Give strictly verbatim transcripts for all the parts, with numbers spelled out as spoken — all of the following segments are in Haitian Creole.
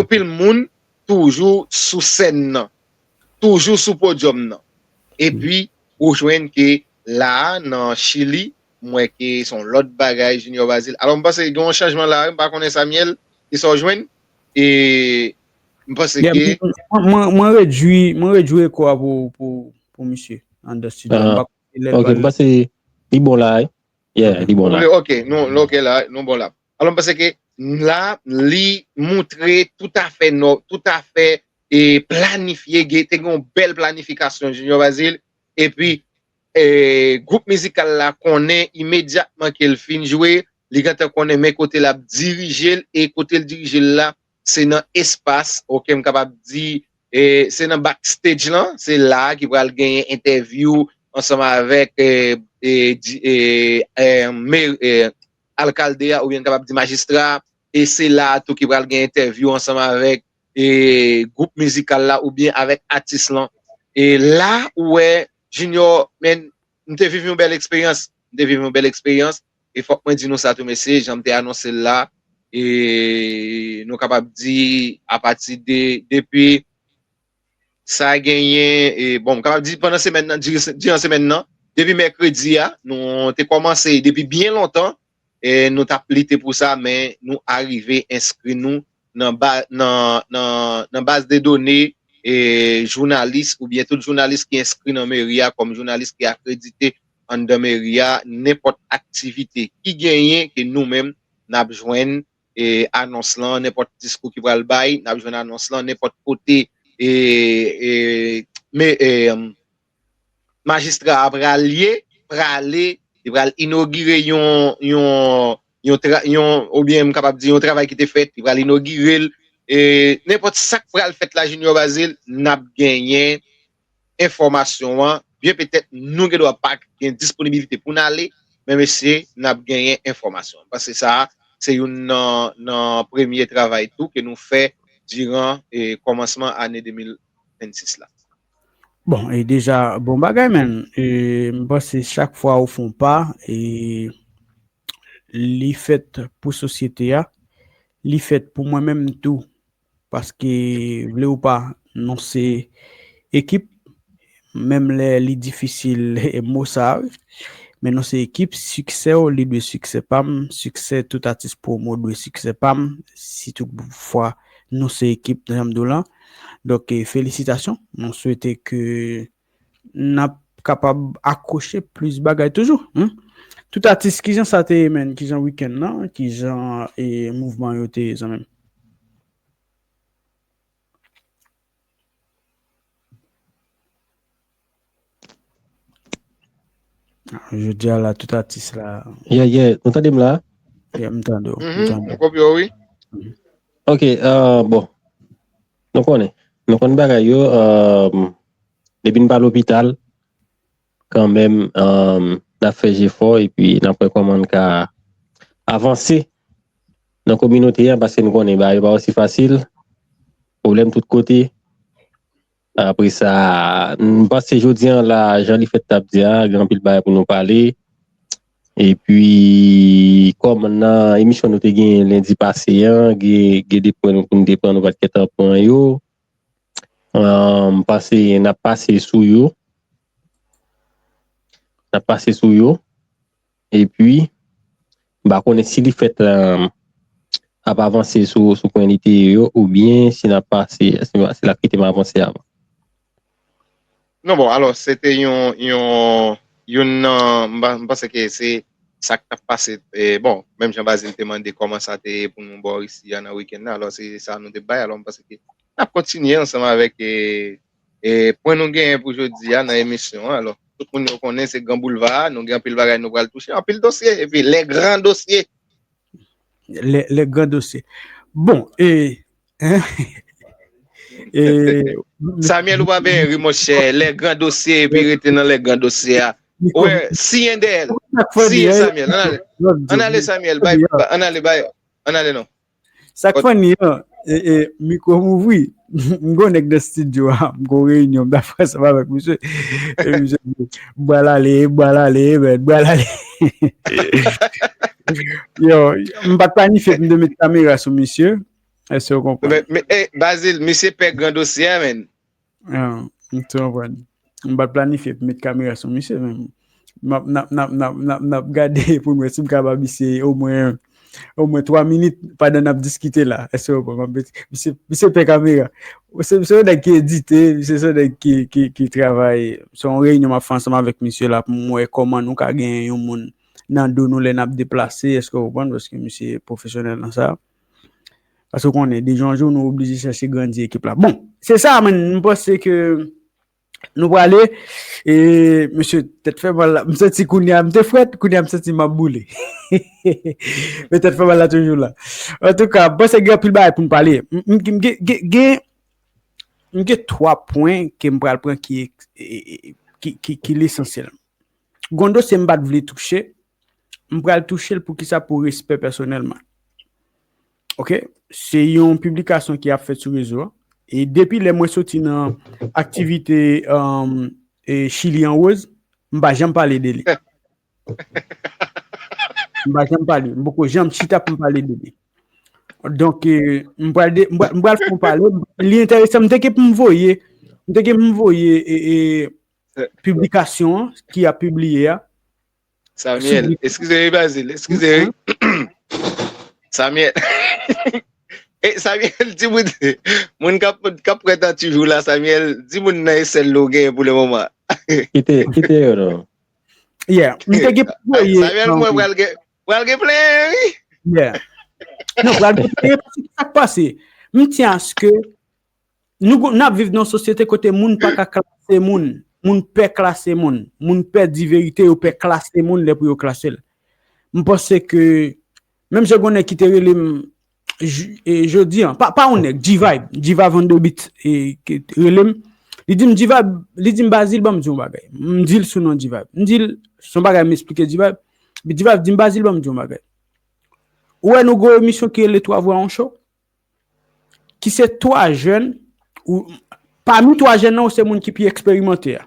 anpil moun toujou sou sèn nan, toujou sou podyòm nan. Epi, ou jwenn ke la a, nan Chili, m wè ke se yon lòt bagay, Junior Bazil. Alò, m panse gen yon chanjman la, wi, m pa konnen Samuel, kisa w jwenn? E m panse ke mwen, mwen, mwen redwi, mwen redwi eko a pou, pou, pou misye anndan estidyo a. M pa konnen lè l pral. Ok, m panse li bon la, wi. Yeah, li bon la. Ok, nou, ok, la, nou bon la. Alò, m panse ke la, li montre toutafè, toutafè e, planifye, gen, te gen yon bèl planifikasyon, Junior Bazil. Epi, e, gwoup mizikal la konnen imedyatman ke l fin jwe, li gentan konnen men kote l ap dirije l, e kote l dirije l la, se nan espas, ok, m kapab di, e, se nan backstage lan, se la a ki pral genyen entèvyou ansanm avèk, e, e, di- e, e, me- e, alkalde a, oubyen n kapab di majistra a, e se la a tou ki pral gen entèvyou ansanm avèk, e, gwoup mizikal la oubyen avèk atis lan. E la, ou wè, Junior, men, m te viv yon bèl eksperyans. M te viv yon bèl eksperyans. E fòk mwen di nou sa tou, mesye, jan m te anonse l la, e nou kapab di apati de, depi sa genyen, e, bon, m kapab di pandan semèn nan, diri- diran semèn nan, depi mèkredi a, nou te kòmanse depi byen lontan, e nou t ap lite pou sa, men nou arive enskri nou nan, ba, nan, nan, nan baz de done, e, jounalis oubyen tout jounalis ki enskri nan meri a kòm jounalis ki akredite anndan meri a, nenpòt aktivite ki genyen ke nou menm n ap jwenn, e, anons lan, nenpòt diskou ki pral bay, n ap jwenn anons lan, nenpòt kote, e, e, me, e, majistra a pral ye, prale, li pral inogire yon, yon, yon, tra, yon, oubyen m kapab di yon travay ki te fèt, li pral inogire l, e nenpòt sa k pral fèt la, Junior Bazil, n ap genyen enfòmasyon an, byen petèt nou gen dwa pa gen disponibilite pou n ale, men mesye, n ap genyen enfòmasyon. Paske sa, se youn nan, nan premye travay tou ke nou fè diran, e, kòmansman ane de mil vennsis la. Bon, e deja, bon bagay, men, e, m panse chak fwa ou fè yon pa, e, li fèt pou sosyete a, li fèt pou mwen menm tou. Paske, vle ou pa, nou se ekip, menm lè li difisil, mo sa, wi. Men nou se ekip, siksè w, li dwe siksè pa m, siksè tout atis pwomo dwe siksè pa m, si tout fwa nou se ekip, jan m di w lan. Donk, e, felisitasyon, nou swete ke n ap kapab akwoche plis bagay toujou, hmm. Tout atis, kijan sa te ye, menn? Kijan wikenn nan? Kijan, e, mouvman yo te ye, zanmi m? Jodi a la, tout atis la. Yeah, yeah, nou tande m la? Yeah, m tande w, m tande w. Kopye w, wi. Ok, euh, bon. Nou konnen. Nou konn bagay yo, euh, depi n pa lopital, kanmenm, euh, n ap fè jefò epi n ap wè kòman n ka avanse nan kominote a, paske n konnen bagay yo pa osi fasil, pwoblèm tout kote. Apre sa, m panse jodi a la, jan li fèt t ap di a, gen anpil bagay pou nou pale. Epi, kòm nan emisyon nou te gen lendi pase a, gen, gen de pwen nou, pou nou te pran, nou pa t gentan pran yo. Ah, m panse n ap pase sou yo. N ap pase sou yo. Epi, m pa konnen si li fèt, ah, ap avanse sou, sou pwen li te ye yo, oubyen si n ap pase, si, si l ap kite m avanse avan. Non, bon, alò, se te yon, yon, youn nan, m pa, m panse ke se sa k t ap pase, e, bon, menm jan Bazil te mande kòman sa te ye pou nou bò isi a nan wikenn nan, alò, se sa nou te bay, alò, m panse ke n ap kontinye ansanm avèk, e, e, pwen nou genyen pou jodi a nan emisyon an, alò, tout moun yo konnen se Gran Boulva a, nou gen anpil bagay nou pral touche, anpil dosye, epi les grands dossiers. Les, les grands dossiers. Bon, e, hein? E, Samuel, ou pa byen ri, monchè. Les grands dossiers, epi rete nan les grands dossiers a. Ou wè, siyen dèyè l. Siyen, Samuel. Ann ale, ann ale, Samuel. Bay, ann ale, bay. Ann ale, non. Sa k funny an, e, e, mikwo m ouvri. M gon nèg nan estidyo a, m gon reyinyon, m ta fè ansanm avèk misye. E misye di, "M pral ale, m pral ale, men, m pral ale." Yo, m pa t planifye pou m te met kamera sou misye. Èske w konprann? Men, men, eh, Bazil, misye pè gran dosye a, menn. Ah, m te konprann. M pa t planifye pou met kamera sou misye, men n ap, n ap, n ap, n ap, n ap, n ap gade pou m wè si m ka ba misye omwen, omwen twa minit pandan n ap diskite la. Èske w konprann? M ap met, misye, misye pè kamera. Se, se yon nèg ki edite, misye se yon nèg ki, ki, ki travay. Se yon reyinyon m ap fè ansanm avèk misye la pou m wè kòman nou ka genyen yon moun nan do nou lè n ap deplase. Èske w konprann? Paske misye pwofesyonèl nan sa. Paske w konnen, de jou an jou, nou oblije chèche grandi ekip la. Bon, se sa, man, m panse ke nou prale. E, mesye, tèt fè mal la. M santi kounye a, m te frèt, kounye a, m santi m ap boule. Men tèt fè mal la toujou la. Antouka, m panse gen anpil bagay pou n pale. M, m, m gen, gen, gen, m gen twa pwen ke m pral pran ki, e, e, ki, ki, ki lesansyèl. Gon dosye m pa t vle touche, m pral touche l pou kisa? Pou respè pèsonèlman. Ok? Se yon piblikasyon ki ap fèt sou rezo a. E depi lè mwen soti nan aktivite, um, e Chili an woz, m pa janm pale de li. M pa janm pale. M poko janm chita pou m pale de li. Donk, e, m pral de, m pral, m pral fè yon pale. Li enteresan. M te gen pou m voye, m te gen pou m voye, e, e, piblikasyon an ki ap pibliye a. Samuel, eskize wi, Bazil, eskize wi. Samuel. E Samuel, di moun, moun k ap, k ap pran tan toujou la, Samuel, di moun nan e sèl lo genyen pou le moman. Kite, kite yo non. Yeah, m te gen pou voye. Samuel, mwen pral gen, pral gen plen, wi. Yeah. Non, pral gen plen, paske sa k pase. M tyen aske nou, n ap viv nan yon sosyete kote moun pa ka klase moun. Moun pè klase moun. Moun pè di verite, yo pè klase moun lè pou yo klase l. M panse ke, menm jan gon nèg ki te rele m j-, e, jodi an, pa, pa yon nèg, G-Vibe, G-Vibe on the beat, e, ki te rele m, li di m, G-Vibe, li di m, Bazil, ban m di yon bagay. M di l sou non G-Vibe. M di l, se yon bagay m esplike G-Vibe. Epi G-Vibe di m, Bazil, ban m di yon bagay. Ou wè nou gon emisyon ki rele Twa Vwa on Show? Ki se twa jèn, ou, pami twa jèn nan, ou se moun ki pi eksperimante a.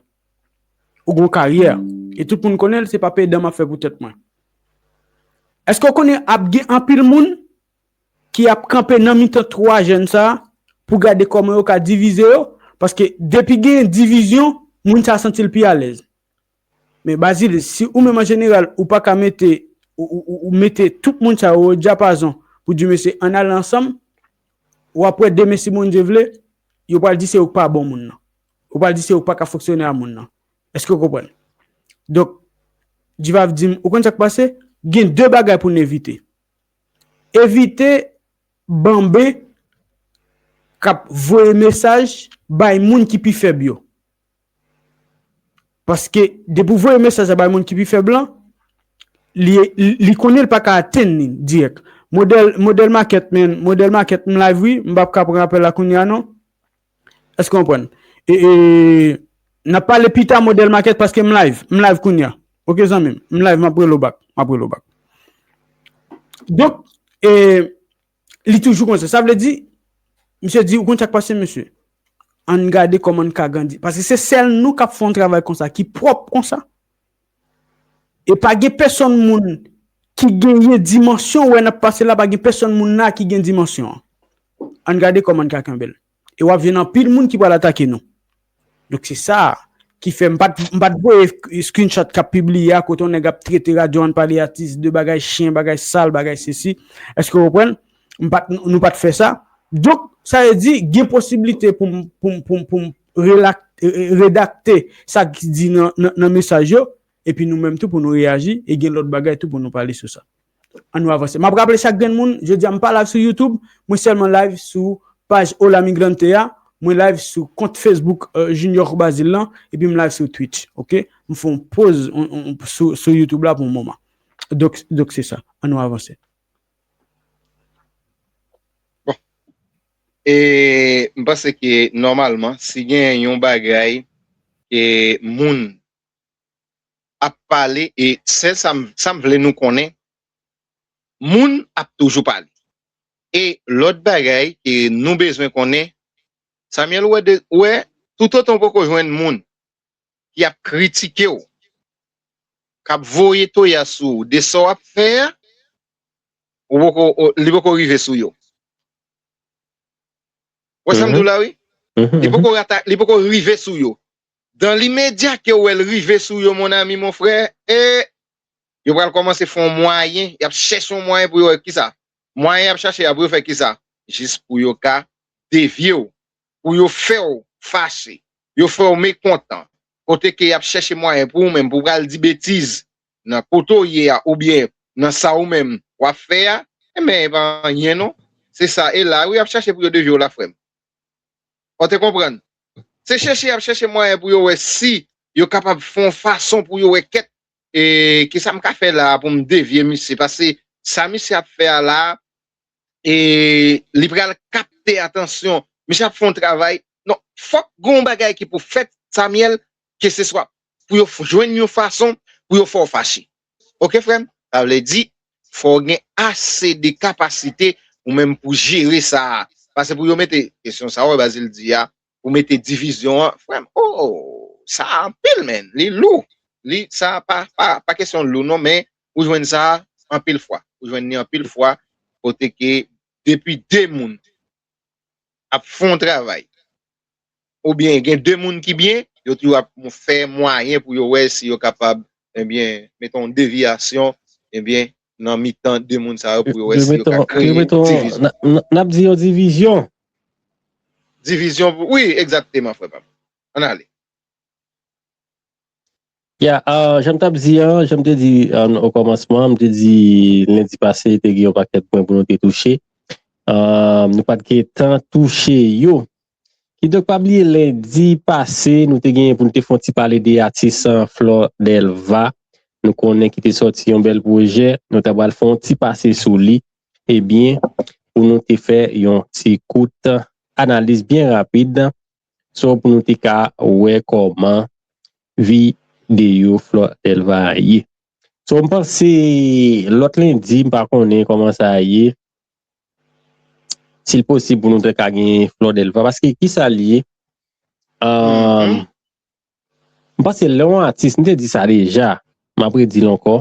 Ou gon karyè. E tout moun konnen l, se pa pedan m ap fè pou tèt mwen. Èske w konnen ap gen anpil moun ki ap kanpe nan mitan twa jèn sa a pou gade kòman yo ka divize yo? Paske depi gen divizyon, moun sa a santi l pi alèz. Men Bazil, si ou menm an jeneral, ou pa ka mete, ou, ou, ou, ou mete tout moun sa yo o dyapazon pou di, mesye, ann ale ansanm, w ap wè demen, si Bondye vle, yo pral di se ou k pa bon moun nan. Yo pral di se ou k pa ka fonksyone a moun nan. Èske w konprann? Donk, Divav di m, ou konn sa k pase? Gen de bagay pou n evite. Evite banbe k ap voye mesaj bay moun ki pi fèb yo. Paske depi w voye mesaj la bay moun ki pi fèb lan, li, li, li konnen l pa ka atenn li dirèk. Modèl, modèl makèt, men, modèl makèt, m live wi, m p ap ka pran apèl la kounye a non. Èske w konprann? E, e, n ap pale pita modèl makèt paske m live, m live kounye a. Oke zanmi m, m live, m ap rele w back, m ap rele w back. Donk, e, li toujou konsa. Sa vle di, misye di, ou konn sa k pase, mesye? Ann gade kòman n ka grandi. Paske se sèl nou k ap fè yon travay konsa, ki pwòp konsa. E pa gen pèsonn moun ki genyen dimansyon, wè n ap pase la, pa gen pèsonn moun la ki gen dimansyon an. Ann gade kòman n ka kenbe l. E w ap jwenn anpil moun ki pral atake nou. Donk se sa ki fè m pa t, m pa t voye screenshot k ap pibliye a, kote yon nèg ap trete radyo Ann Pale Atis de bagay chen, bagay sal, bagay sesi. Èske w konprann? M pa t, nou pa t fè sa. Donk, sa vle di, gen posiblite pou m, pou m, pou m, pou m relak-, e, e, redakte sa ki di nan, nan, nan mesaj yo, epi nou menm tou pou nou reyaji, e gen lòt bagay tou pou nou pale sou sa. Ann nou avanse. M ap raple chak grenn moun, jodi a m pa live sou YouTube, mwen sèlman live sou paj Hola Migrante a, mwen live sou kont Facebook, euh, Junior Bazil lan, epi m live sou Twitch, oke? M fè yon poz, on, on, sou, sou YouTube la pou yon moman. Donk, donk se sa. Ann nou avanse. Bon. E m panse ke nòmalman, si gen yon bagay ke moun ap pale, e sèl sa m, sa m vle nou konnen, moun ap toujou pale. E lòt bagay ke nou bezwen konnen, Samuel, ou wè, de, ou wè, toutotan w poko jwenn moun ki ap kritike w, k ap voye toya sou ou de sa w ap fè a, ou poko, ou, li poko rive sou yo. Ou wè sa m di w la, wi? Li poko rata, li poko rive sou yo. Dan limedya ke w wè l rive sou yo, mon ami, mon frè, e yo pral kòmanse fè yon mwayen, y ap chèche yon mwayen pou yo wè kisa. Mwayen y ap chache a pou yo fè kisa? Jis pou yo ka devye w, pou yo fè w fache, yo fè w mekontan. Kote ke y ap chèche mwayen pou ou menm, pou w pral di betiz nan kote w ye a, oubyen nan sa ou menm w ap fè a, enben, e pa anyen non. Se sa, e la, wi, y ap chache pou yo devye w la, frè m. Ou te konprann? Se chèche, y ap chèche mwayen pou yo wè si yo kapab fè yon fason pou yo wè kèt, e, kisa m ka fè la a pou m devye misye, paske sa misye ap fè a la a, e, li pral kapte atansyon. Misye ap fè yon travay. Non, fòk gen yon bagay ki pou fèt, Samuel, ke se swa pou yo f- jwenn yon fason pou yo fè w fache. Oke, frè m? Sa vle di, fò w gen ase de kapasite ou menm pou jere sa a. Paske pou yo mete kesyon sa a, wè, Bazil di a, pou mete divizyon an, frè m, oh, sa a anpil, men, li lou. Li, sa a pa, pa, pa kesyon lou, non, men ou jwenn sa a anpil fwa. Ou jwenn li anpil fwa, kote ke depi de moun ap fè yon travay, oubyen gen de moun ki byen, yo toujou ap fè mwayen pou yo wè si yo kapab, ebyen, mete yon devyasyon, ebyen, nan mitan de moun sa yo pou yo wè si yo ka kreye yon divizyon. N ap di yon divizyon. Divizyon, wi, egzakteman, frè pa m. Ann ale. Ya, ah, jan m t ap di an, jan m te di an, o kòmansman, m te di lendi pase, te gen yon pakèt pwen pou nou te touche. Ah, nou pa t gen tan touche yo. Kidonk, pa bliye lendi pase, nou te genyen pou nou te fè yon ti pale de atis, ah, Flor Delva. Nou konnen ki te sòti yon bèl pwojè, nou ta pral fè yon ti pase sou li. Ebyen, pou nou te fè yon ti kout analiz byen rapid, so pou nou te ka wè kòman videyo Flor Delva ye. So, m panse lòt lendi, m pa konnen kòman sa ye. Si l posib pou nou te ka gen Flor Delva, paske kisa l ye? Ah, m panse lè yon atis, m te di sa deja, m ap redi l ankò,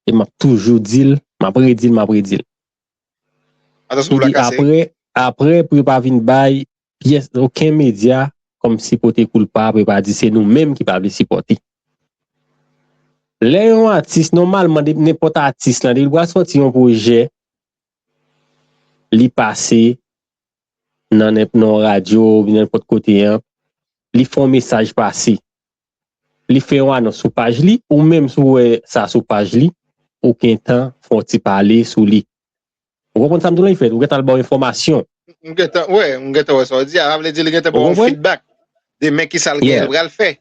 e m ap toujou di l, m ap redi l, m ap redi l. Pou di apre, apre, pou yo pa vin bay pyès, okenn medya kòmsi pote koulpa, pou yo pa di se nou menm ki pa vle sipòte. Lè yon atis, nòmalman, de- nenpòt atis lan, depi l pral sòti yon pwojè, li pase nan nenp- nan yon radyo oubyen nenpòt kote an, li fè yon mesaj pase. Li fè yon anons sou paj li, ou menm si w wè sa sou paj li, ou gentan fè yon ti pale sou li. Ou konprann sa m di w la, Ifèt? Ou gentan al ba w enfòmasyon. M gentan, wè, m gentan wè sa w di a. Sa vle di li gentan ba w yon feedback de men kisa l genyen l pral fè.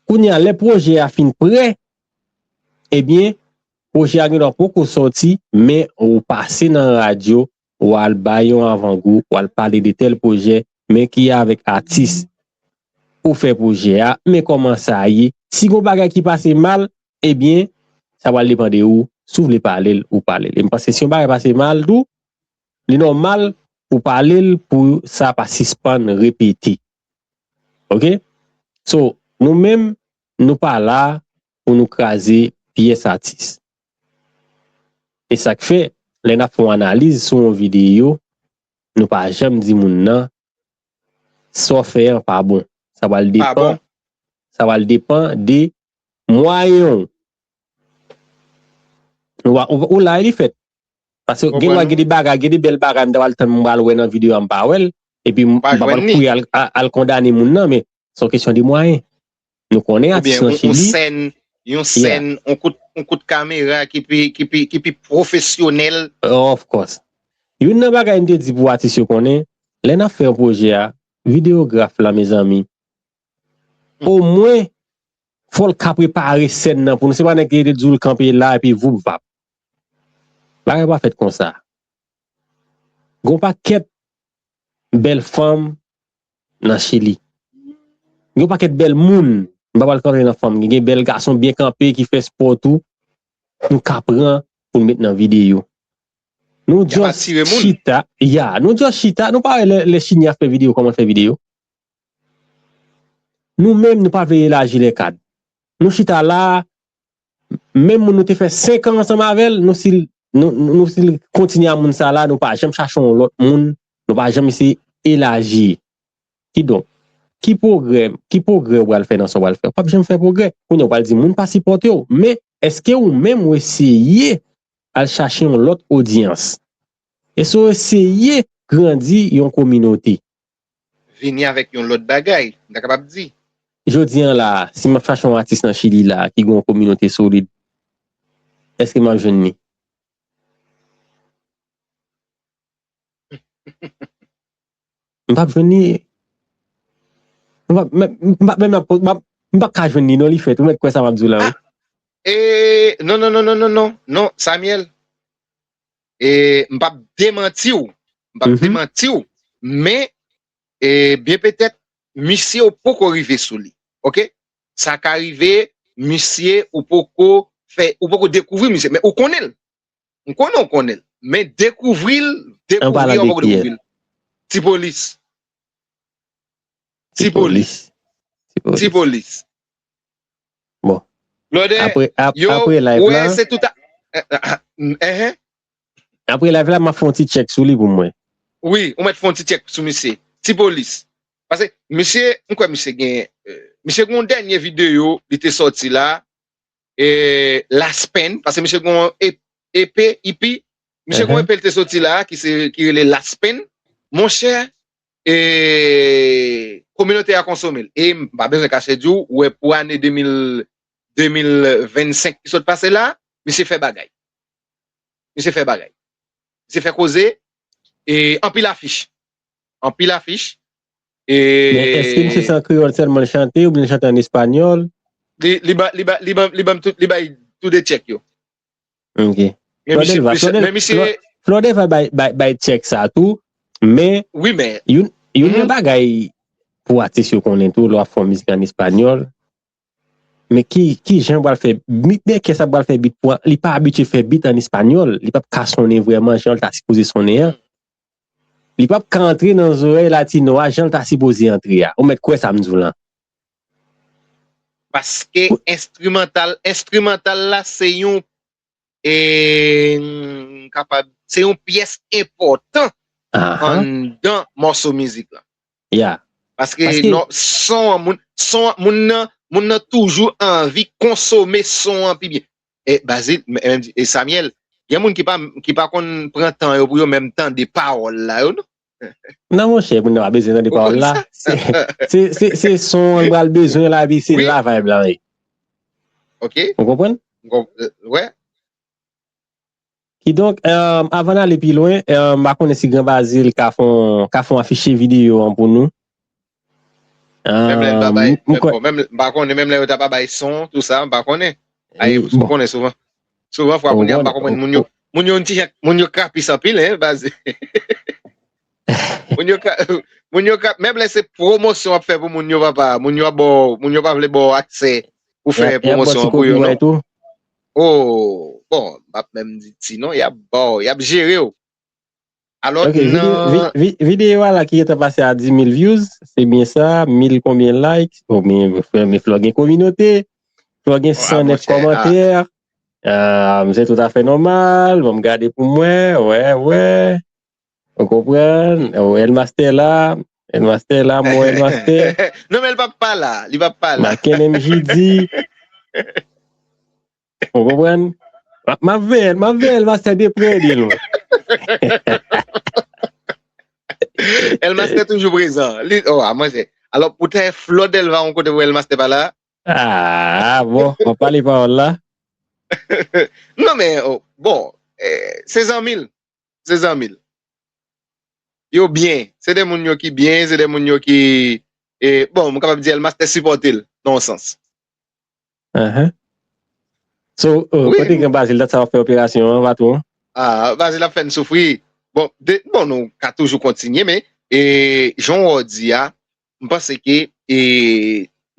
Kounye a, lè pwojè a fin prè, ebyen, pwojè a gendwa poko sòti, men ou pase nan radyo, w al bay yon avangou, w al pale de tèl pwojè, men ki avèk atis ou fè pwojè a, men kòman sa ye. Si gon bagay ki pase mal, ebyen, sa pral depann de ou, si w vle pale l, ou pale l. E m panse si yon bagay pase mal tou, li nòmal pou pale l, pou sa pa sispann repete. Oke? So, nou menm, nou pa la pou nou kraze pyès atis. E sa k fè, lè n ap fè yon analiz sou yon videyo, nou pa janm di moun nan, sa w fè an pa bon. Sa pral depann, sa pral depann de mwayen w. Ou, ou, ou la, li fèt. Paske gen dwa gen de bagay, gen de bèl bagay, m ta pral tann, m pral wè nan videyo a, m pa wè l. Epi m pa pral kouri al, al kondane moun nan, men se yon kesyon de mwayen. Nou konnen atis lan Chili. Yon sèn, yon kout, yon kout kamera ki pi, ki pi, ki pi pwofesyonèl. Of course. Youn nan bagay m te di pou atis yo konnen, lè n ap fè yon pwojè a, videograf la, mezanmi, omwen, fò l ka prepare sèn nan pou nou. Se pa nèg ki rete di w l kanpe la epi voup vap. Bagay pa fèt konsa. Gon pakèt bèl fanm nan Chili. Gon pakèt bèl moun. M pa pral kanpe nan fanm. Gen bèl gason byen kanpe ki fè spò tou. Nou ka pran pou n met nan videyo. Nou just chita, ya, nou just chita, nou pa wè lè, lè Chini ap fè videyo, kòman l fè videyo. Nou menm, nou pa vle elaji lè kad. Nou chita la, menm moun nou te fè senk an ansanm avè l, nou si l, nou, nou, nou si l kontinye a moun sa la, nou pa janm chache yon lòt moun, nou pa janm eseye elaji. Kidonk, ki pwogrè, ki pwogrè w pral fè nan sa w pral fè? W p ap janm fè pwogrè. Kounye a, w pral di moun pa sipòte w. Men, èske ou menm ou eseye al chache yon lòt odyans? Èske w eseye grandi yon kominote? Vini avèk yon lòt bagay, m ta kapab di. Jodi an la, si m ap chache yon atis nan Chili la, ki gen yon kominote solid, èske m ap jwenn li? M p ap jwenn li. M p ap, m p ap, m p ap, m p ap ka jwenn li non, li fèt. Ou mèt kwè sa m ap di w la, wi. E, non, non, non, non, non, non, non, Samuel. E, m p ap demanti w. M p ap demanti w. Men, e, byen petèt, misye ou poko rive sou li. Oke? Sa ka rive, misye ou poko fè, ou poko dekouvri misye. Men ou konnen l. M konnen w konnen l. Men dekouvri l, dekouvri l, ou poko dekouvri l. Ti polis. Ti polis. Ti polis. Bon. Blòdè, apre, ap, yo, apre live la, se tout a, enhen. Apre live la, m ap fè yon ti tchèk sou li pou mwen. Wi, ou mèt fè yon ti tchèk sou misye. Ti polis. Paske misye, m kwè misye gen, euh, misye gen yon dènye videyo, li te sòti la, e, Laspenn, paske misye gen yon E P, E P, misye gen yon E P l te sòti la, ki se, ki rele Laspenn. Monchè, e, kominote a konsome l. E m pa bezwen kache di w, ou wè pou ane de mil, de mil vennsenk ki sot pase la, misye fè bagay. Misye fè bagay. Misye fè koze, e anpil afich. Anpil afich. E Men èske misye se an kreyòl sèlman l chante oubyen l chante an espanyòl? Li, li ba, li ba, li ban, li ban m tout, li bay tou de tchèk yo. Ok. Men misye, Flordelva, misye, Flordelva, men misye, Flor-, Flordelva bay, bay, bay tchèk sa tou, men wi, men youn, youn nan bagay pou atis yo konnen tou, lè w ap fè yon mizik an espanyòl, men ki, ki jan w pral fè, Beatmaker sa pral fè beat pou, li pa abitye fè beat an espanyòl, li p ap ka sonnen vrèman jan l ta sipoze sonnen an. Li p ap ka antre nan zòrèy latino a jan l ta sipoze antre a. Ou mèt kwè sa m di w lan. Paske enstrimantal, enstrimantal la se yon, e, m kapab, se yon pyès enpòtan anndan mòso mizik la. Ya. Paske, paske non, son an, moun, son an, moun nan, moun nan toujou anvi konsome son an pi byen. E Bazil, e, e Samuel, gen moun ki pa, ki pa konn pran tan yo pou yo menm tande pawòl la yo, non? Non, monchè, moun nan pa bezwen tande pawòl la. Se, se, se, se son an l pral bezwen la, epi se la vibe la, wi. Ok. Ou konprann? Wè. Kidonk, um, avan n ale pi lwen, um, m pa konnen si Gran Bazil ka fè yon, ka fè yon afiche videyo an pou nou. Menm lè l pa bay, menm, bon, menm, m pa konnen, menm lè yo ta pa bay son, tou sa, m pa konnen. Ay, ou konnen souvan. Souvan fwa kounye a, m pa konprann moun yo. Moun yo yon ti jan, moun yo krapis anpil, hein, baz. Moun yo ka, moun yo ka, menm lè se pwomosyon w ap fè pou moun yo, papa, moun yo ap ba w, moun yo pa vle ba w aksè pou fè pwomosyon an pou yo, non. Oh, bon, m p ap menm di ti non, y ap ba w, y ap jere w. Alò, ok, nan vi-, vi-, videyo a la ki gentan pase a dis mil views, se byen sa, mil konbyen like, o men, men Flò gen kominote, Flò gen san nèf kòmantè, ah, se toutafè nòmal, ban m gade pou mwen, wè, wè, ou konprann, o, El Master la, El Master la, mwen El Master. Non, men l p ap pa la, li p ap pa la. Maken M J D. Ou konprann? M ap, m ap veye l, m ap veye l, Master de pre, de lwen. El Master toujou prezan. Li, oh, a manje. Alò, poutèt Flò Delva, yon kote pou El Master pa la. Ah, bon, m ap pale pawòl la. Non, men, oh, bon, eh, se zanmi l. Se zanmi l. Yo byen. Se de moun yo ki byen, se de moun yo ki, eh, bon, m kapab di El Master sipòte l, nan yon sans. Ahan. So, euh, kote Gran Bazil, dat sa w ap fè operasyon an, patwon? Ah, Bazil ap fè n soufri. Bon, de, bon, nou ka toujou kontinye, men, e, jan w di a, m panse ke, e,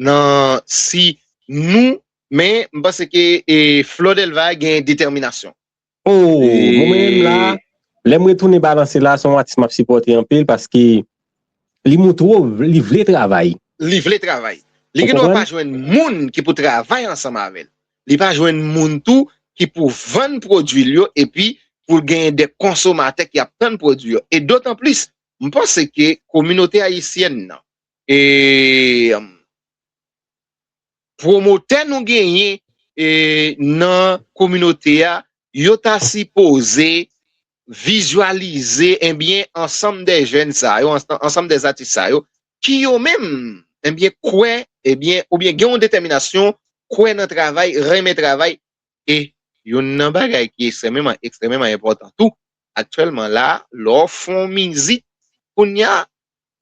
nan, si nou, men, m panse ke, e, Flò Delva gen detèminasyon. Oh, mwen menm la, lè m retounen balanse la, se yon atis m ap sipòte anpil paske li montre w li vle travay. Li vle travay. Li gen dwa pa jwenn moun ki pou travay ansanm avè l. Li pa jwenn moun tou ki pou vann pwodui l yo epi pou l genyen de konsomatè ki ap tann pwodui yo. E dotanplis, m panse ke kominote ayisyèn nan, e, pwomotè nou genyen, e, nan kominote a, yo ta sipoze vizyalize, ebyen, ansanm de jèn sa yo, ansanm de atis sa yo, ki yo menm, ebyen, kwè, ebyen, oubyen gen yon detèminasyon, kwè nan travay, renmen travay, e youn nan bagay ki ekstrèmeman, ekstrèmeman enpòtan tou, aktyèlman la, lè w fè yon mizik, kounye a,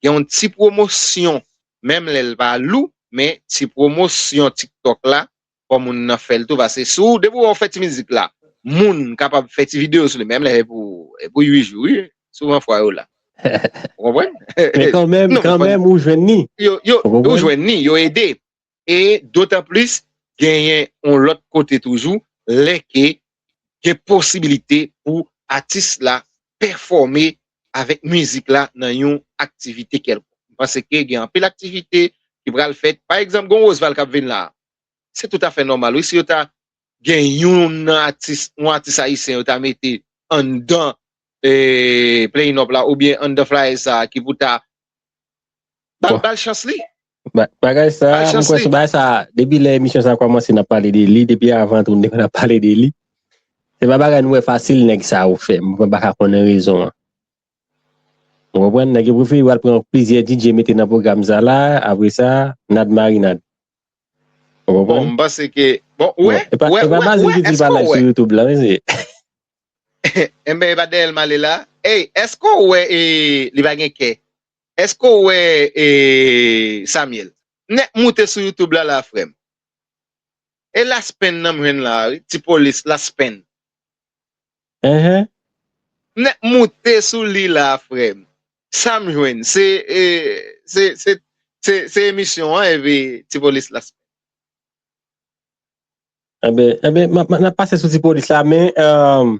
gen yon ti pwomosyon, menm lè l pa lou, men ti pwomosyon TikTok la, fò moun nan fè l tou, paske si w, depi w fè ti mizik la, moun kapab fè ti videyo sou li, menm lè e pou, e pou uit jou, wi, souvan fwa yo la. Ou konprann? Men kanmenm, Non, men fò kanmenm, ou jwenn li. Yo, yo, Ou ou konprann? jwenn li, yo ede. E dotan plis, genyen yon lòt kote toujou, lè ke gen posibilite pou atis la pèfòme avèk mizik la nan yon aktivite kèlkonk. M panse ke gen anpil aktivite ki pral fèt. Pa egzanp, gen Roseval k ap vin la. Se toutafè nòmal, wi, si yo ta gen youn nan atis, yon atis ayisyen yo ta mete anndan, e, Play It Up la, oubyen anndan flyer sa a ki pou ta ba, Bon. ba l chans li. Ba- Bagay sa, Ba l m chans kwè li. se bagay sa, depi lè emisyon sa kòmanse, n ap pale de li, depi avan tou, n te konn ap pale de li. Se pa bagay nou wè fasil, nèg sa yo fè. M pa ka konnen rezon an. Ou konprann? Nèg yo prefere al pran plizyè D J mete nan pwogram sa la, apre sa, nad marinad. Ou Bon, konprann? m panse ke, bon, Bon, wè, e pa, wè, e pa wè, Bazil wè, ki di l pa èske w live wè? sou YouTube la, mesye. Enben, e pa dèyè l m ale la. Ey, èske w wè, e, li pa gen kè? Èske w wè, e, Samuel? Nèk moute sou YouTube la, la, frè m. E Laspenn nan m jwenn la, wi. Ti polis Laspenn. Enhen. Nèk moute sou li la, frè m. Sa m jwenn, se, e, se, se, se, se emisyon an, epi ti polis Laspenn. Enben, enben, m ap, m ap pase sou ti polis la, men, um,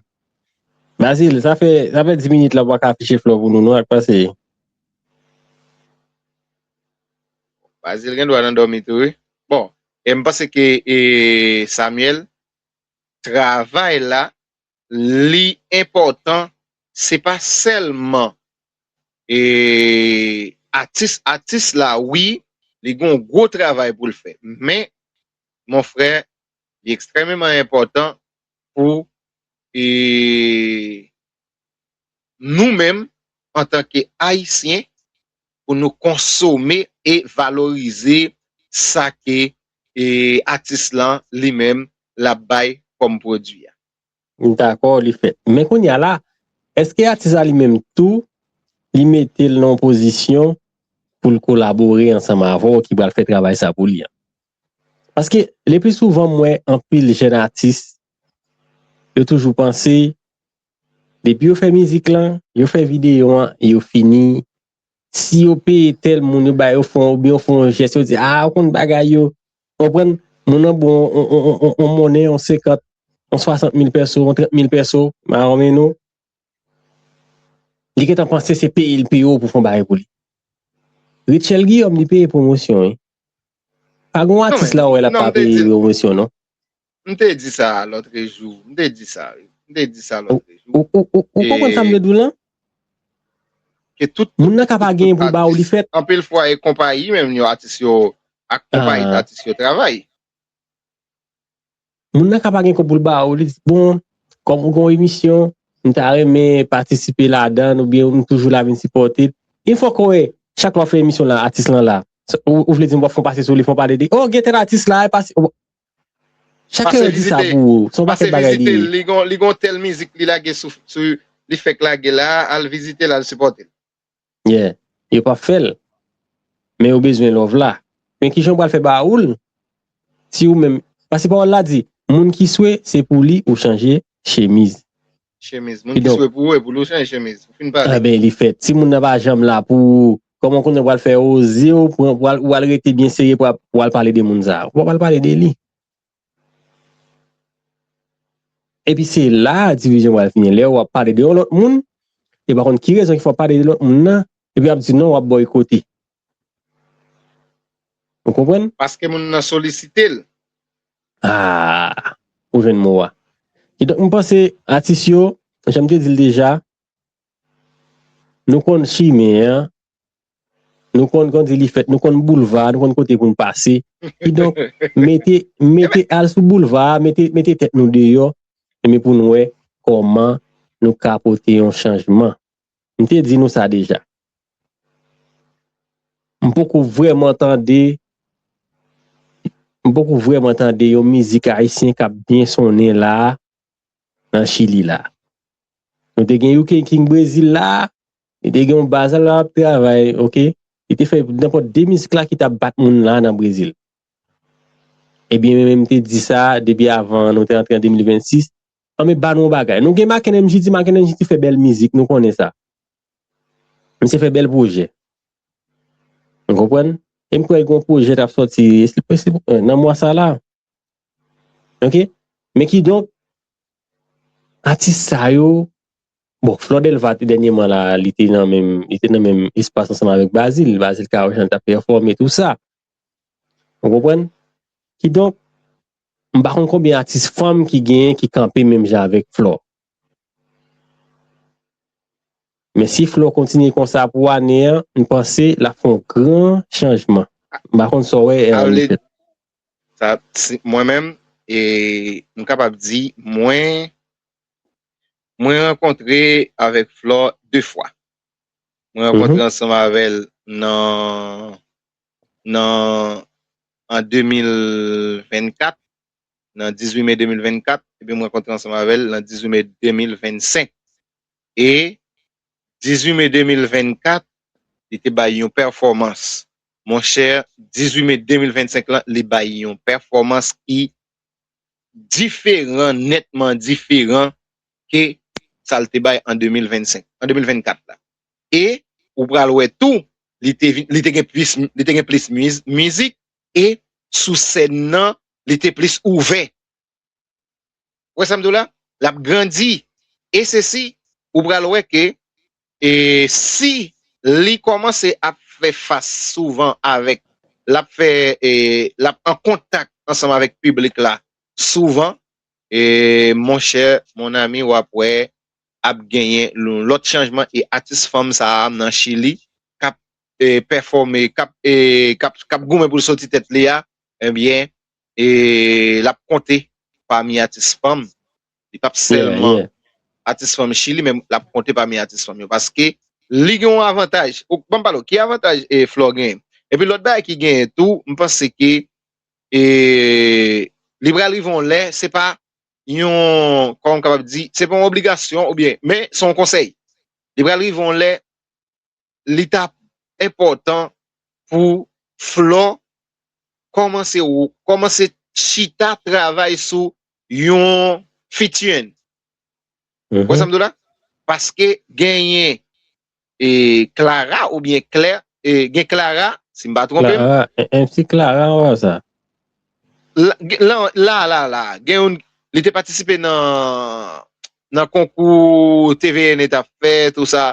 Bazil, sa fè, sa fè dis minit la, w pa ka afiche flò pou nou, non, ak pase. Bazil gen dwa nan dòmi tou, wi. Bon, e m panse ke, e, Samuel, travay la, li enpòtan, se pa sèlman, e, atis, atis la, wi, li gen yon gwo travay pou l fè. Men, mon frè, li ekstrèmeman enpòtan pou, e, nou menm, antanke Ayisyen, pou nou konsome e valorize sa ke, e, atis lan li menm l ap bay kòm pwodui a. M dakò, li fèt. Men kounye a la, èske atis la li menm tou, li mete l nan yon pozisyon pou l kolabore ansanm avè w ki pral fè travay sa pou li an? Paske, le pli souvan, m wè anpil jèn atis, yo toujou panse, depi yo fè mizik lan, yo fè videyo an, yo fini. Si yo peye tèl moun, yo ba yo fon, oubyen yo fè yon jès, yo di, a, ou konn bagay yo. Konprann? Moun nan bon, on, on, on, on, on monnen, on senkant, on swasant mil pèso, on trant mil pèso, ma renmen nou. Li gentan panse se peye l peye w pou fè yon bagay pou li. Rutshelle Guillaume, li peye pwomosyon, wi. Pa gen yon Non, atis men, la, ou wè l ap non, pa m te peye di l, pwomosyon, non. M te di sa lòtrejou. M te di sa, wi. M te di sa Ou, lòtrejou. ou, ou, ou, ou konprann sa m E vle di w lan? ke tout, Moun nan ka tout, pa tout, genyen tout pou ba w li atis, fèt. anpil fwa, e konpayi menm yo, atis yo, ak konpayi Ah. atis yo travay. Moun nan ka pa gen kòb pou l ba w, li di, bon, kòm ou gen yon emisyon, m ta renmen patisipe ladan l, oubyen m toujou la vin sipòte l. Yon fwa w wè, chak lè w ap fè emisyon la, atis lan la. Ou, ou vle di m w ap fè yon pase sou li, fè yon pale de, oh, gen tèl atis la, e pase, oh, chak Pase yo di sa vizite l. pou ou. Se yon Pase pakèt bagay li vizite l. ye. Li gon, li gon tèl mizik li lage sou, sou, li fèk lage la, al vizite l, al sipòte l. Yeah. Yo p ap fè l. Men yo bezwen love la. Men kijan w pral fè ba ou l? Si ou menm, paske pawòl la di, moun ki swe, se pou li ou chanje chemiz. Chemiz. Moun ki Kidonk, swe pou ou, e pou li ou chanje chemiz. Ou fin pale. Enben, li fèt. Si moun nan pa janm la pou ou, kòman kounye a w pral fè oze w pran, w al, w al rete byen serye pou w al pale de moun sa a? Ou pa pral pale de li. Epi se la a divizyon pral fini. Lè w ap pale de yon lòt moun, yo pa konn ki rezon ki fè w ap pale de lòt moun nan, epi y ap di non, w ap bòykote. Ou konprann? Paske moun nan solisite l. Ah, ou jwenn mo a. Kidonk, m panse atis yo, jan m te di l deja, Nou konn chimen an, nou konn, konn di li fèt, nou konn boulva, nou konn kote pou n pase. Kidonk, mete, mete al sou boulva, mete, mete tèt nou deyò, men pou n wè kòman nou ka pote yon chanjman. M te di nou sa deja. M poko vrèman tande, m poko vrèman tande yon mizik ayisyen k ap byen sonnen la a, nan Chili la. Nou te gen U K King Brezil la, li te gen yon baz la ap travay, oke? Li te fè nenpòt de mizik la ki t ap bat moun la nan Brezil. Ebyen, mwen menm te di sa depi avan nou te antre an de mil vennsis. Anben, ba nou yon bagay. Nou gen Maken M J T, Maken M J T fè bèl mizik, nou konnen sa. Misye fè bèl pwojè. Ou konprann? E m kwè gen yon pwojè t ap sòti, se, se, nan mwa sa la. Oke? Men kidonk, atis sa yo, bon, Flò Delva te dènyèman la, li te nan menm, li te nan menm espas ansanm avèk Bazil. Bazil Kawojan t ap pèfòme tou sa. Ou konprann? Kidonk, m pa konn konbyen atis fanm ki genyen ki kanpe menm jan avèk Flò. Men si Flò kontinye konsa pou ane an, m panse l ap fè yon gran chanjman. M pa konn sa w wè, eh, Alfred. Sa, si, mwen menm, e, m kapab di, mwen, mwen rankontre avèk Flò de fwa. Mwen rankontre ansanm avè l nan, nan, an de mil vennkat, nan dizuit me de mil vennkat, epi mwen rankontre ansanm avè l nan dizuit me de mil vennsenk. E dizuit me de mil vennkat, li te bay yon pèfòmans. Monchè, dizuit me de mil vennsenk lan, li bay yon pèfòmans ki diferan, nètman diferan ke sa l te bay an de mil vennsenk, an de mil vennkat la. E ou pral wè tou, li te vin, li te gen plis, li te gen plis miz-, mizik, e sou sèn nan, li te plis ouvè. Ou wè sa m di w la? L ap grandi. E se si ou pral wè ke, e, si li kòmanse ap fè fas souvan avèk, l ap fè, e, l ap an kontak ansanm avèk piblik la souvan, e, monchè, mon ami, w ap wè ap genyen yon lòt chanjman e atis fanm sa a nan Chili k ap, e, pèfòme, k ap, e, k ap, k ap goumen pou l soti tèt li a, ebyen, e, l ap konte pami atis fanm. Li p ap sèlman atis fanm Chili, men l ap konte pami atis fanm yo. Paske li gen yon avantaj. Ou, ban m pale w, ki avantaj, e, Flò genyen? Epi lòt bagay ki genyen tou, m panse ke, e, li pral rive yon lè, se pa yon, kòman m kapab di, se pa yon obligasyon oubyen, men se yon konsèy. Li pral rive yon lè, li t ap enpòtan pou Flò kòmanse, kòmanse chita travay sou yon featuring. Ou wè sa m di w la? Paske genyen, e, Clara oubyen Claire, e, gen Clara, si m pa twonpe m. Clara, M C Clara, wè sa. La, la, la, la. Gen youn, li te patisipe nan, nan konkou T V N te ap fè, tou sa.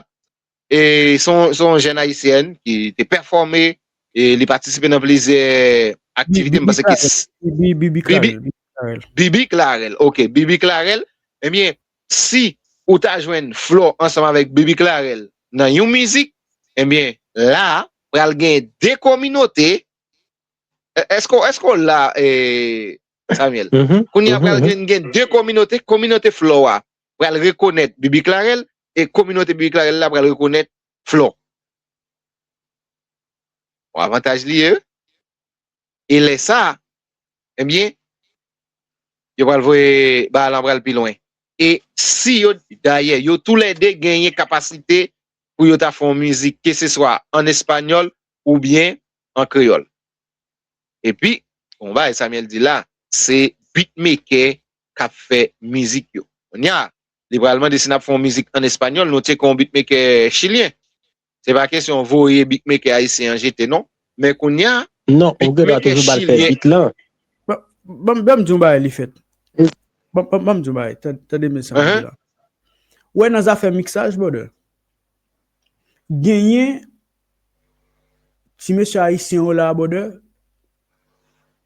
E se yon, se yon jèn ayisyèn ki te pèfòme, e li patisipe nan plizyè aktivite, m panse ki Bibi, Bibi Clarel, Bibi Clarel. Bibi Clarel, ok, Bibi Clarel. Ebyen, si ou ta jwenn Flò ansanm avèk Bibi Clarel nan yon mizik, ebyen, la, pral gen de kominote. E, èske, èske w la, e, Samuel? Kounye a pral gen, gen de kominote, kominote Flò a pral rekonèt Bibi Clarel, e kominote Bibi Clarel la pral rekonèt Flò. Yon avantaj li ye, wi. E lè sa, ebyen, yo pral voye bagay lan pral pi lwen. E si yo, dayè, yo toulède genyen kapasite pou yo ta fè yon mizik, keseswa an espanyòl oubyen an kreyòl. Epi, yon bagay Samuel di la, se beatmaker k ap fè mizik yo. Kounye a, li pral mande si n ap fè yon mizik an espanyòl, nou tcheke yon beatmaker chilyen. Se pa kesyon voye beatmaker ayisyen an jete, non. Men kounye a, non, ou gen dwa toujou ba l fè beat lan. Ban, ban, ban m di yon bagay, li fèt. Ban, ban, ban m di yon bagay, tan-, tande men sa m di la. Ou wè nan zafè miksaj, brother, genyen ti mesye ayisyen yo la, brother,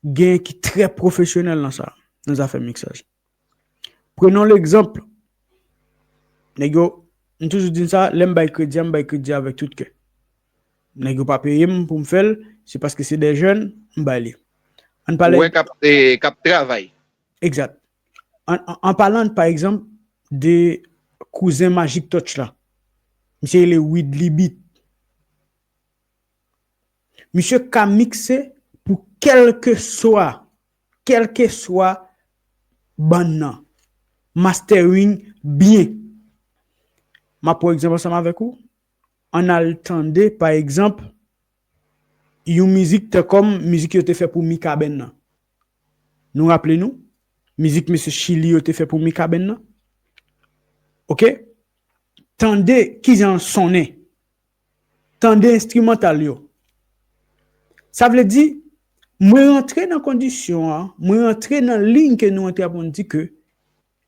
genyen ki trè pwofesyonèl nan sa, nan zafè miksaj. Prenons l'exemple, nèg yo, M toujou di n sa, lè m bay kredi a, m bay kredi a avèk tout kè. Nèg yo pa peye m pou m fè l, se paske se de jèn, m bay li. Ann pale. Ou wè k ap, eh, k ap travay. Egzat. An, an, an palan, pa egzanp, de kouzen Magic Touch la. Misye rele Widly Beat. Misye ka mikse pou kèlkeswa, kèlkeswa bann nan. Mastering byen. M ap pran egzanp ansanm avèk ou. Ann al tande, pa egzanp, yon mizik tankou mizik yo te fè pou Mikaben nan. Nou raple nou? Mizik mesye Chili yo te fè pou Mikaben nan. Oke? Tande kijan l sonnen. Tande enstrimantal yo. Sa vle di, mwen rantre nan kondisyon an, mwen rantre nan liy ke nou rantre a pou n di ke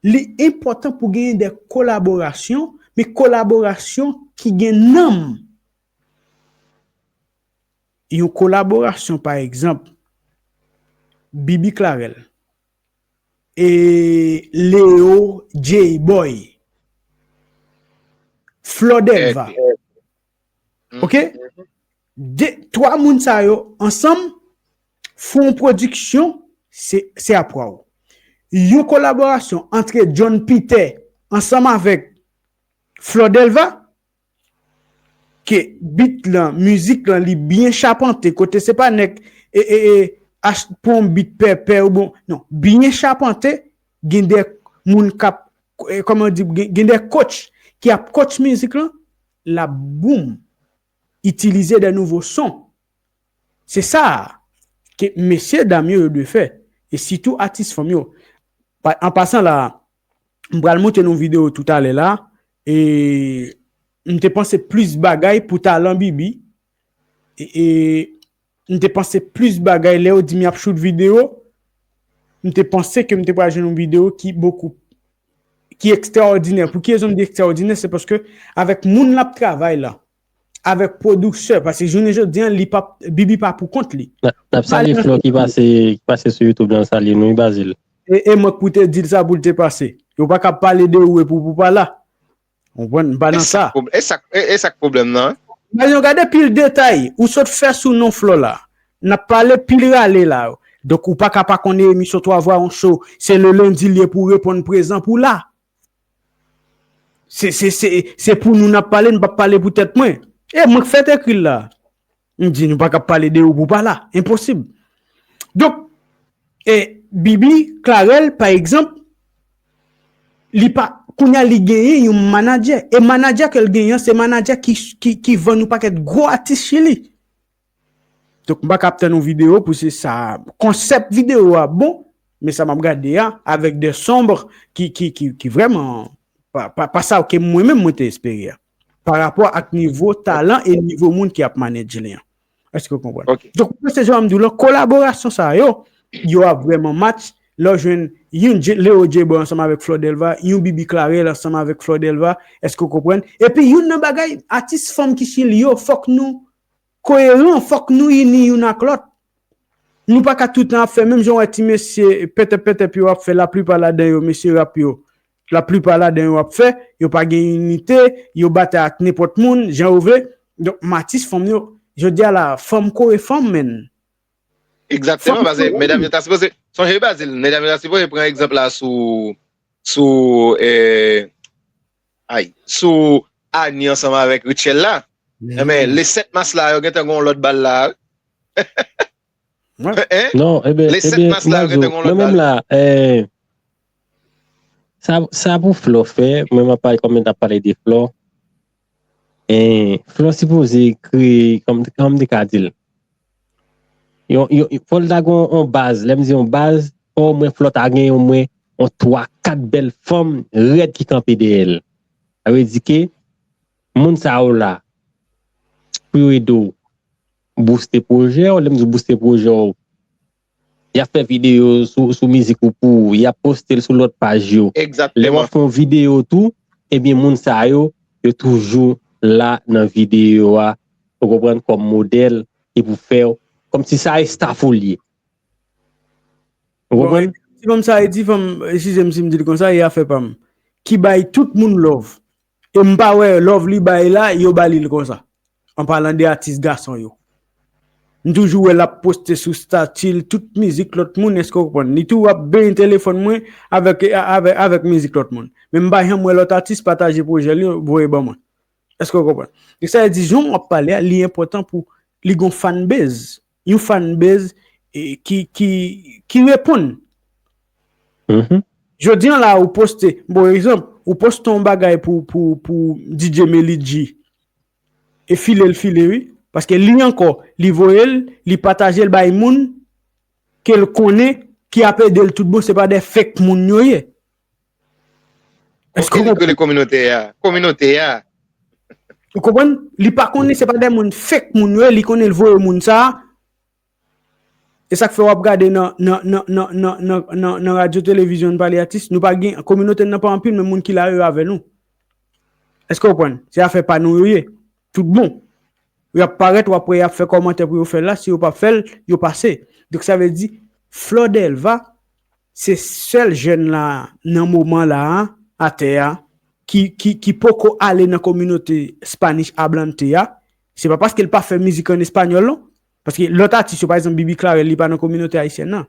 li enpòtan pou genyen de kolaborasyon, men kolaborasyon ki gen nanm. Yon kolaborasyon, pa egzanp, Bibi Clarel e Leo J-Boy, Flor Delva. Ok? De, twa moun sa yo ansanm fè yon pwodiksyon, se, se apwa w. Yon kolaborasyon ant John Peter ansanm avèk Flor Delva, ke beat lan, mizik lan, li byen chapante, kote se pa nèg, e, e, e, ach-, pran yon beat pèpè ou bon, non, byen chapante, gen de moun k ap, e, kòman di, gen, gen de coach ki ap coach mizik lan, l ap boom, itilize de nouvo son. Se sa ke mesye dam yo, yo dwe fè. E sitou atis fanm yo. Pa, an pasan la, m pral montre nou videyo toutalè la, e m te panse plis bagay pou talan Bibi, e, e m te panse plis bagay lè yo di m y ap shoot videyo, m te panse ke m te pral jwenn yon videyo ki bokou, ki ekstraòdinè. Pou ki rezon m di ekstraòdinè? Se paske avèk moun l ap travay la, avèk pwodiktè, paske jounen jodi an, li p ap, Bibi pa pou kont li. N ap, n ap salye Flò ki pase, ki pase sou YouTube la, n salye nou, wi, Bazil. E, e mwen k pou te di l sa pou l te pase. Yo pa ka pale de ou epi w pou pa la. Ou konprann? M pa nan sa. E sa k pwob-, e sa k, e, e sa k pwoblèm nan, en? Imajine w gade pil detay ou sot fè sou non Flò la. N ap pale pil rale la. Donk, ou pa ka pa konnen emisyon Twa Vwa Yon Show, se le lendi l ye pou w reponn prezan pou la. Se, se, se, se pou nou n ap pale, n p ap pale pou tèt mwen. E mwen k fèk ekri l la. M di nou pa ka pale de ou pou pa la. Enposib. Donk, e, Bibi Clarel, pa egzanp, li pa, kounye a li genyen yon manadjè. E manadjè ke l genyen an, se manadjè ki, ki, ki vann yon pakèt gwo atis Chili. Donk, m pa ka ap tann yon videyo pou se sa. Konsèp videyo a bon, men sa m ap gade a, avèk de sonb ki, ki, ki, ki vrèman pa, pa, pa sa ke mwen menm mwen te espere a. Pa rapò ak nivo talan e nivo moun ki ap manage li an. Èske w konprann? Ok. Donk, mwen se jan m di w lan, kolaborasyon sa yo, yo ap vrèman match. Lè w jwenn yon J-, Leo J-Boy ansanm avèk Flò Delva, yon Bibi Clarel ansanm avèk Flò Delva, èske w konprann? Epi youn nan bagay, atis fanm ki Chili yo, fòk nou koyeran, fòk nou ini youn ak lòt. Nou pa ka tout tan ap fè menm jan w wè ti mesye pètèp pètèp yo ap fè, laplipa ladan yo, mesye rap yo, laplipa ladan yo ap fè, yo pa gen inite, yo batay ak nenpòt moun, jan yo vle. Donk, m atis fanm yo, jodi a la, fanm kore fanm, menn. Egzakteman, paske medam yo ta sipoze, sonje Bazil, medam yo ta sipoze pran egzanp la sou, sou, eh, ay, sou Annie ansanm avèk Rutshelle la. Enben, le sèt mas la, yo gentan gen yon lòt bal la. Hein? Non, enben, le sèt mas la, yo gentan gen yon lòt bal. Mwen menm la, eh, sa, sa pou Flò fè, mwen m ap pale, kòm n ap pale de Flò. Eh, Flò sipoze kreye, kòm, kòm m te ka di l. Yon, yon, fò l ta gen yon, yon baz. Lè m di yon baz, fò omwen Flò ta gen omwen yon twa, kat bèl fanm rèd ki kanpe dèyè l. Sa vle di ke moun sa yo la, pou yo ede w booste pwojè w, lè m di w booste pwojè w, y ap fè videyo sou, sou mizik ou pou ou, y ap poste l sou lòt paj yo. Lè w ap fè yon videyo tou, ebyen, moun sa yo, yo toujou la nan videyo a, ou konprann, kòm modèl, e pou fè w, kòmsi sa e staff ou l ye. Ou konprann? Bon, e ti fanm sa, e ti fanm, eskize m si m di l konsa, e afè pa m. Ki bay tout moun love. E m pa wè love li bay la, yo ba li l konsa. An palan de atis gason yo. M toujou wè l ap poste sou stati l tout mizik lòt moun, èske w konprann? Li tou ap benyen telefòn mwen avèk, avèk, avèk mizik lòt moun. Men m pa janm wè lòt atis pataje pwojè li voye ban mwen. Èske w konprann? E sa vle di, jan w ap pale a, li enpòtan pou li gon fanbase. Yon fanbase, eh, ki, ki, ki reponn. Jodi an la, ou poste, bon egzanp, ou poste yon bagay pou, pou, pou D J Melly G. E file l file, wi. Paske li ankò, li voye l, li pataje l bay moun ke l konnen, ki ap ede l tout bon, se pa de fake moun yo ye. Èske w konprann? Kominote a. Kominote a. Ou konprann? Li pa konnen se pa de moun fake moun yo ye, li konnen l voye moun sa a. E sa k fè w ap gade nan, nan, nan, nan, nan, nan, nan, nan radyo, televizyon, n pale atis, nou pa gen, kominote n nan pa anpil, men moun ki la yo avè nou. Èske w konprann? Se afè pa nou yo ye. Tout bon. Y ap parèt, w ap wè y ap fè kòmantè pou yo fè l la, si yo p ap fè l, yo pase. Donk, sa vle di, Flordelva, se sèl jèn la, nan moman la a, atè a, ki, ki, ki poko ale nan kominote Spanish hablante a. Se pa paske l pa fè mizik an espanyòl, non. Paske lòt atis yo, pa egzanp, Bibi Clarel, li pa nan kominote ayisyèn nan.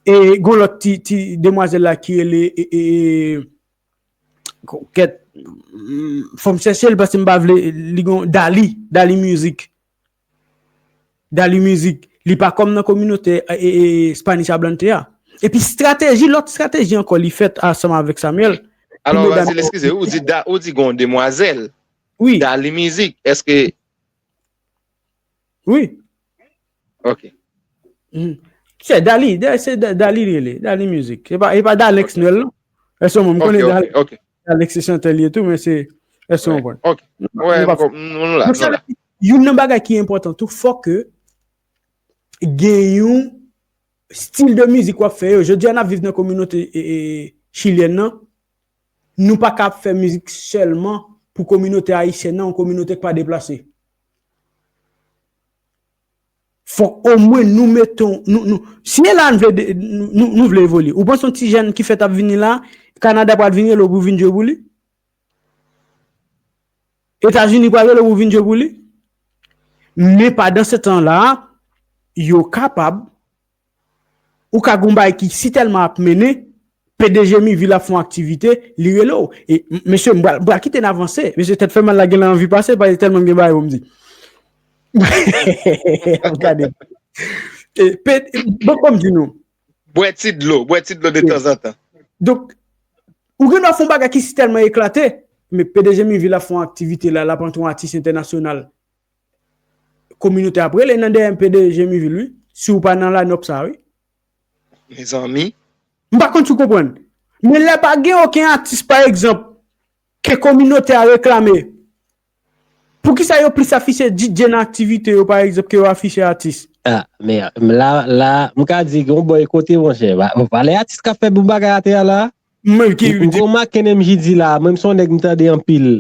E gon lòt ti, ti demwazèl la ki rele, e, e, e, kèt, mm, fò m chèche l paske m pa vle, li gon Dali, Dali Music. Dali Music, li pa kòm nan kominote, e, e, e, Spanish hablante a. Epi strateji, lòt strateji ankò li fèt ansanm avèk Samuel. Pou alò, medam Basil, yo eskize, ou di, da, ou di gon demwazèl. Wi. Dali Music, èske Wi. Ok. Mhm. Se Dali, da- se Da- Dali li rele, Dali Music. E pa, e pa Dalex Noël, non. Èske w konprann? Ok, ok, Dali, ok. Dalex se chantè li ye tou, men se, èske w konprann? Ok. Nou pa, nou pa fè. Nou la, nou la. Youn nan bagay ki enpòtan tou, fòk ke gen yon stil de mizik w ap fè yo. Jodi a, n ap viv nan kominote, e, e, chilyèn nan. Nou pa ka ap fè mizik sèlman pou kominote ayisyèn nan, yon kominote k pa deplase. Fòk omwen nou mete yon, nou, nou, si e la n vle de- nou, nou, nou vle evolye. Ou panse yon ti jèn ki fèt ap vini la, Kanada pral vin rele w pou vin jwe pou li? Etazini pral rele w pou vin jwe pou li? Men pandan se tan la, yo kapab, ou ka gon bagay ki si tèlman ap mennen, P D G Mivil ap fè yon aktivite, li rele w. E, m- mesye, m pral, m pral kite n avanse. Mesye, tèt fè mal la, gen lè anvi pase, paske tèlman m gen bagay pou m di. Gade. E, pe- bon, bon, m di nou. Bwè ti dlo, bwè ti dlo de tanzantan. Donk, ou gen dwa fè yon bagay ki si tèlman eklate, men P D G Mivil ap fè yon aktivite la, l ap antre yon atis entènasyonal. Kominote ap rele nan D M P D G Mivil, wi. Si w pa nan line-up sa, wi. Mezanmi. M pa konn si w konprann. Men lè pa gen okenn atis, pa egzanp, ke kominote a reklame, poukisa yo plis afiche D J nan aktivite yo, pa egzanp, ke yo afiche atis? Ah, men, men la, la, m ka di, gon bòy kote, monchè. Ba, ba lè atis k ap fè bon bagay atè a la. Mwen ki M di gon Macken M J D la, mwen, m se yon nèg m tande anpil.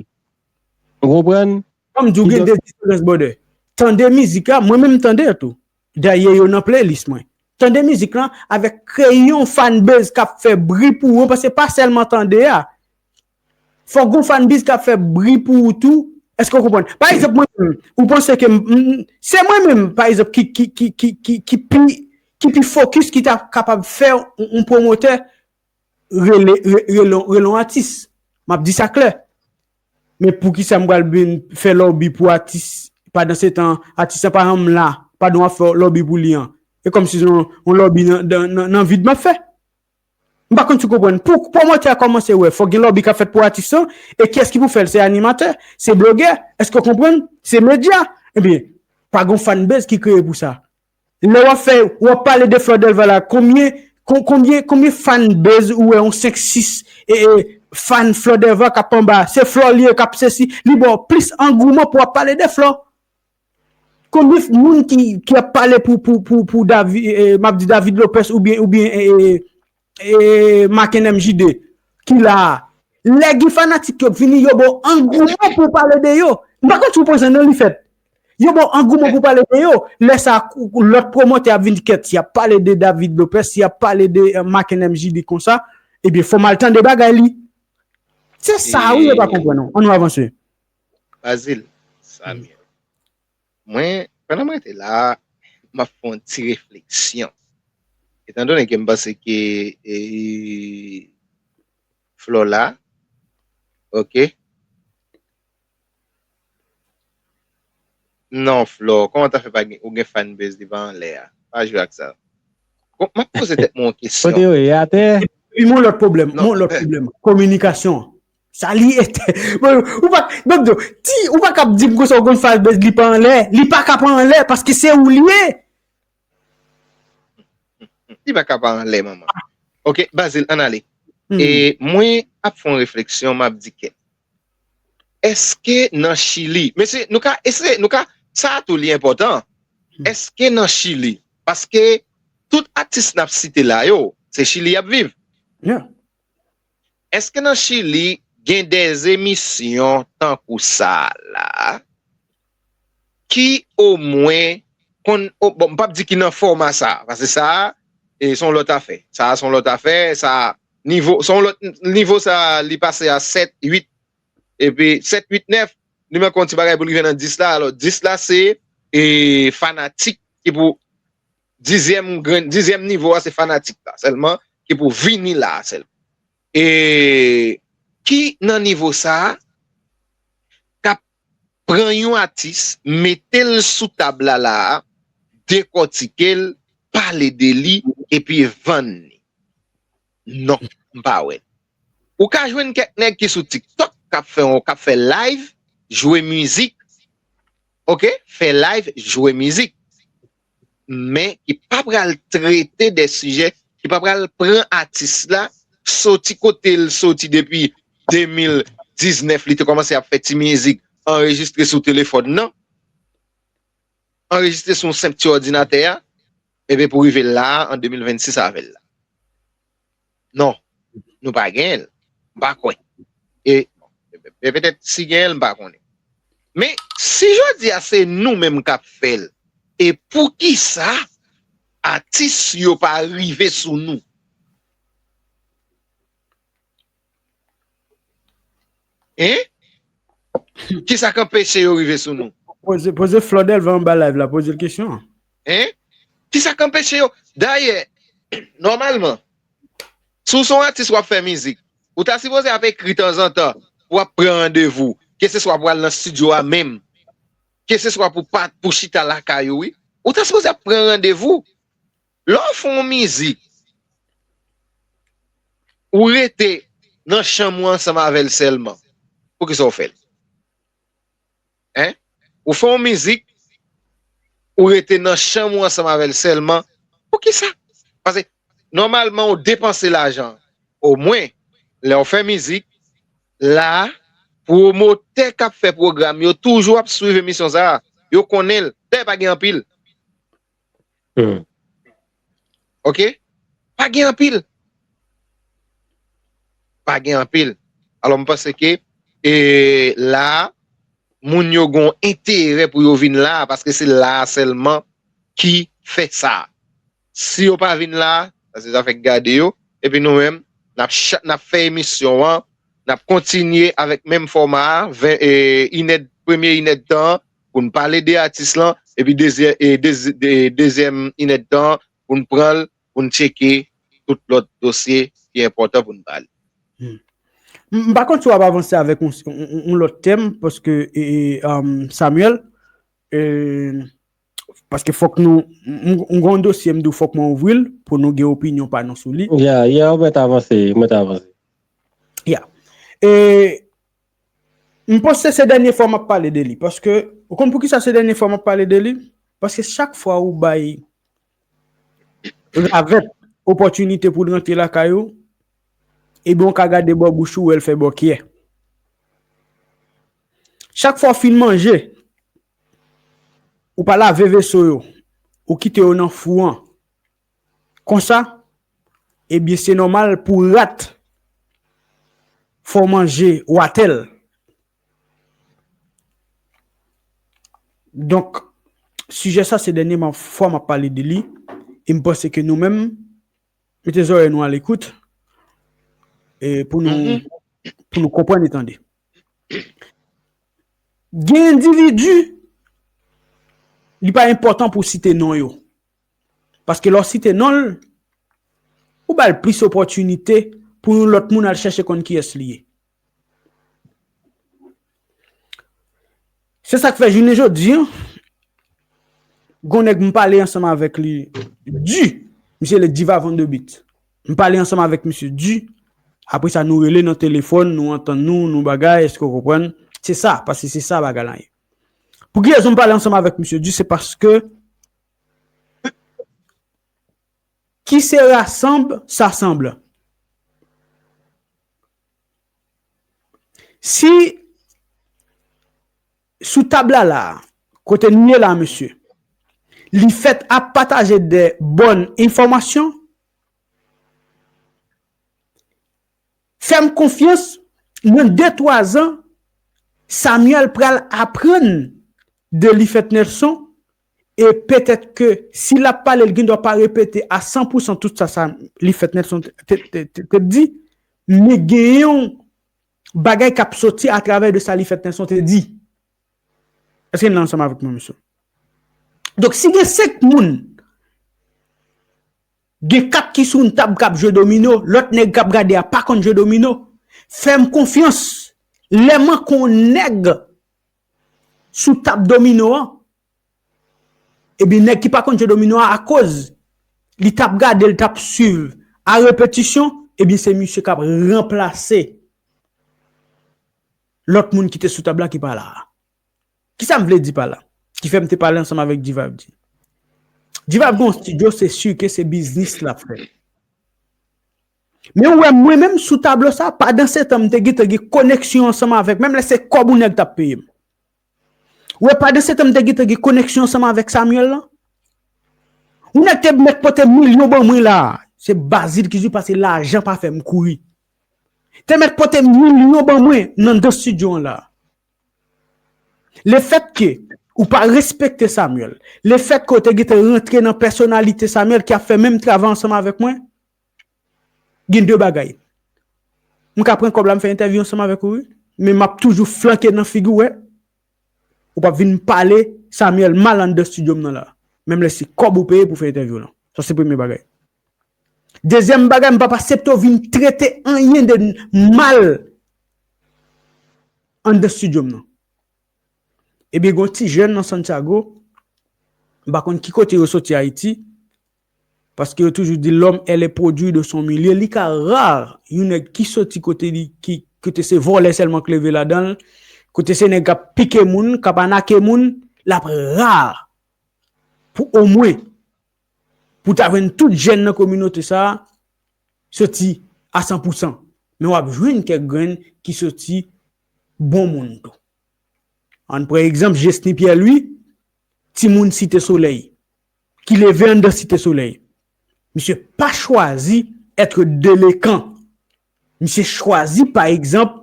Ou konprann? Kòm di w gen de diferans, brother. Tande mizik la, mwen menm m tande l tou. Dayè, yo nan playlist mwen. Tande mizik lan avèk kreye yon fanbase k ap fè bri pou ou, paske pa sèlman tande a. Fòk gon fanbase k ap fè bri pou ou tou. Èske w konprann? Pa egzanp, mwen menm, ou panse ke m- m- se mwen menm, pa egzanp, ki, ki, ki, ki, ki, ki pi, ki pi fokis, ki ta kapab fè yon, yon pwomotè rele, re- rele, rele yon atis. M ap di sa klè. Men poukisa m pral vin fè lòbi pou atis, pandan se tan, atis la pa janm la, pandan w ap fè lòbi pou li an? E kòmsi se yon, yon lòbi nan, nan, nan, nan vid m ap fè. M pa konn si w konprann. Pou pwomotè a kòmanse wè, fòk gen lòbi k ap fèt pou atis lan. E kiyès ki pou fè l? Se animatè, se blogè, èske w konprann? Se medya. Ebyen, pa gon fanbase ki kreye pou sa. Lè w ap fè, w ap pale de Flò Dèlva la, konbyen, kon- konbyen, konbyen fanbase ou wè yon senk sis, e, e, fan Flò Dèlva k ap anba? Se Flò li ye k ap sesi, li ba w plis angouman pou w ap pale de Flò. Konbyen moun ki, ki ap pale pou, pou, pou, pou Davi- e, m ap di David Lopez oubyen, oubyen, e, e, e, Macken M J D ki la a? Lè gen fanatik yo vini, yo ba w angouman pou w pale de yo. M pa konn si w panse non li fèt. Yo ba w angouman pou w pale de yo. Lè sa, lòt pwomotè ap vin kèt, si y ap pale de David Lopez, si y ap pale de, e, Macken M J D konsa, ebyen, fò m al tande bagay li. Se sa, wi, yo pa konprann ou. Ann nou avanse. Bazil, Samuel. Mwen, pandan mwen te la, m ap fè yon ti refleksyon. Etan done ke m panse ke e, Flò la, ok. Non, Flò, kòman ta fè pa gen, ou gen fanbase li pa anlè a? Pa jwe ak sa. Bon, m ap poze tèt mwen yon kesyon. Kote yo ye atè? Epi mwen lòt pwoblèm, mwen lòt pwoblèm. Kominikasyon. Sa li ete. Bon, ou pa, bon, ti, ou pa kap di m konsa ou konn fanbase li pa anlè. Li pa ka pa anlè paske se ou li ye. Li pa ka pa anlè, manman. Ok, Bazil, ann ale. E mwen ap fè yon refleksyon, m ap di ke èske nan Chili, mesye, nou ka eseye, nou ka, sa a tou li enpòtan. Èske nan Chili, paske tout atis n ap site la yo, se Chili y ap viv. Èske nan Chili gen de emisyon tankou sa a la ki omwen konn, o, bon, m p ap di ki nan fòma sa a, paske sa a, e, se yon lòt afè. Sa a se yon lòt afè, sa a, nivo, se yon lòt nivo sa a, li pase a sèt, uit, epi sèt, uit, nèf, li manke yon ti bagay pou l rive nan dis la. Alò, dis la se, e, fanatik ki pou dizyèm grenn, dizyèm nivo a se fanatik la sèlman, ki pou vini la a sèlman. E ki nan nivo sa a, k ap pran yon atis, mete l sou tab la la a, dekòtike l, pale de li, epi vann li. Non, m pa wè l. Ou ka jwenn kèk nèg ki sou TikTok k ap fè yon, k ap fè live, jwe mizik, ok, fè live, jwe mizik. Men ki pa pral trete de sijè, ki pa pral pran atis la, soti kote l soti depi de mil diznèf, li te kòmanse ap fè ti mizik, anrejistre sou telefòn nan, anrejistre sou yon senp ti òdinatè a, ebyen pou rive la a, an de mil vennsis avè l la. Non, nou pa genyen l. M pa kwè. E, e petèt si genyen l, m pa konnen. Men, si jodi a se nou menm k ap fè l, e poukisa atis yo pa rive sou nou? Hein? Kisa k anpeche yo rive sou nou? Poze, poze Flodel va anba live la, poze l kesyon an. Hein? Kisa k anpeche yo? Dayè, nòmalman, si w se yon atis w ap fè mizik, ou ta sipoze ap ekri tanzantan pou w ap pran randevou, keseswa pou al nan estidyo a menm, keseswa pou pa, pou chita lakay ou, wi. Ou ta sipoze ap pran randevou. Lè w fè yon mizik, ou rete nan chanm ou ansanm avè l sèlman, poukisa w fè l? Hein? Ou fè yon mizik, ou rete nan chanm ou ansanm avè l sèlman, poukisa? Paske, nòmalman, ou depanse lajan. Omwen, lè w fè mizik, la, pwomotè k ap fè pwogram yo toujou ap swiv emisyon sa a. Yo konnen l. Dayè, pa gen anpil. Hmm. Ok? Pa gen anpil. Pa gen anpil. Alò, m panse ke, e, la, moun yo gen yon enterè pou yo vin la, paske se la sèlman ki fè sa. Si yo pa vin la, paske sa fèk gade yo, epi nou menm, n ap cha-, n ap fè emisyon an, n ap kontinye avèk menm fòma a, ven, e, inèd, premye inèdtan an, pou n pale de atis lan, epi dezyè-, e, dezi-, de-, dezyèm inèdtan an, pou n pran l, pou n tcheke tout lòt dosye ki enpòtan pou n pale. Hmm. M m pa konn si w ap avanse avèk yon, yon, yon, yon lòt tèm, paske, e, e, um, Samuel, e, paske fòk nou, m, m, m gen yon dosye, m di w fòk mwen ouvri l pou nou gen opinyon pa nou sou li. Ya, ya, ou mèt avanse, ou mèt avanse. Ya. E, m panse se dènye fwa m ap pale de li, paske, ou konn poukisa se dènye fwa m ap pale de li? Paske chak fwa ou bay ravèt opòtinite pou l rantre lakay ou, ebyen, ou ka gade bò bouch ou, wè l fè bòkyè. Chak fwa w fin manje, ou pa lave veso yo, ou kite yo nan fou an. Konsa, ebyen, se nòmal pou rat fè w manje watèl. Donk, sijè sa, se dènyèman fwa m ap pale de li, e m panse ke nou menm, mete zòrèy nou a lekout, e pou nou, mhm, pou nou konprann e tande. Gen endividi, li pa enpòtan pou w site non yo. Paske lè w site non l, ou ba l plis opòtinite pou yon lòt moun al chèche konn kiyès li ye. Se sa k fè jounen jodi a, gon nèg m pale ansanm avèk li di, misye le Diva Van de Beat. M pale ansanm avèk misye di, apre sa nou rele nan telefòn, nou antann nou, nou bagay, èske w konprann? Se sa, paske se sa bagay la ye. Pou ki rezon m pale ansanm avèk misye di, se paske qui se rassemble, s'assemble. Si sou tab la la, kote nou ye la, mesye, li fèt ap pataje de bòn enfòmasyon, fè m konfyans, nan de twa zan, Samuel pral aprann de Lifèt Nelson, e petèt ke si l ap pale, l gen dwa pa repete a san pou san tout sa, sa Lifèt Nelson te, te, te, te, te di, men gen yon bagay k ap soti atravè de sa Lifèt Nelson te di. Èske n la ansanm avèk mwen, mesye? Donk, si gen senk moun, gen kat ki sou yon tab k ap jwe domino, lòt nèg k ap gade a pa konn jwe domino, fè m konfyans, lè m anke yon nèg sou tab domino an, ebyen, nèg ki pa konn jwe domino a, akoz li t ap gade, li t ap swiv a repetisyon, ebyen, se misye k ap ranplase lòt moun ki te sou tab la ki pa la a. Kisa m vle di pa la? Ki fè m te pale ansanm avèk G-Vibe di. G-Vibe gen yon estidyo, se si ke se biznis l ap fè. Men ou wè, mwen menm sou tablo sa, pandan se tan m te gentan gen koneksyon ansanm avèk, menm lè se kòb ou nèg t ap peye m. Ou wè, pandan se tan m te gentan gen koneksyon ansanm avèk Samuel lan. Ou nèg te mèt pote milyon ban mwen la. Se Bazil ki di pase lajan pa fè m kouri. Te mèt pote milyon ban mwen nan de estidyo an la. Lefèt ke ou pa respekte Samuel, lefèt ke w te gentan rantre nan pèsonalite Samuel ki ap fè menm travay ansanm avèk mwen, gen de bagay. M ka pran kòb la, m fè entèvyou ansanm avèk ou, wi. Men m ap toujou flanke nan figi w, wè. Ou p ap vin pale Samuel mal anndan estidyo m nan la. Menm lè se kòb ou peye pou fè entèvyou lan. Sa se premye bagay. Dezyèm bagay, m p ap aksepte w vin trete anyen de mal anndan estidyo m nan. Ebyen, gen yon ti jèn nan Santiago, m pa konn ki kote yo soti Ayiti, paske yo toujou di l'homme est le produit de son milieu. Li ka ra yon nèg ki soti kote li, ki, kote se vòlè sèlman k leve ladan l, kote se nèg k ap pike moun, k ap anake moun, l ap ra pou omwen, pou ta jwenn tout jèn nan kominote sa a soti a san pou san. Men w ap jwenn kèk grenn ki soti bon moun tou. Ann pran egzanp Jesny Pierre Louis, timoun Site Solèy, ki leve anndan Site Solèy. Misye pa chwazi être délinquant. Misye chwazi, pa egzanp,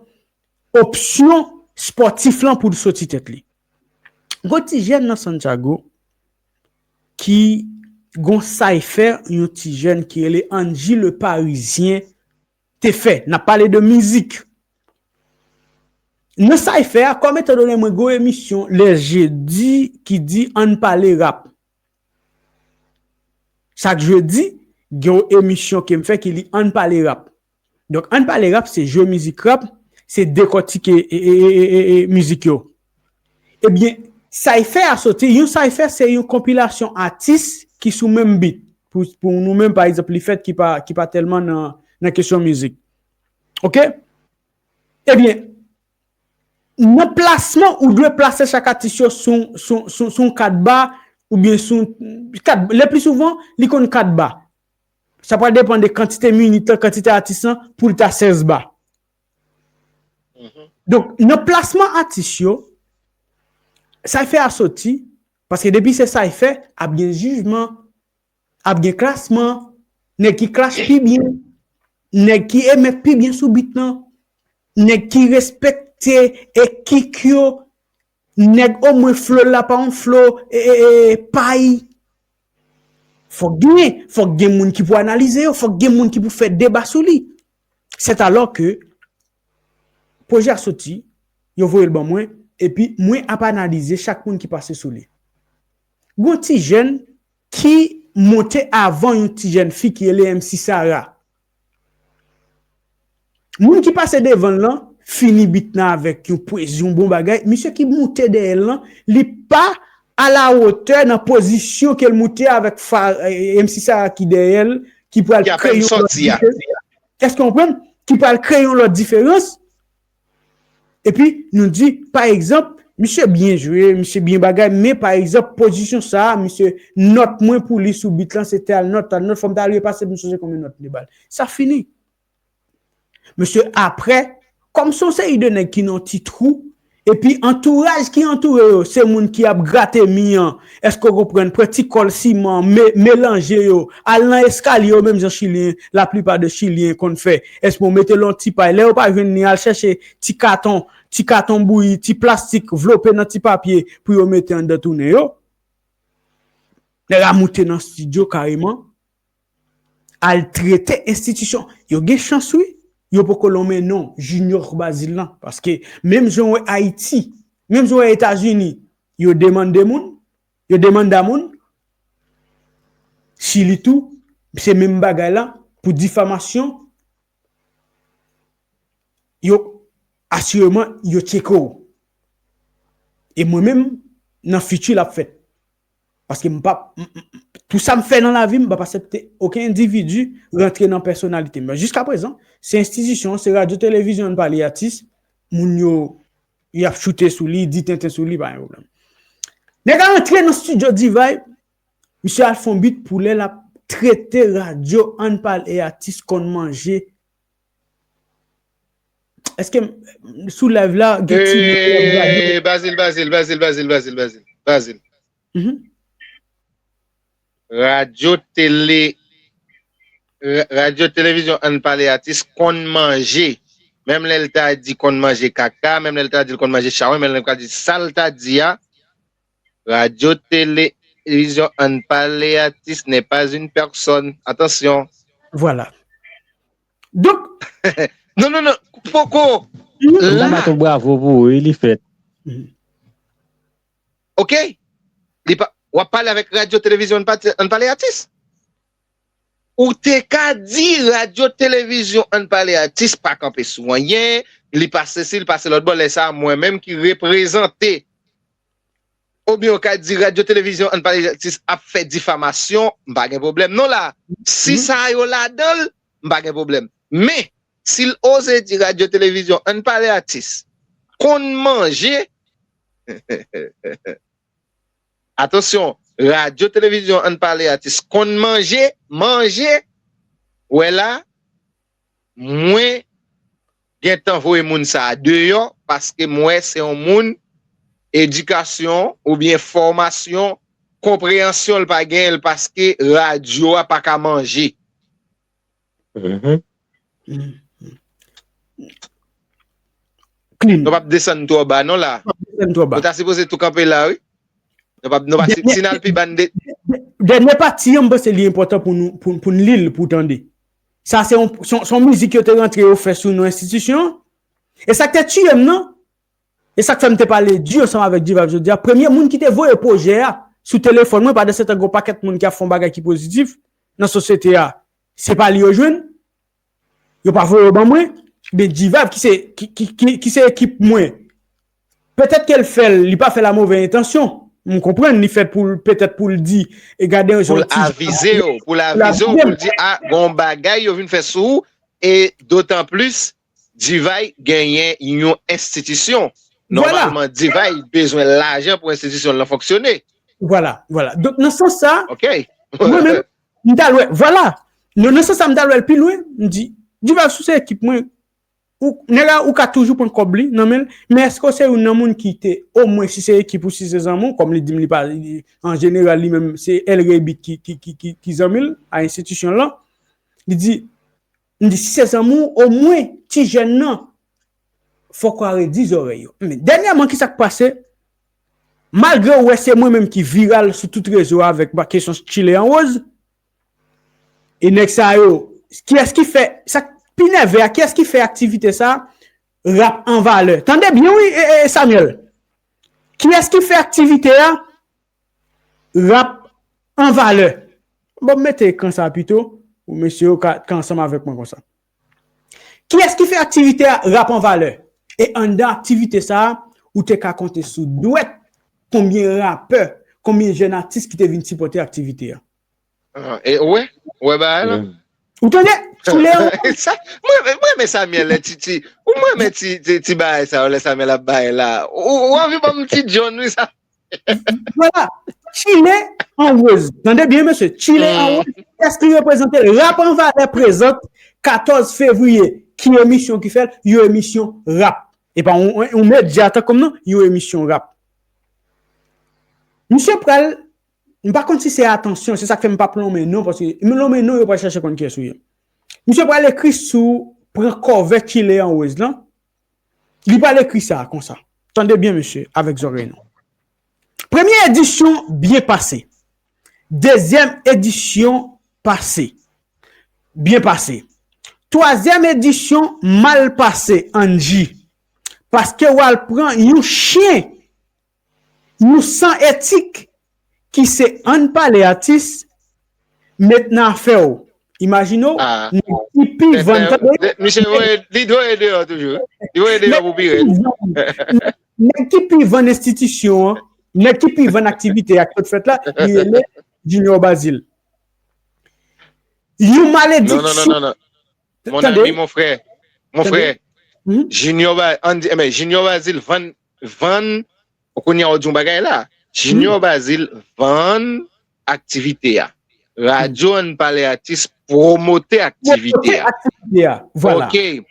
opsyon spòtif lan pou l soti tèt li. Gon ti jèn nan Santiago ki gon cypher, yon ti jèn ki rele Angie Le Parisien te fè. N ap pale de mizik. Nan cypher a, kòm etandone mwen gon emisyon lè jedi ki di Ann Pale Rap. Chak jedi, gen yon emisyon ke m fè ki li Ann Pale Rap. Donk, Ann Pale Rap, se jwe mizik rap, se dekòtike e, e, e, e, e, e mizik yo. Ebyen, cypher a soti, yon cypher se yon konpilasyon atis ki sou menm beat. Pou, pou nou menm, pa egzanp, Lifèt ki pa, ki pa tèlman nan, nan kesyon mizik. Oke? Ebyen, nan plasman, ou dwe plase chak atis yo sou, sou, sou, sou yon kat ba, oubyen sou kat, le pli souvan, li konn kat ba. Sa pral depann de kantite minit lan, kantite atis lan, pou l ta sèz ba. Donk, nan plasman atis yo, cypher a soti, paske depi se cypher, ap gen jijman, ap gen klasman, nèg ki klash pi byen, nèg ki emèt pi byen sou beat lan, nèg ki respekte e kick yo, nèg omwen flow la pa yon flow, e, e, e, pay. Fòk gen, fòk gen moun ki pou analize yo, fòk gen moun ki pou fè deba sou li. C'est alors que pwojè a soti, yo voye l ban mwen, epi mwen ap analize chak moun ki pase sou li. Gon ti jèn ki monte avan yon ti jèn fi ki rele M C Sarah. Moun ki pase devan l lan fini bit lan avèk yon pwezi, yon bon bagay. Misye ki moute dèyè l lan, li pa alawotè nan pozisyon ke l moute avèk fa, eh, M C Sarah ki dèyè l, ki pral kreye yon lòt diferans. Èske w konprann? Ki pral kreye yon lòt diferans. Epi, nou di, pa egzanp, misye byen jwe, misye byen bagay, men pa egzanp, pozisyon sa a, misye nòt mwen pou li sou bit lan, se tèl nòt, tèl nòt, fò m ta repase pou m sonje konbyen nòt m te ba l. Sa fini. Mesye, apre, kòm se yon seri de nèg ki nan ti twou, epi antouraj ki antoure yo, se moun ki ap grate mi an, èske w konprann, pran ti kòl siman, me, melanje yo, al nan eskalye yo, menm jan Chilyen, laplipa de Chilyen konn fè. Èske w mete l yon ti pay, lè yo pa jwenn li, al chèche ti katon, ti katon bouyi, ti plastik, vlope nan ti papye pou yo mete anndan tounen yo. Nèg la moute nan estidyo kareman. Al trete enstitisyon. Yo gen chans, wi. Yo poko lonmen non Junior Bazil lan. Paske menm jan w wè Ayiti, menm jan w wè Etazini, yo demande moun, yo demanda moun. Chili tou, se menm bagay la. Pou difamasyon, yo, asireman, yo tcheke w. E mwen menm, nan fiti, l ap fèt. Paske m p ap, m, m, tout sa m fè nan lavi m, m p ap aksepte okenn endividi rantre nan pèsonalite m. Men jiskaprezan, se enstitisyon, se radyo, televizyon, ann pale atis, moun yo, y ap choute sou li, di tenten sou li, pa gen pwoblèm. Nèg la rantre nan estidyo Divay, misye al fè yon bit pou lè l ap trete radyo, ann pale atis konn manje. Èske m, sou live la, gen ti moun ki ap gade? Hey, Bazil, Bazil, Bazil, Bazil, Bazil, Bazil, Bazil. Mhm. Radyo, tele, ra-, radyo, televizyon, ann pale atis konn manje. Menm lè l ta di konn manje kaka, menm lè l ta di l konn manje chawony, menm lè l ta di sa l ta di a, radyo, televizyon, ann pale atis n'est pas une personne. Attention. Voilà. Donk, non, non, non, poko. M ta bat yon bravo pou ou, wi, li fèt. Mhm. Oke? Li pa, w ap pale avèk radyo, televizyon, ann pa, ann pale atis. Ou te ka di radyo, televizyon, ann pale atis, pa kanpe sou anyen, li pase si, li pase lòt bò, lè sa a, mwen menm ki reprezante. Oubyen ou ka di radyo, televizyon, ann pale atis ap fè difamasyon, m pa gen pwoblèm non la. Si sa yo ladan l, m pa gen pwoblèm. Men, si l oze di radyo, televizyon, ann pale atis, konn manje, atansyon, radyo, televizyon, ann pale atis, konn manje, manje, wè la, mwen gentan voye moun sa a deyò paske m wè se yon moun edikasyon oubyen fòmasyon, konpreyansyon l pa genyen l paske radyo a pa ka manje. Mhm. Clean. Nou p ap desann twò ba non la. Nou p ap desann twò ba. Nou ta sipoze tou kanpe la, wi. Nou p ap, nou pa si, si n al pi ba n de. Dènye pati an, m panse li enpòtan pou nou, pou, pou n li l, pou w tande. Sa se yon, se yon, se yon mizik yo te rantre yo fè sou non enstitisyon. E sa k te tiye m nan, e sa k fè m te pale di ansanm avèk Divav jodi a, premye moun ki te voye pwojè a sou telefòn mwen, pandan se tan gon pakèt moun ki ap fè yon bagay ki pozitif nan sosyete a, se pa li yo jwenn. Yo pa voye yo ban mwen. Men Divav ki se, ki, ki, ki, ki se ekip mwen, petèt ke l fè l, li pa fè l a movè entansyon. M konprann li fè l pou l, petèt pou l di, e gade yon ti jan. Pou l avize yo, pou l avize yo, pou l di, a, gon bagay yo vin fè sou ou, e dotan plis, Divay genyen yon enstitisyon. Nòmalman, Divay bezwen lajan pou enstitisyon l lan fonksyone. Vwala, vwala. Donk, nan sans sa, mwen menm, m t al wè, vwala. Nan, nan sans sa, m t al wè l pi lwen, m di, Divav, si w se ekip mwen, ou, nèg la, ou ka toujou pran kòb li nan men l, men èske w se youn nan moun ki te, omwen, si se ekip ou, si se zanmi w, kòm li di m li pa, li, an jeneral, li menm, se El Rebit ki, ki, ki, ki, ki zanmi l, a enstitisyon l lan, li di, m di, si se zanmi w, omwen, ti jèn nan, fòk w aredi zòrèy yo. Men, dènyèman, ki sa k pase? Malgre w wè se mwen menm ki viral sou tout rezo a avèk ba kesyon Chile an woz, e nèg sa yo, kiyès ki fè, sa k pi nève a, kiyès ki fè aktivite sa a? Rap an valè. Tande byen wi, e, e, Samuel. Kiyès ki fè aktivite a? Rap an valè. Bon, m mete ekran sa pito, pou mesye yo ka, ka ansanm avèk mwen konsa. Kiyès ki fè aktivite a? Rap an valè. E anndan aktivite sa a, ou te ka konte sou dwèt konbyen rapè, konbyen jèn atis ki te vin sipòte aktivite a. Ah, e, ou wè? Ou wè bagay la? Ou tande? Chile an. Sa, mwen, mwen renmen Samuel lè ti, ti, ou mwen renmen ti, ti, ti bagay sa yo, lè Samuel ap bay la. Ou, ou anvi ban m ti John, wi, sa. Vwala. Chile an woz. Tande byen, mesye. Chile an woz. Kiyès ki reprezante l? Rap an valè prezante katòz fevriye. Ki emisyon ki fè l? Yon emisyon rap. E pa yon, yon, yon medya tankou m nan, yon emisyon rap. Misye pral, m pa konn si se atansyon, se sa k fè m p ap lonmen non, paske m lonmen non, yo pral chèche konn kiyès ou ye. Misye pral ekri sou pran kòve Chile an woz lan. Li pral ekri sa konsa. Tande byen, mesye, avèk zòrèy nou. Premye edisyon byen pase. Dezyèm edisyon pase. Byen pase. Twazyèm edisyon mal pase, Angie. Paske w al pran yon chen, yon san etik, ki se ann pale atis, met nan afè w. Imajine w, Ah. nèg ki pi vann, tande? Misye voye, li voye deyò toujou. Li voye deyò pou pi rèd. Nèg ki pi vann enstitisyon an, nèg ki pi vann aktivite ak tout fèt la, li rele Junior Bazil. Yon Non, non, non, malediksyon. non, non. Mon Tande? Ami, mon frè. Mon Tande? Frè. Mhm. Junior Ba, Andy, eh ben, Junior Bazil vann, vann, ou konnen ou di yon bagay la. Junior Bazil vann aktivite a. Radyo Ann Pale Atis pwomote aktivite a. Aktivite a. Vwala. Ok.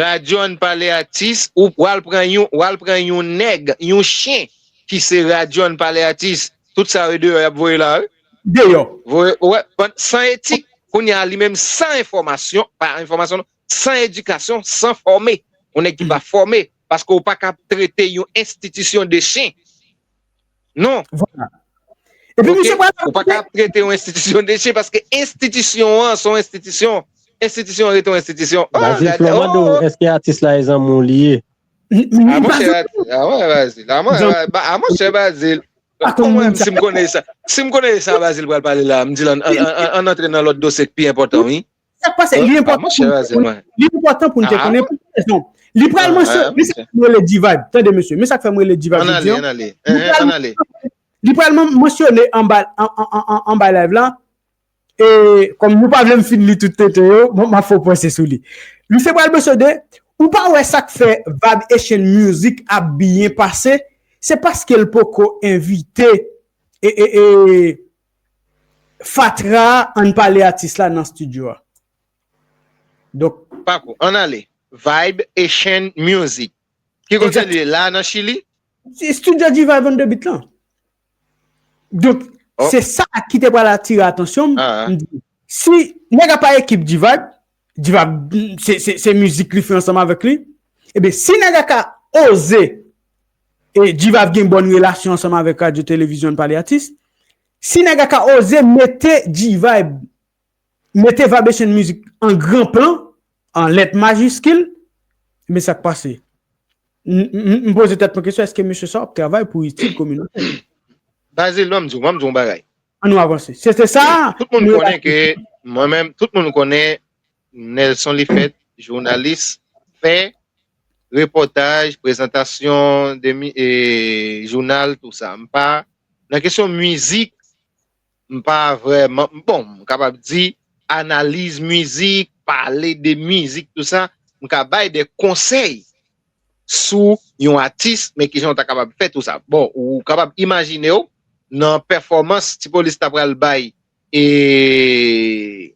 Radyo Ann Pale Atis, ou pral pran yon, ou al pran yon nèg, yon chen, ki se Radyo Ann Pale Atis. Tout sa yo deyò, y ap voye la, wi. Deyò. Voye, wè, ban, san etik, kounye a li menm san enfòmasyon, pa enfòmasyon, non, san edikasyon, san fòme. Yon nèg ki pa fòme, paske ou pa ka trete yon enstitisyon de chen. Non. Vwala. Epi misye pral Ou pa ka trete yon enstitisyon de chen, paske enstitisyon an se yon enstitisyon. Enstitisyon an rete yon enstitisyon. Oh, Bazil, gade, Flo mande oh. Ou, èske atis la e zanmi w li ye? Li Ah, pa monchè, ah, ouais, Bazil. Ah, mwen, ah, ba- ah, monchè, Bazil. Pa konn Mwen, moun sa. Si m konnen sa, si m konnen sa, Bazil pral pale la, m di l, an, an, an, an antre nan lòt dosye ki pi enpòtan, wi. Sa k pase, li Ah, enpòtan monchè, Bazil, mwen. Li enpòtan pou n te Ah. konnen pou rezon. Li pral Ah, mansyon, ah, men sa k fè m rele G-Vibe. Tande, mesye, men sa k fè m rele G-Vibe Ann jodi ale, an. ann ale. Li Eh, pral ann ale. Li pral man- mansyone anba, an, an, an, an, anba live la. E kòm nou pa vle m fin li tout tete yo, bon, m ap fè yon panse sou li. Misye pral mansyone, ou pa wè sa k fè Vibe Haitian Music ap byen pase? Se paske l poko envite e, e, e, fatra Ann Pale Atis la nan estidyo a. Donk, Pako, ann ale. Vibe Haitian Music. Ki kote li ye? La nan Chili? Estidyo G-Vibe on the beat lan. Donk, Oh. Se sa ki te pral atire atansyon m. Ah. M di, si nèg la pa ekip G-Vibe, G-Vibe, se, se, se mizik li fè ansanm avèk li, ebyen, si nèg la ka oze, e G-Vibe gen bòn relasyon ansanm avèk Radyo Televizyon Pale Atis, si nèg la ka oze mete G-Vibe, mete Vibe Haitian Music an gran plan, an lèt majiskil, men sa k pase? M, m, m poze tèt mwen kesyon, èske mesye sa ap travay pou itil kominote? Bazil, ban m di w, ban m di w yon bagay. An nou avanse. Se te sa. Tout moun konnen ke, mwen menm, tout moun konnen Nelson Lifèt, jounalis, fè repòtaj, prezantasyon, de mi- e, jounal, tou sa. M pa, nan kesyon mizik, m pa vrèman, bon, m kapab di, analiz mizik, pale de mizik, tou sa, m ka bay de konsèy sou yon atis, men kijan w ta kapab fè tou sa. Bon, ou kapab imajine w nan pèfòmans Ti Polis ta pral bay, e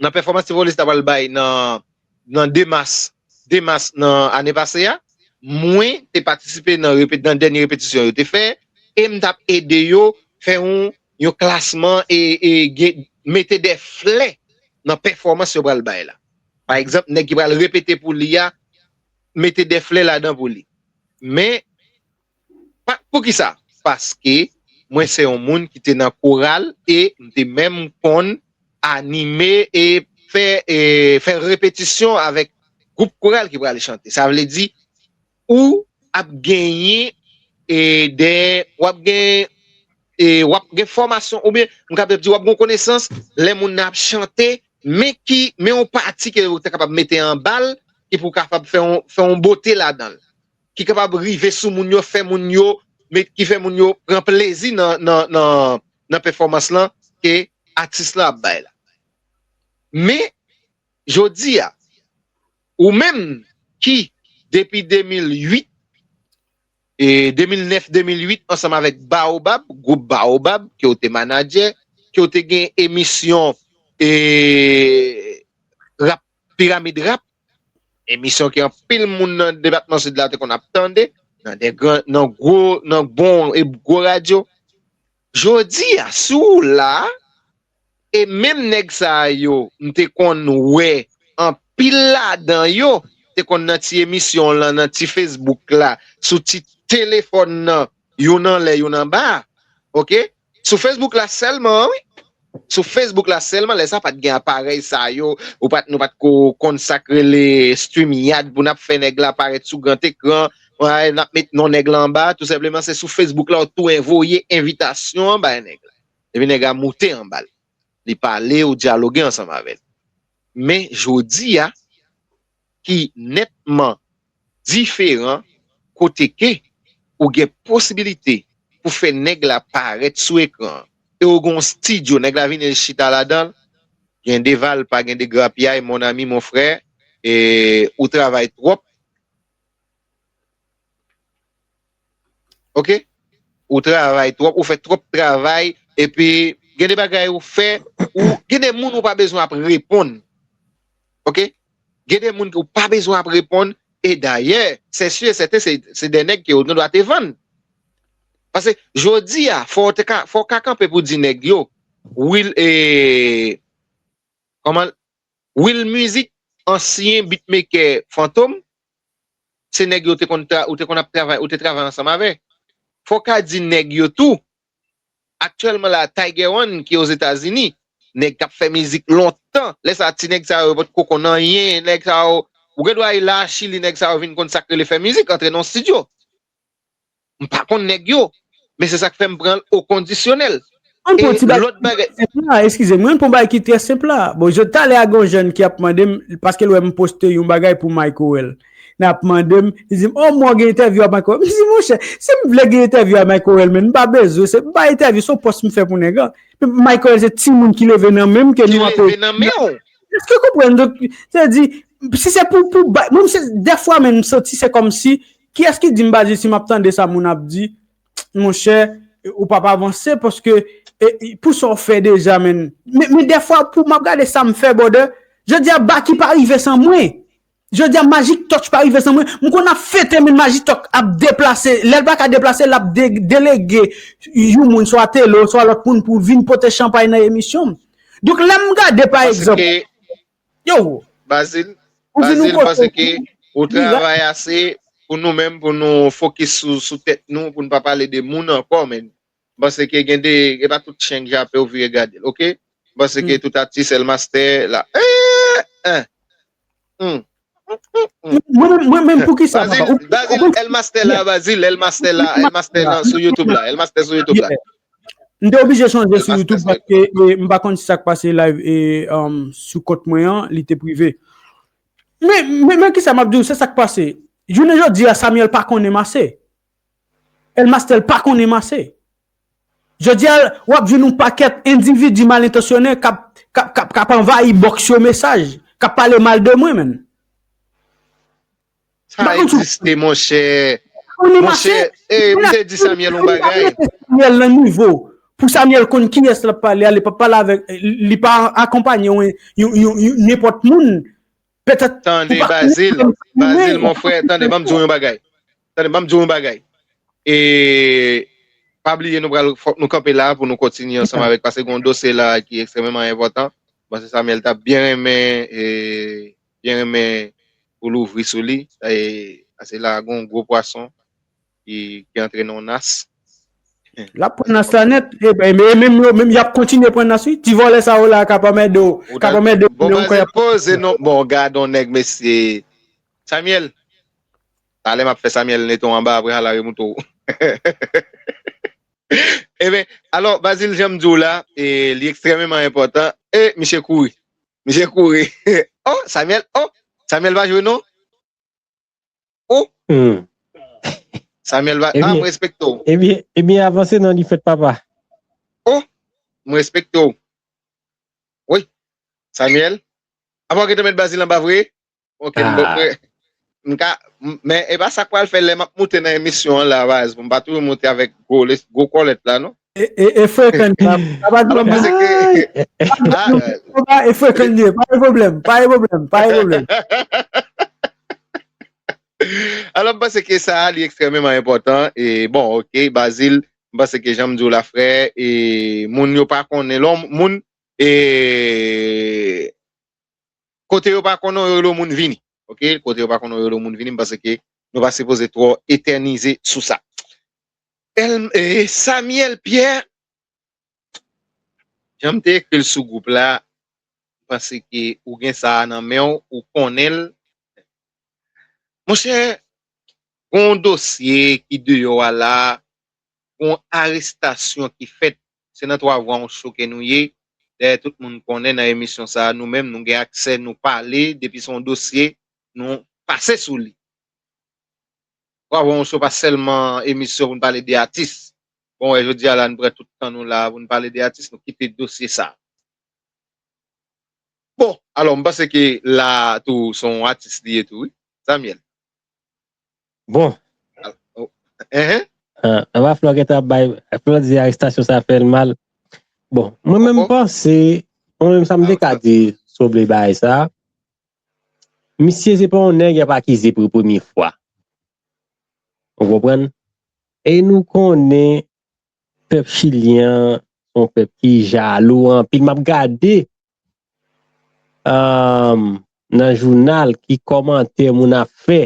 nan pèfòmans Ti Polis ta pral bay nan, nan de mas, de mas nan ane pase a, mwen te patisipe nan, repe- nan dènye repetisyon yo te fè, e m t ap ede yo fè yon, yon klasman e, e gen, mete de flè nan pèfòmans yo pral bay la. Pa egzanp, nèg ki pral repete pou li a, mete de flè ladan pou li. Men, pa, poukisa? Paske mwen se yon moun ki te nan koral e m te menm konn anime e fè, e fè repetisyon avèk gwoup koral ki prale chante. Sa vle di, ou ap genyen e de, w ap gen e w ap gen fòmasyon, oubyen m kapab di w ap gen konesans lè moun nan ap chante, men ki, men yon pati ke ou te kapab mete anba l, ki pou kapab fè yon, fè yon bote ladan l, ki kapab rive sou moun yo, fè moun yo, men ki fè moun yo pran plezi nan, nan, nan, nan pèfòmans lan ke atis lan ap bay la. Men, jodi a, ou menm ki depi de mil uit, e de mil nèf, de mil uit, ansanm avèk Baobab, gwoup Baobab, ke w te manadjè, ke w te gen emisyon e rap, Piramid Rap, emisyon ke anpil moun nan depatman Sid la te konn ap tande, nan de gran, nan gwo, nan bon e gwo radyo. Jodi a, si w la, e menm nèg sa yo, m te konn wè anpil ladan yo, te konn nan ti emisyon lan, nan ti Facebook la, sou ti telefòn nan, youn anlè, youn anba. Oke? Sou Facebook la sèlman, wi. Sou Facebook la sèlman, lè sa pa t gen aparèy sa yo, ou pa t, nou pa t ko konn sa k rele StreamYard pou n ap fè nèg la parèt sou gran ekran, n ap met non nèg la anba, tou senpleman se sou Facebook la ou tou envoye envitasyon an bay nèg la. Epi nèg la moute anba l. Li pale, ou dyaloge ansanm avè l. Men jodi a, ki nètman diferan, kote ke ou gen posibilite pou fè nèg la parèt sou ekran an. E ou gen yon estidyo, nèg la vin, li chita ladan l, gen de valpa, gen de grapyay, mon ami, mon frè, e ou travay twòp. Oke? Ou travay twòp, ou fè twòp travay, epi gen de bagay ou fè, ou, gen de moun ou pa bezwen ap reponn. Oke? Gen de moun ke ou pa bezwen ap reponn, e dayè, se si e sèten, se, se de nèg ke ou gen dwa te vann. Paske jodi a, fò w te ka, fò w ka kanpe pou di nèg yo, Will, e, kòman, Will Music, ansyen beatmaker Fantom, se nèg yo te konn tra-, ou te konn ap travay, ou te travay ansanm avè. Fò w ka di nèg yo tou, aktyèlman la, Tiger One ki Ozetazini, nèg k ap fè mizik lontan, lè sa ti nèg sa yo potko konn anyen, nèg sa yo, ou gen dwa al Chili, nèg sa yo vin konn sa k rele fè mizik, antre nan yon estidyo. M pa konn nèg yo, men se sa k fè m pran l o kondisyonèl. Ann pran ti bagay senp la, eskize m, ann pran bagay ki trè senp la. Bon, jodi talè a gen yon jèn ki ap mande m, paske l wè m poste yon bagay pou Michael. L ap mande m, li di m, "Oh, mwen gen entèvyou ak Michael." M di, "Monchè, si m vle gen entèvyou ak Michael, men m pa bezwen, se, m pa entèvyou, se yon pòs m fè pou nèg la." Men Michael se timoun ki leve nan men m ke nou ap. Ki leve nan men w. Èske w konprann? Donk, sa vle di, si se pou, pou bay, mwen, se, dèfwa, men m santi se kòmsi, kiyès ki di m pa di si m ap tande sa moun ap di, monchè, ou p ap avanse, paske, e, e, pou sa w fè deja, men. Men, men dèfwa, pou m ap gade sa m fè, brother, jodi a, Baky pa rive san mwen. Jodi a, Magic Touch pa rive san mwen. M konn ap fete, men Magic Touch ap deplase. Lè l pa ka deplase, l ap de-, delege yon moun, swa Telo, swa lòt moun pou vin pote chanpay nan emisyon m. Donk, lè m gade, pa egzanp, yo, Bazil, ou vin ou Bazil, m panse ke ou travay ase pou nou menm, pou nou fokis sou, sou tèt nou, pou n pa pale de moun ankò, men. M panse ke gen de, e pa tout chen k jape ou vire gade l, oke? M panse ke tout atis, El Master la. Eh, eh. Hmm. Mwen menm, mwen menm, poukisa, papa? Bazil, Bazil, El Master la, Bazil, El Master la, El Master la, sou YouTube la, El Master sou YouTube la. M te oblije chanje sou YouTube paske, e, m pa konn si sa k pase live, e, um, sou kont mwen an, li te prive. Men, men, men kisa m ap di w, se sa k pase. Jounen jodi a, Samuel pa konnen m ase. El Master pa konnen m ase. Jodi a, w ap jwenn yon pakèt endividi malentansyonnen k ap, k ap, k ap, k ap anvayi bòks yo mesaj, k ap pale mal de mwen, menn. Sa egziste, monchè. Monchè, e, m te di Samuel yon bagay. Samuel nan nivo. Pou Samuel konn kiyès l ap pale a, li pa pale avèk, li pa akonpanye yon, yon, yon, yon nenpòt moun. Petèt. Tande, Bazil, Bazil, mon frè, tande, ban m di w yon bagay. Tande, ban m di w yon bagay. E pa bliye, nou pral, fòk nou kanpe la pou nou kontinye ansanm avèk, paske gen yon dosye la ki ekstrèmeman enpòtan. Bon, se Samuel t ap byen renmen, e, byen renmen pou louvri sou li. E, paske la, gen yon gwo pwason ki, ki antre nan nas. L ap pran nas la nèt. E ben, e menm yo, menm y ap kontinye pran nas, wi. Ti vòlè sa yo la k ap anmède w, k ap anmède w. Bon, Bazil, poze non. Bon, gad on nèg, mesye. Samuel. Talè m ap fè Samuel nete w anba, apre sa l a remoute w. Ebyen, alò, Bazil, jan m di w la, e, li ekstrèmeman enpòtan. E, misye kouri. Misye kouri. Oh, Samuel, oh, Samuel pa jwe non. Oh, Hmm. Samuel pa, ah, Ebyen, mwen respekte w. ebyen, ebyen, avanse nan li fèt papa. Oh, mwen respekte w. Wi, Samuel. Apa w gentan met Bazil anba vre? Ok, m Ah. m- m ka, m- men e pa sa k pral fè lè m ap moute nan emisyon an la, baz, pou m pa toujou moute avèk gwo, les- gwo kòlèt la, non? E, e, e frekan li la. Sa pa Alò, m panse gen ke, Ay! ah, pwoblèm, e frekan li ye. Pa gen pwoblèm, pa gen pwoblèm, pa gen pwoblèm. Alò, m panse ke sa a, li ekstrèmeman enpòtan. E, bon, ok, Bazil, m panse ke jan m di w la, frè, e, moun yo pa konnen. Lè w moun, e, kote yo pa konnen w, yo rele w moun vini. Ok? Kote yo pa konnen w, yo rele w moun vini, m panse ke nou pa sipoze twò etènize sou sa. El, e, Samuel Pierre, jan m te ekri l sou gwoup la, m panse ke ou gen sa a nan men w, ou konnen l. Monchè, gon dosye ki deyò a la, gon arestasyon ki fèt. Se nan Twa Vwa yon cho ke nou ye. Dayè, tout moun konnen nan emisyon sa a, nou menm, nou gen aksè, nou pale, depi se yon dosye, nou pase sou li. Twa Vwa yon cho pa sèlman emisyon pou n pale de atis. Bon, wè, jodi a la, nou pran tout tan nou la pou n pale de atis, nou kite dosye sa a. Bon, alò, m panse ke la tou, se yon atis li ye tou, wi. Samuel. Bon, Al- oh, Enhen. ah, anba Flò gentan ap bay, Flò di arestasyon sa fè l mal. Bon, mwen menm m Oh, panse, mwen menm sa m te ah, ka sa. Di sou bagay sa, misye se pa yon nèg y ap akize pou premye fwa. Ou konprann? E nou konnen pèp chilyen an se yon pèp ki jalou anpil. M ap gade um, nan jounal ki kòmantè moun ap fè.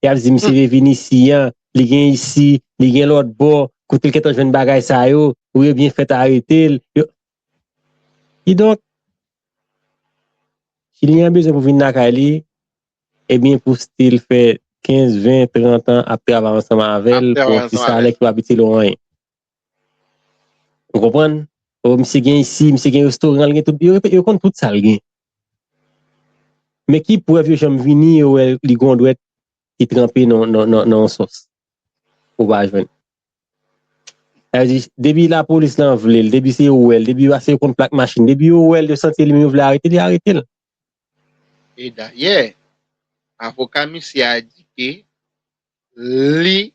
Y ap di misye te vin isi an, li gen isi, li gen lòt bò, kote l gentan jwenn bagay sa yo, ou yo byen fèt arete l. Yo... Kidonk, chilyen an bezwen pou vin lakay li, ebyen pou still fè kenz, ven, trant an ap travay ansanm avè l pou yon ti salè ki pa pi ti lo anyen. Ou konprann? O, misye gen isi, misye gen restoran, li gen tout, yo, yo konn tout sa l gen. Men ki prèv yo janm vini, yo wè li gon dwèt ki tranpe nan, nan, nan, nan yon sòs? Ou pa jwenn. Sa vle di, depi lapolis lan vle l, depi se yo wè l, depi yo pase yo konn plak machin, depi yo wè l, yo santi li menm yo vle arete, li arete l. E dayè, avoka misye a di ke li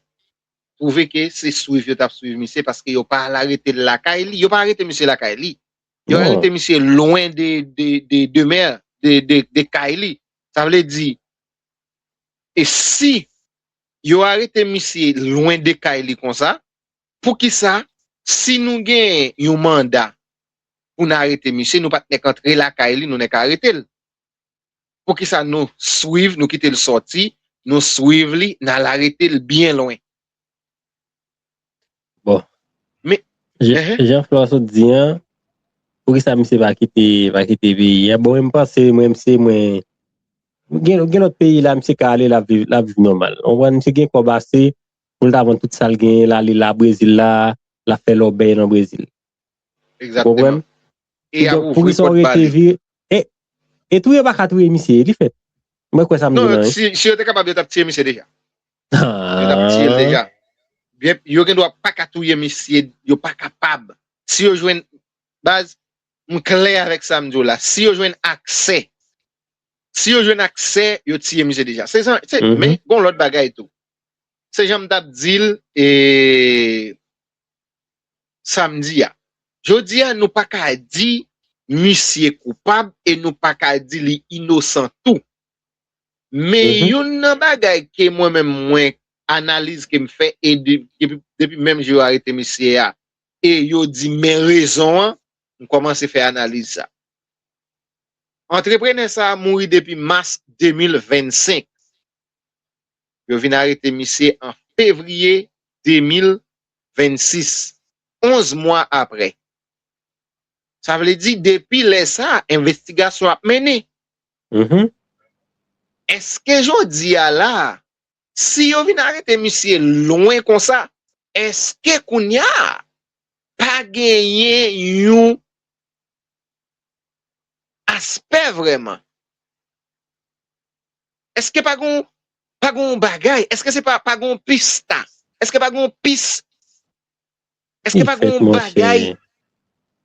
twouve ke se swiv yo t ap swiv misye paske yo pa al arete l lakay li. Yo pa arete misye lakay li. Yo arete misye lwen de, de, de, de mè, de, de, de kay li. Sa vle di, e si yo arete misye lwen de kay li konsa, poukisa, si nou gen yon manda pou n arete misye, nou pa t nèk antre lakay li, nou nèk arete l? Poukisa nou swiv, nou kite l sòti, nou swiv li, n al arete l byen lwen? Bon. Men, Jan, enhen. Jan Flò sot di an, poukisa misye pa kite, pa kite peyi a? Bon, mwen, m panse, mwen, m se mwen, gen, gen lòt peyi la, misye ka ale, l ap viv, l ap viv nòmal. Ou konprann, misye gen kòb ase, pou l ta vann tout sa l genyen, l ale la, Brezil la, l ap fè lòbèy nan Brezil. Ou konprann? Egzakteman. E y ap Kidonk, ouvri poukisa w pòt ba rete li. Vire, e, e touye pa ka touye misye, li fèt. Mwen kwè sa m di Non, nan, wi. Si, si yo te kapab, yo t ap tiye misye deja. Yo t ap tiye l Ah, deja. Byen, yo gen dwa pa ka touye misye, yo pa kapab. Si yo jwenn, baz, m klè avèk sa m di w la, si yo jwenn aksè, si yo jwenn aksè, yo tiye misye deja. Se jan, se, Mhm. Men, gon lòt bagay tou. Se jan m t ap di l, e, samdi a. Jodi a, nou pa ka di misye koupab e nou pa ka di li inosan tou. Men Mhm. youn nan bagay ke mwen menm mwen, analiz ke m fè, e de, depi, depi menm jou yo arete misye a, e yo di men rezon an, m kòmanse fè analiz sa. Antreprenè sa a mouri depi mas de mil vennsenk. Yo vin arete misye an fevriye de mil vennsis, onz mwa apre. Sa vle di, depi lè sa a, envestigasyon ap mennen. Mhm. Èske jodi a la, si yo vin arete misye lwen konsa, èske kounye a pa genyen yon aspè vrèman? Èske pa gon pa gon bagay? Èske se pa pa gon pista? Èske pa gon pis? Èske pa gon bagay?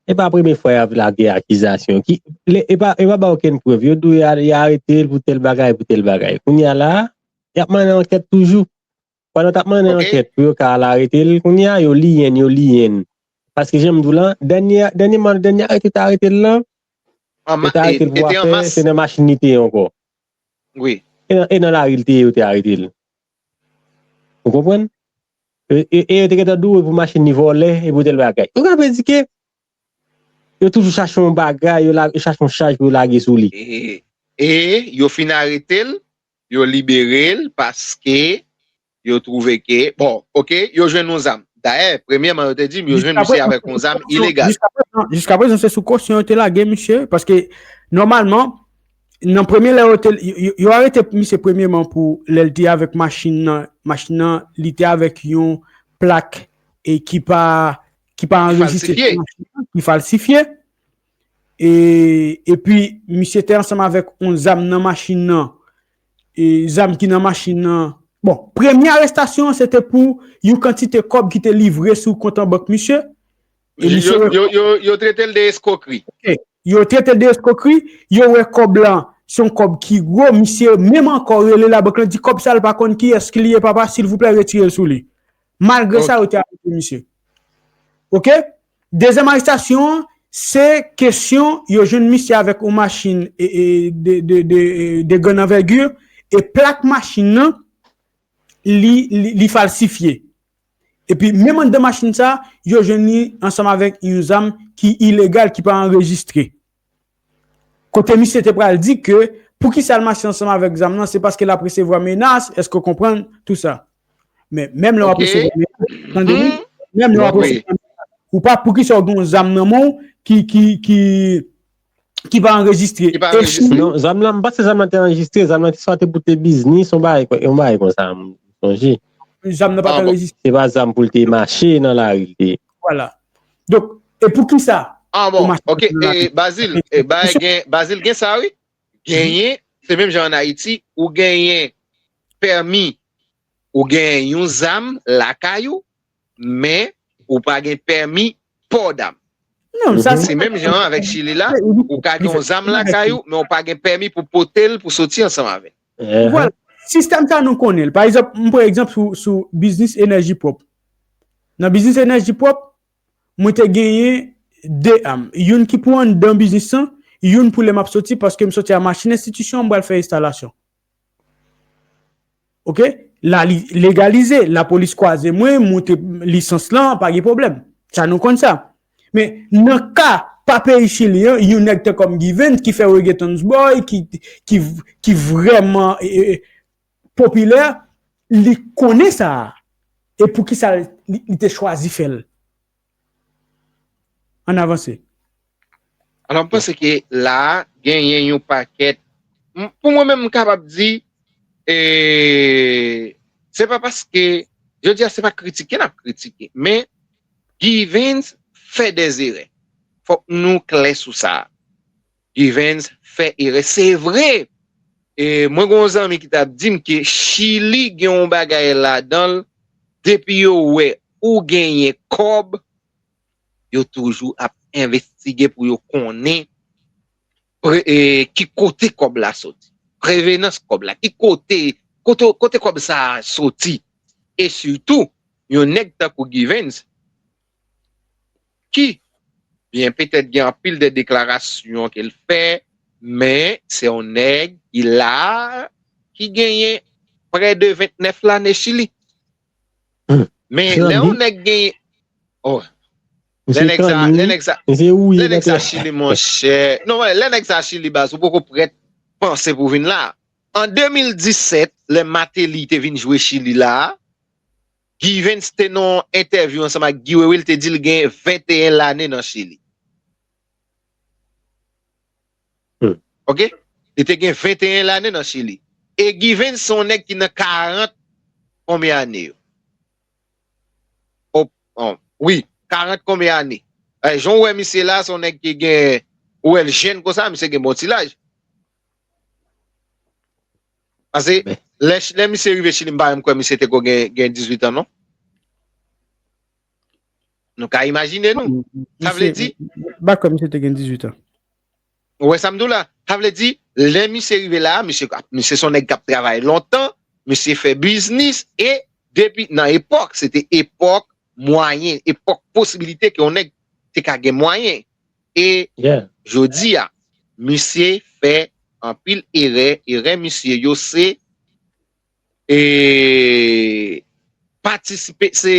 E pa premye fwa y ap lage akizasyon. Ki, e pa, e pa ba okenn prèv. Yo di w y arete l pou tèl bagay, pou tèl bagay. Kounye a la, y ap mennen ankèt toujou. Pandan t ap mennen ankèt pou yo ka al arete l, kounye a, yo liyen, yo liyen. Paske jan m di w lan, dènye, dènye, dènye arete te arete l lan, yo te arete l pou afè, se nan machin li te ye ankò. E nan lari l te ye, yo te arete l. Ou konprann? E yo te gentan di w e pou machin li vòlè, e pou tèl bagay. Ou ka vle di ke yo toujou chache yon bagay, yo chache yon chaj pou yo lage sou li. E yo fin arete l, yo libere l paske yo twouve ke, bon, oke, yo jwenn yon zam. Dayè, premyèman, yo te di m yo jwenn misye avèk yon zam ilegal. Jiska prezan, se sou kosyon yo te lage misye, paske nòmalman, nan premye lè yo te, yo arete misye premyèman pou lè l te avèk machin nan, machin nan, li te avèk yon plak e ki pa, ki pa anrejistre, ki falsifye. E, epi, misye te ansanm avèk yon zam nan machin nan. E zam ki nan machin nan. Bon, premye arestasyon an, se te pou yon kantite kòb ki te livre sou kont an bank misye. E misye yo, yo, yo, yo trete l de eskokri. Yo trete l de eskokri, yo wè kòb lan, se yon kòb ki gwo, misye menm ankò rele labank lan, di kòb sa l pa konn kiyès ki li ye, papa, silvouplè, retire l sou li. Malgre sa, yo te arete misye. Oke? Dezyèm arestasyon an, se kesyon yo jwenn misye avèk yon machin e, e, de, de, de, de grann anvègi, e plak machin nan, li, li, li falsifye. Epi, menm anndan machin sa, yo jwenn li ansanm avèk yon zam ki ilegal, ki pa anrejistre. Kote misye te pral di ke poukisa l mache ansanm avèk zam nan, se paske l ap resevwa menas, èske w konprann tou sa? Men, menm lè w ap resevwa menas, tande byen, menm lè w ap resevwa menas, ou pa, poukisa w gen yon zam nan men w ki, ki, ki, ki pa anrejistre? Non, zam nan, m panse zam nan te anrejistre, zam nan te swa te pou te biznis, yon bagay, yon bagay konsa, m sonje. Zam nan pa t anrejistre. Se pa zam pou l te mache nan lari l te. Vwala. Donk, e poukisa? Ah bon, oke, e, Bazil, e, Bazil gen, Bazil gen sa, wi. Genyen, se menm jan ann Ayiti, ou genyen pèmi, ou genyen yon zam lakay ou, men ou pa gen pèmi pò dam. Se menm jan avèk Chili la, ou ka gen yon zam lakay ou, men ou pa gen pèmi pou pote l, pou soti ansanm avè l. Vwala. Sistèm sa nou konnen l. Pa egzanp, m pran egzanp sou, sou biznis enèji pwòp. Nan biznis enèji pwòp, mwen te genyen de am. Youn ki pou anndan biznis lan, youn pou lè m ap soti, paske m soti a machin enstitisyon, m pral fè enstalasyon. Oke? La li legalize, lapolis kwaze mwen, montre lisans lan, pa gen pwoblèm. Sa nou konn sa. Men nan ka pa peyi Chili an, yon nèg tan kòm Givens ki fè reggaetons boy, ki, ki, ki vrèman e, e, popilè, li konnen sa a. E poukisa li, li te chwazi fè l? Ann avanse. Alò, m panse ke la a, genyen yon pakèt. Pou mwen menm, m kapab di, e, se pa paske, jodi a, se pa kritike n ap kritike, men Givens fè dèzerè. Fòk nou klè sou sa. Givens fè erè. Se vre, e, mwen gen yon zanmi ki t ap di m ke Chili gen yon bagay ladan l, depi yo wè ou genyen kòb, yo toujou ap envestige pou yo konnen ki kote kòb la soti, prevenans kòb la, ki kote, kote, kote kòb sa a soti. E sitou, yon nèg tankou Givens, ki byen petèt gen anpil de deklarasyon ke l fè, men se yon nèg ki la, ki genyen prè de ventnèf lane Chili. Men lè yon nèg genyen, oh, lè nèg sa, lè nèg sa, lè nèg sa Chili, monchè. Non, lè nèg sa Chili, baz, ou poko prèt panse pou vin la. An de mil disèt, lè Martelly te vin jwe Chili la, Givens te nan yon entèvyou ansanm ak Guy Wewe, li te di l gen venteyen lane nan Chili. Oke? Li te gen venteyen lane nan Chili. E Givens se yon nèg ki nan karant konbyen ane yo? O, o, wi, karant konbyen ane? Eh, jan w wè misye la, se yon nèg ki gen, ou wè l jèn konsa, misye gen bon ti laj. Paske lè, lè misye rive Chili, m pa menm kwè misye te ko gen, gen dizuit an, non. Nou ka imajine nou. Sa vle di, m pa kwè misye te gen dizuit an. Ou wè sa m di w la? Sa vle di, lè misye rive la, misye, misye se yon nèg k ap travay lontan, misye fè biznis, e depi nan epòk, se te epòk mwayen, epòk posibilite ke yon nèg te ka gen mwayen. E jodi a, misye fè anpil erè, erè misye yo se, e, patisipe, se,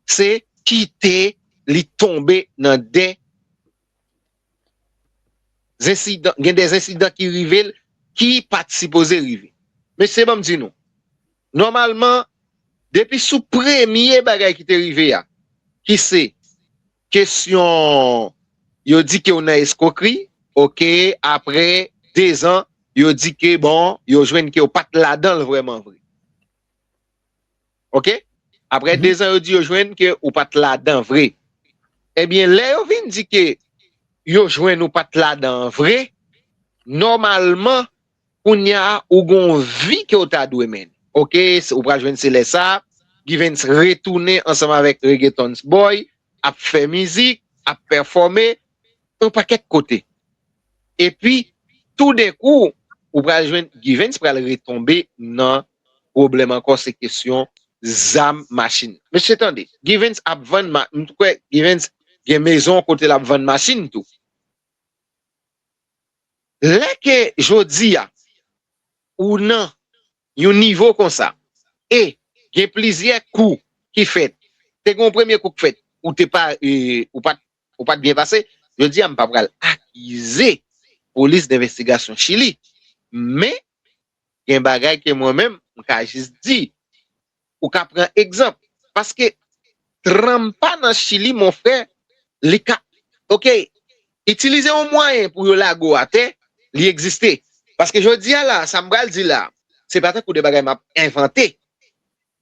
se kite li tonbe nan de ensidan, gen de ensidan ki rive l ki pa t sipoze rive. Mesye, ban m di nou, nòmalman, depi sou premye bagay ki te rive a, ki se kesyon, yo di ke w nan eskwokri, oke, apre dezan, yo di ke, bon, yo jwenn ke w pa t ladan l vrèman vre. Oke? Apre dezan, yo di yo jwenn ke ou pa t ladan vre. Ebyen, lè yo vin di ke yo jwenn ou pa t ladan vre, nòmalman, kounye a, ou gen yon vi ke w ta dwe mennen. Oke? Se, ou pral jwenn se lè sa, Givens retounen ansanm avèk Reggaeton Boy, ap fè mizik, ap pèfòme, yon pakèt kote. Epi, toudenkou, ou pral jwenn Givens pral retonbe nan pwoblèm ankò, se kesyon zam, machin. Mesye, tande, Givens ap vann, ma-, m kwè Givens gen mezon kote l ap vann machin tou. Lè ke jodi a, ou nan yon nivo konsa, e gen plizyè kou ki fèt, te gen yon premye kou k fèt, ou te pa, e, ou pa t, ou pa t byen pase, jodi a m pa pral akize polis denvestigasyon Chili, men gen bagay ke mwen menm, m ka jis di, ou ka pran egzanp. Paske tranpa nan Chili, mon frè, li ka, oke, itilize yon mwayen pou yo lage w atè, li egziste. Paske jodi a la, sa m pral di la, se pa tankou de bagay m ap envante.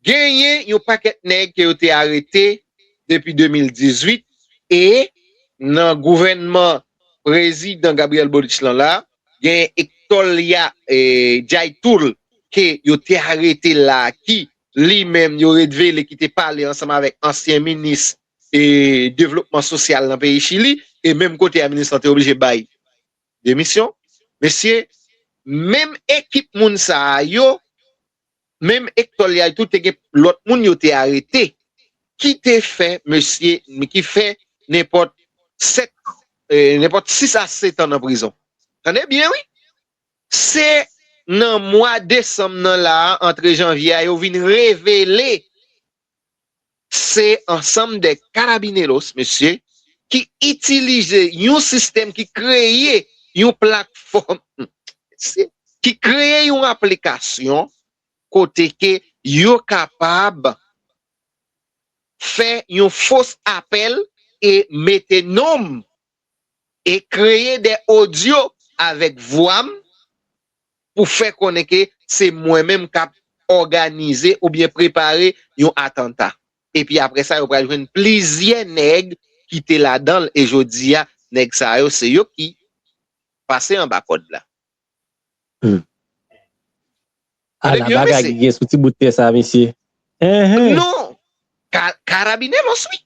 Genyen yon pakèt nèg ke yo te arete depi de mil dizuit, e nan gouvènman prezidan Gabriel Boric lan la, gen Hector Lia, e, Jaytoul, ke yo te arete la, ki li menm yo revele ki te pale ansanm avèk ansyen minis, e, devlopman sosyal nan peyi Chili, e menm kote a minis lan te oblije bay demisyon. Mesye, menm ekip moun sa a yo, menm Hector Lia tou, te gen lòt moun yo te arete, ki te fè, mesye, ki fè nenpòt sèt, e, nenpòt sis a sèt an nan prizon. Tande byen, wi. Se nan mwa desanm nan la a, antre janvye a, yo vin revele se ansanm de carabineros, mesye, ki itilize yon sistèm, ki kreye yon platfòm, mesye, ki kreye yon aplikasyon kote ke yo kapab fè yon fos apèl e mete non m e kreye de odyo avèk vwa m pou fè konnen ke se mwen menm k ap òganize oubyen prepare yon atanta. Epi apre sa, yo pral jwenn plizyè nèg ki te ladan l, e jodi a, nèg sa yo, se yo ki pase anba kòd la. Hmm. Ala bagay ki gen sou ti bout tè sa, mesye. Enhen. Non, ka-, karabinelos, wi.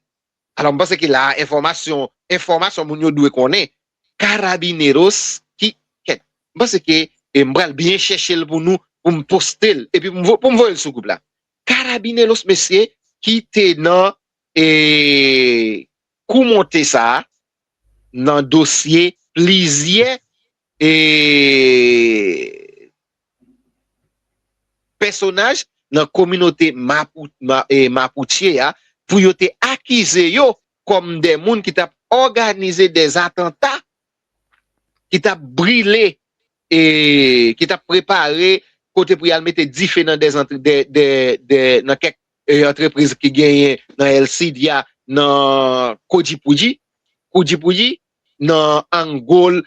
Alò, m panse ke la, enfòmasyon, enfòmasyon moun yo dwe konnen. Carabineros ki, kèt. M panse ke, e, m pral byen chèche l pou nou, pou m poste l, epi pou m vo-, pou m voye l sou gwoup la. Carabineros, mesye, ki te nan, e, kou monte sa a, nan dosye plizyè, e, pèsonaj nan kominote Mapou-, Ma-, e, Mapouche a, pou yo te akize yo kòm de moun ki t ap òganize de atanta, ki t ap brile, e, ki t ap prepare kote pou y al mete dife nan de, de, de, de, nan kèk, e, antrepriz ki genyen nan El Cid a, nan Kojipuji, Kojipuji, nan Angol.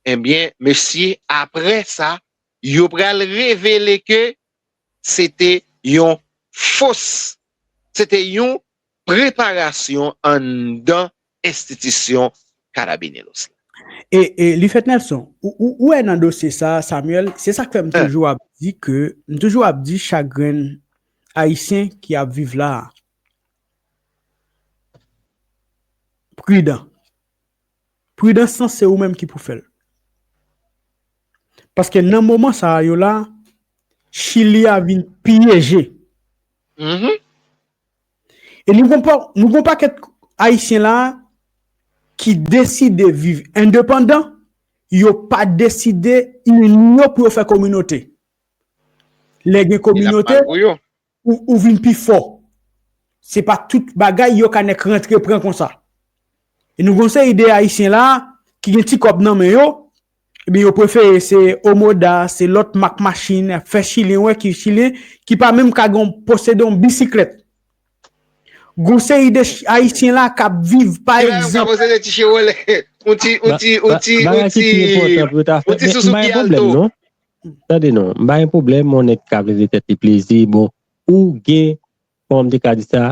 Ebyen, mesye, apre sa, yo pral revele ke se te yon fos, se te yon preparasyon anndan enstitisyon Carabineros la. E, e li fèt Nelson, ou, ou, ou wè nan dosye sa, Samuel, se sa k fè m toujou ap di ke, m toujou ap di chak grenn Ayisyen ki ap viv la a, pridan. Pridans lan se ou menm ki pou fè l. Paske nan moman sa a yo la, Chili a vin pyeje. E nou gon pa, nou gon pakèt Ayisyen la ki deside viv endepandan, yo pa deside ini yo pou yo fè kominote. Lè gen kominote, ou, ou vin pi fò. Se pa tout bagay yo ka nèk rantre pran konsa. E nou gon seri de Ayisyen la ki gen ti kòb nan men yo, ebyen yo prefere se Omoda, se lòt mak machin, fè Chilyen wè ki Chilyen, ki pa menm ka gon posede yon bisiklèt. Gon seri de Ayisyen la k ap viv pa egzanp. Yon ti, yon ti, yon ti, yon ti, yon ti sou sou pye alto. Tande non, m pa gen pwoblèm, yon nèg ka vle fè tèt li plezi, bon, ou gen, kòman m te ka di sa,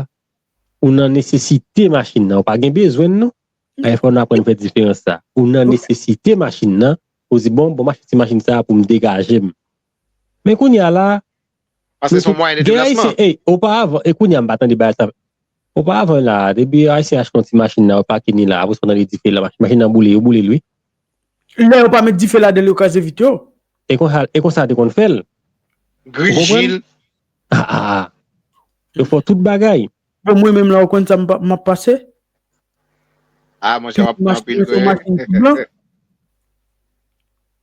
ou nan nesesite machin nan, ou pa gen bezwen l non. Fò nou aprann fè diferans sa. Ou nan nesesite machin nan, ou di bon, bon, m achte ti machin sa pou m degaje m. Men kounye a la, Paske se yon mwayen de deplasman. Ey, oparavan, e kounye a m pa tande bagay sa. Oparavan la, depi Ayisyen achte yon ti machin la, yo pake ni la, apre sa w tande dife la, machin nan boule, yo boule l wi. Lè yo pa met dife ladan l, yo kraze vit yo. E konsa, e konsa te konn fè l. Griji l. Ah, ah. Yo fè tout bagay. Bon, mwen menm la, ou konn sa m ap pase? Ah, monchè, w ap pran anpil grenn.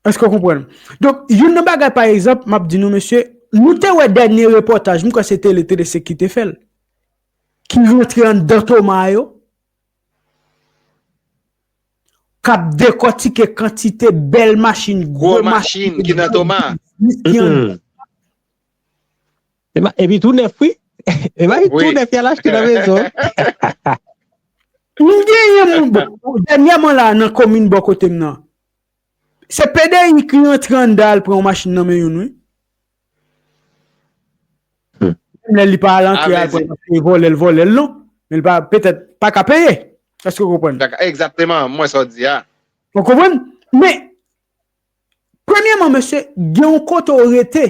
Èske w konprann? Donk, youn nan bagay, pa egzanp, m ap di nou, mesye, nou te wè dènye repòtaj, m kwè se Tele, Tele Sek ki te fè l, ki rantre anndan Toma yo, k ap dekòtike kantite bèl machin, gwo machin ki nan Toma. Epi tou nèf, wi. Epi tou nèf, y al achte nan mezon. M genyen moun, bon, dènyèman la, nan komin bò kote m nan, se P D I ki rantre anndan al pran yon machin nan men youn, wi. Menm lè li pa al antre al pran, paske vòlè l, vòlè l, non. Men li pa, petèt, pa ka peye. Èske w konprann? Egzakteman, m wè sa w di a. Ou konprann? Men, premyèman, mesye, gen yon kote w rete.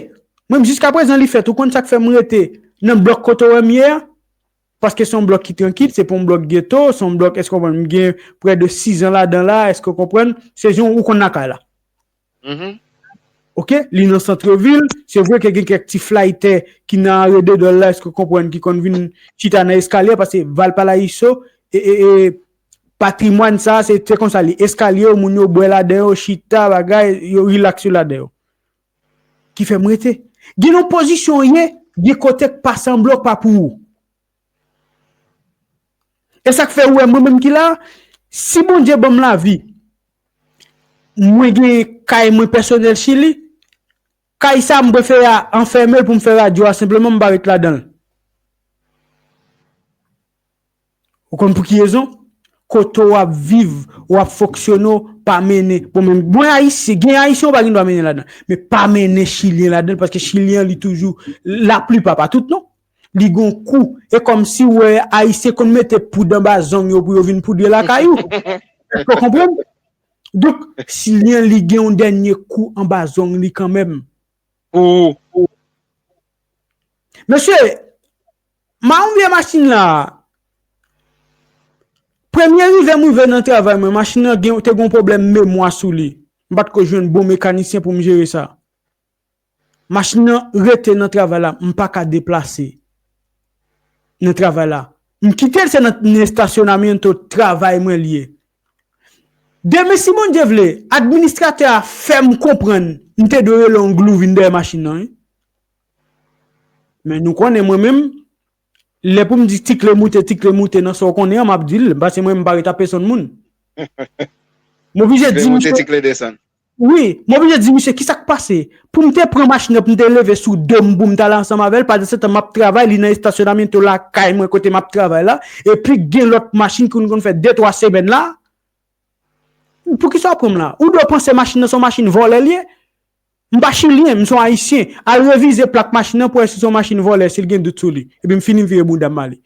Mwen, jiskaprezan, li fèt. Ou konn sa k fè m rete nan blòk kote w wè m ye a? Paske se yon blòk ki trankil, se pa yon blòk geto, se yon blòk, èske w konprann, m gen prè de sizan ladan la, èske w konprann? Se jan ou konn lakay la. Ok, li nan santrevil, se vre ke gen kèk ti flaytè ki nan arededò l la, èske w konprann, ki konn vin chita nan eskalye, paske Valparaíso, e, e, e, patrimwàn sa, se te konsa li, eskalye yo, moun yo bwè ladan yo, chita, bagay, yo rilaks yo ladan yo. Ki fè m rete. Gen yon pozisyon w ye, gen kote k pase an blòk pa pou ou. E sa k fè ou wè mwen menm ki la, si Bondye ban m lavi, mwen gen kay mwen pèsonèl Chili, kay sa m prefere a anfèmen l pou m fè radyo a senpleman, m pa ret ladan l. Ou konn pou ki rezon? Kote w ap viv, w ap fonksyone, w pa mennen. Bon, men mwen Ayisyen, gen Ayisyen w pa gen dwa mennen ladan. Men pa mennen Chilyen ladan l, paske Chilyen an li toujou, laplipa, pa tout non. Li gon kou. E kòmsi w wè Ayisyen konn mete poud anba zong yo pou yo vin poudre lakay ou. Èske w konprann? Donk, Chilyen li gen yon dènye kou anba zong li kanmenm. Pou. Mesye, m a yon vye machin la. Premye rive m rive nan travay mwen, machin nan gen, te gen yon pwoblèm memwa sou li. M pa t ko jwenn bon mekanisyen pou m jere sa. Machin nan rete nan travay la, m pa ka deplase nan travay la. M kite l, se nan, nan estasyonamento travay mwen li ye. Demen, si Bondye vle, administratè a fè m konprann m te dwe rele yon glou vin dèyè machin nan, wi. Men nou konnen mwen menm, lè pou m di tikle moute, tikle moute nan sa w konnen an, m ap di l, paske mwen menm m pa ret ap pesonn moun. M oblije di misye, wi, m oblije di misye, kisa k pase? Pou m te pran machin nan, pou m te leve sou do m, pou m t ale ansanm avè l, pandan se tan m ap travay, li nan estasyonamento lakay mwen kote m ap travay la, epi gen lòt machin ki konn fè de, twa semèn la, poukisa w pran m la? Ou dwe panse machin nan se yon machin vòlè l ye? M pa chilyen, m se yon ayisyen. Al revize plak machin nan pou wè si se yon machin vòlè, si l gen dout sou li. Epi m fini m vire bounda m ale.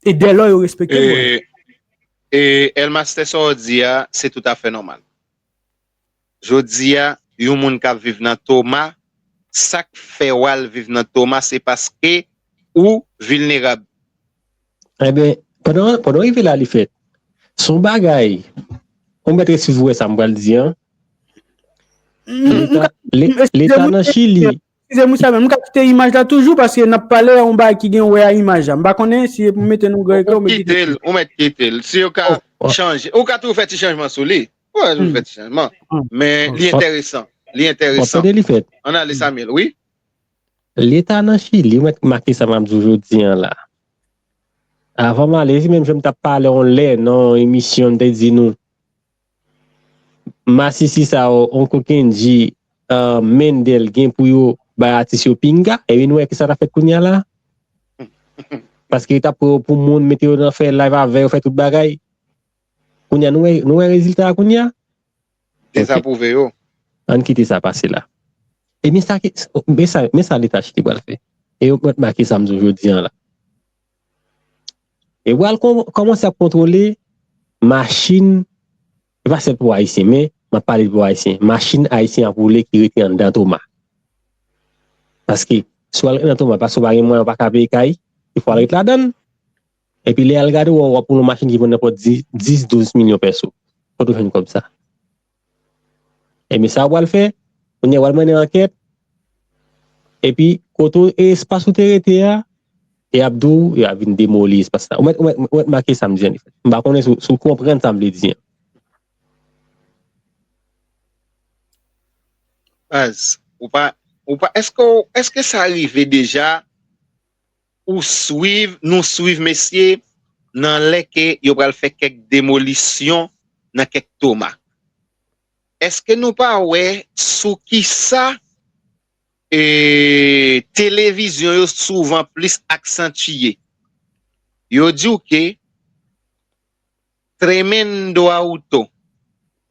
E dèlò yo respekte m, wè. E, e Elmaster, sa w di a, se toutafè nòmal. Jodi a, yon moun k ap viv nan Toma, sa k fè w al viv nan Toma, se paske ou vilnerab. Enben, pandan, pandan w rive la, li fèt. Se yon bagay, ou mèt resi pou wè sa m pral di an. Leta, le- Leta nan Chili. Eskize m, Samuel, m ka kite imaj la toujou paske n ap pale yon bagay ki gen wè a imaj la. M pa konnen si e pou mete nou gran ekran ou mete kite l, ou mèt kite l. Si yo ka chanje, ou ka toujou fè ti chanjman sou li. Ou ka toujou fè ti chanjman. Men li enteresan. Li enteresan. Tande li fèt. Ann ale, Samuel, wi. Leta nan Chili, mwen make sa m ap di w jodi an la. Avan m ale, se menm jan m t ap pale yon lè nan yon emisyon, m te di nou, masisi sa yo, Uncle Kendji, uh, Mendel gen pou yo bay atis yo pinga, epi nou wè ki sa t ap fèt kounye a la. Paske yo t ap pran yo pou moun, mete yo nan fè live avè yo, fè tout bagay. Kounye a, nou wè, nou wè rezilta a kounye a? Dezapwouve yo. Ann kite sa pase la. E men sa ki, men sa, men sa Leta Chili pral fè. E yo mèt make sa m di w jodi an la. E yo pral kò- kòmanse ap kontwole machin, e pa sèl pou Ayisyen, men m ap pale pou Ayisyen. Machin Ayisyen ap woule ki rete anndan Toma. Paske, si w al rete nan Toma, paske w pa gen mwayen, w pa ka peye kay, il fò w al rete ladan l. Epi lè al gade, w wè w ap woule yon machin ki vann nenpòt dis, dis, douz milyon pèso. Kote w jwenn kòb sa? Ebyen, sa w pral fè, kounye a w al mennen ankèt, epi kote w- e espas ou te rete a, e y ap di w, y ap vin demoli espas la. Ou mèt, ou mèt, ou mèt make sa m di an, li fèt. M pa konnen si w, si w konprann sa m vle di an. Baz, ou pa, ou pa, èske, èske sa rive deja? Ou swiv, nou swiv, mesye, nan lè ke yo pral fè kèk demolisyon nan kèk Toma. Èske nou pa wè sou kisa, e, televizyon yo souvan plis aksantiye? Yo di w ke tremendo auto,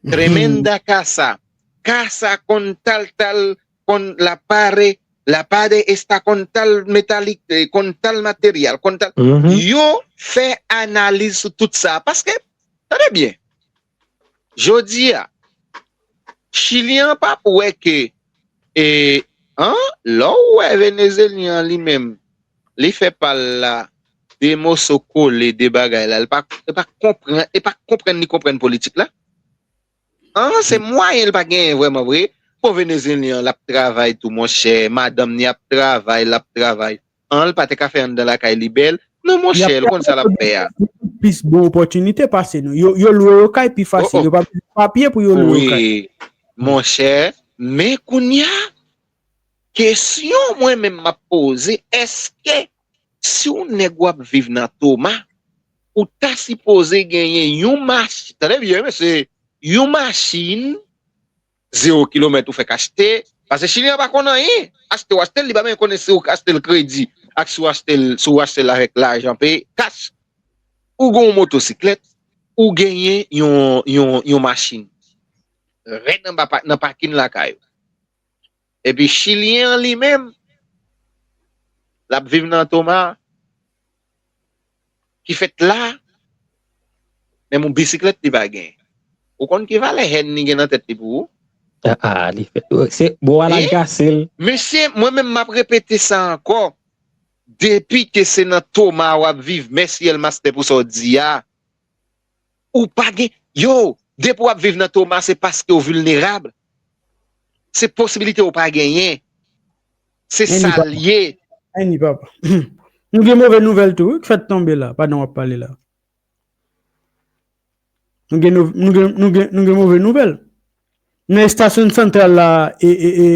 tremenda casa, casa con tal, tal, con la pared, la pared está con tal metalik, eh, con tal material, con tal. Yo fè analiz sou tout sa. Paske, tande byen, jodi a, Chilyen an p ap wè ke, e, an, lè w wè Venezelyen an li menm, li fè pa l la, de moso kole, de bagay la, li pa, li pa konprann, li pa konprann ni konprann politik la. An, se mwayen li pa genyen vrèman vre. Bon, Venezelyen an, l ap travay tou, monchè, madanm ni ap travay, l ap travay. An, l pa te ka fè anndan lakay li bèl. Non, monchè, l konn sa l ap fè a. Plis bon opòtinite pase nou. Yo, yo lwe yo kay pi fasil. Yo pa bezwen papye pou yo lwe yo kay. Wi, monchè, men kounye a, kesyon mwen menm m ap poze, èske si w nèg w ap viv nan Toma, ou ta sipoze genyen yon machin, tande byen, mesye, yon machin, zewo kilomèt ou fèk achte. Paske Chilyen an pa konn anyen. Achte w achte l, li pa menm konnen si w achte l kredi ak si w achte l, si w achte l avèk lajan peye, kach. Ou gen yon motosiklèt, ou genyen yon, yon, yon machin. Rèd anba pa- nan pakin lakay ou. Epi Chilyen an li menm, l ap viv nan Toma, ki fèt la, menm yon bisiklèt li pa gen. Ou konn ki valè hèn li gen nan tèt li pou ou? Ah, ah, li fèt. Se bo a l al kase l. Mesye, mwen menm m ap repete sa ankò. Depi ke se nan Toma w ap viv, mèsi Elmaster pou sa w di a. Ou pa gen, yo, depi w ap viv nan Toma, se paske w vilnerab. Se posibilite w pa genyen. Se sa l ye. Anyen, papa. Nou gen move nouvèl tou, wi, k fèt tonbe la, pandan w ap pale la. Nou gen, nou gen, nou gen, nou gen move nouvèl. Nan estasyon santral la, e, e, e,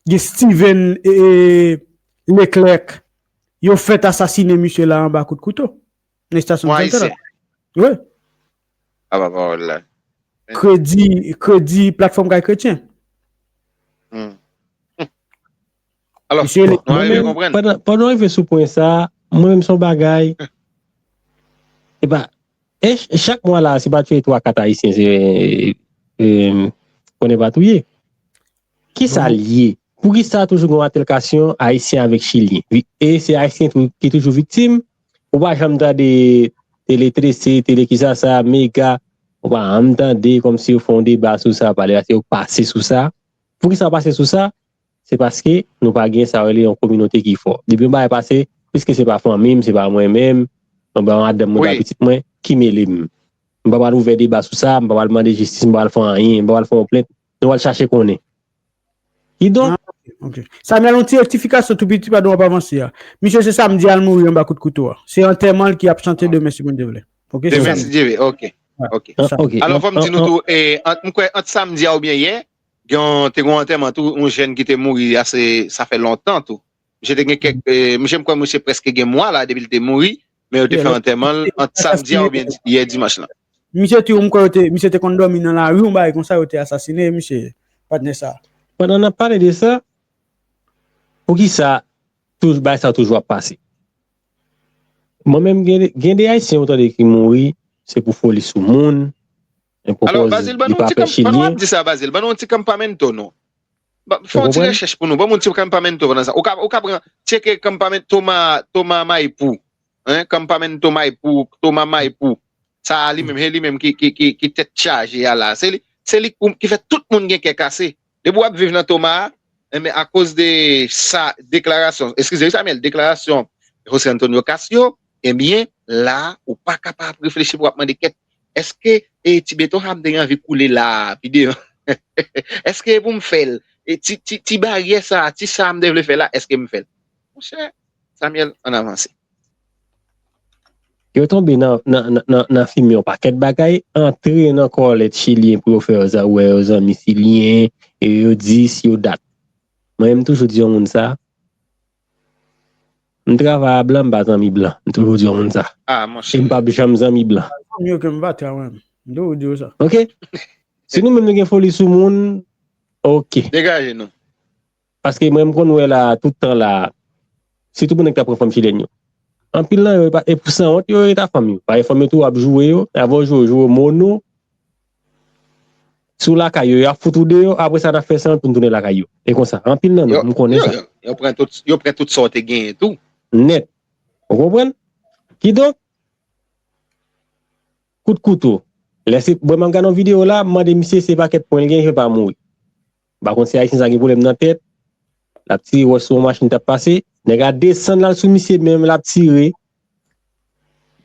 gen Steven, e, e, Leclerc, yo fèt asasinen misye la anba kout kouto. Nan estasyon santral la. Wi. Apa pawòl la. Kredi, kredi platfòm Kay Kretyen. Alò, misye, bon, nou rive konprann. Pandan, pandan w rive sou pwen sa, mwen menm se yon bagay. E pa, e ch- chak mwa la, se pa touye twa kat Ayisyen, se, e, konnen pa touye. Kisa l ye? Poukisa toujou gen yon atèkasyon Ayisyen avèk Chilyen? E se Ayisyen tou, ki toujou viktim. Ou pa janm tande Tele Trese, Tele kisa sa, Mega, ou pa janm tande kòmsi yo fè yon deba sou sa, pale, yo pase sou sa. Poukisa yo pase sou sa? Se paske nou pa gen sa yo rele yon kominote ki fò. Depi yon bagay pase, piske se pa fanmi m, se pa mwen menm, mwen ba madanm mwen, ba pitit mwen, ki mele m? M pa pral ouvè deba sou sa, m pa pral mande jistis, m pa pral fè anyen, m pa pral fè yon plent, nou pral chache konnen. Kidonk, Ok. Samuel, yon ti rektifikasyon tou piti pandan w ap avanse a. Misye se samdi a l mouri anba kout kouto a. Se antèman l ki ap chante demen si Bondye vle. Ok, se Demen, samdi. si Dye vle. Ok. Ok. Ah, ok. Alò, fò m di nou Ah, tou, e, ant, m kwè ant samdi a oubyen yè, gen yon, te gen yon antèman tou, yon jèn ki te mouri ase, sa fè lontan tou. Misye te gen kèk, e, misye m kwè misye prèske gen mwa la depi l te mouri, men yo te fè antèman l ant samdi a oubyen yè dimanch lan. Misye tou, m kwè yo te, misye te konn dòmi nan lari, yon bagay konsa, yo te asasine misye, patnè sa. Pandan n ap pale de sa, poukisa tou, bagay sa toujou ap pase? Mwen menm, gen, gen de Ayisyen ou tande ki mouri, se pou foli sou moun, men pou Alò, kòz Bazil, ban li nou pa ti fè kanm, pandan w Chilyen. Ap di sa, Bazil, ban nou ti kanm pa menm to non. Ba- Fè Ou yon ti konprann? Rechèch pou nou, ban nou ti kanm pa menm to pandan sa. Ou ka, ou ka pran, tcheke kanm pa menm Toma, Toma Maipou. Hein? Kanm pa menm Toma Maipou, Toma Maipou. Sa a li menm, se li menm ki, ki, ki, ki tèt chaje a la. Se li, se li pou- ki fè tout moun gen kè kase. Depi w ap viv nan Toma a, enben, akoz de sa, deklarasyon, eskize wi Samuel, deklarasyon José Antonio Casio, enben, la, ou pa kapab reflechi pou w ap mande kèt, èske e, ti beton sa m te gen anvi koule la, pi devan? Èske e pou m fè l? E ti, ti, ti baryè sa, ti sa m te vle fè la, èske m fè l? Monchè, Samuel, ann avanse. Yo tonbe nan, nan, nan, nan, nan fimen yon pakèt bagay, antre nan kòlèt Chilyen pou yo fè yo za- wè yo zanmi Chilyen, e yo di si yo dat. Mwen, m toujou di yon moun sa, m travay a blan, m pa zanmi blan. M toujou di yon moun sa. Ah, E monchè. M p ap janm zanmi blan. Zanmi yo ke m pa travay. M toujou di yo sa. Ok? Si nou menm nou gen foli sou moun, ok. Degaje nou. Paske mwen, m konn wè la, tout tan la, sitou pou nèg k ap pran fanm chilèn yo. Anpil nan yo, e pa- e pou sanwont, yo rete ak fanm yo. Paske fanm yo tou ap joure yo, e avan yo joure, joure mono. Si w lakay yo, y ap fout ou deyò, apre sa, n ap fè sanwont pou n tounen lakay yo. E konsa, anpil nan nou, Yo, m konnen yo, sa. Yo, yo pran tout, yo pran tout sa w te genyen tou. Nèt. Ou konprann? Kidonk, kout kouto. Lè se, bon, m ap gade yon videyo la, m mande misye se pakèt pwen l gen, misye pa mouri. M pa konn si ayisyen sa gen pwoblèm nan tèt. L ap tire wòch sou yon machin k ap pase. Nèg la desann l al sou misye, men l ap tire.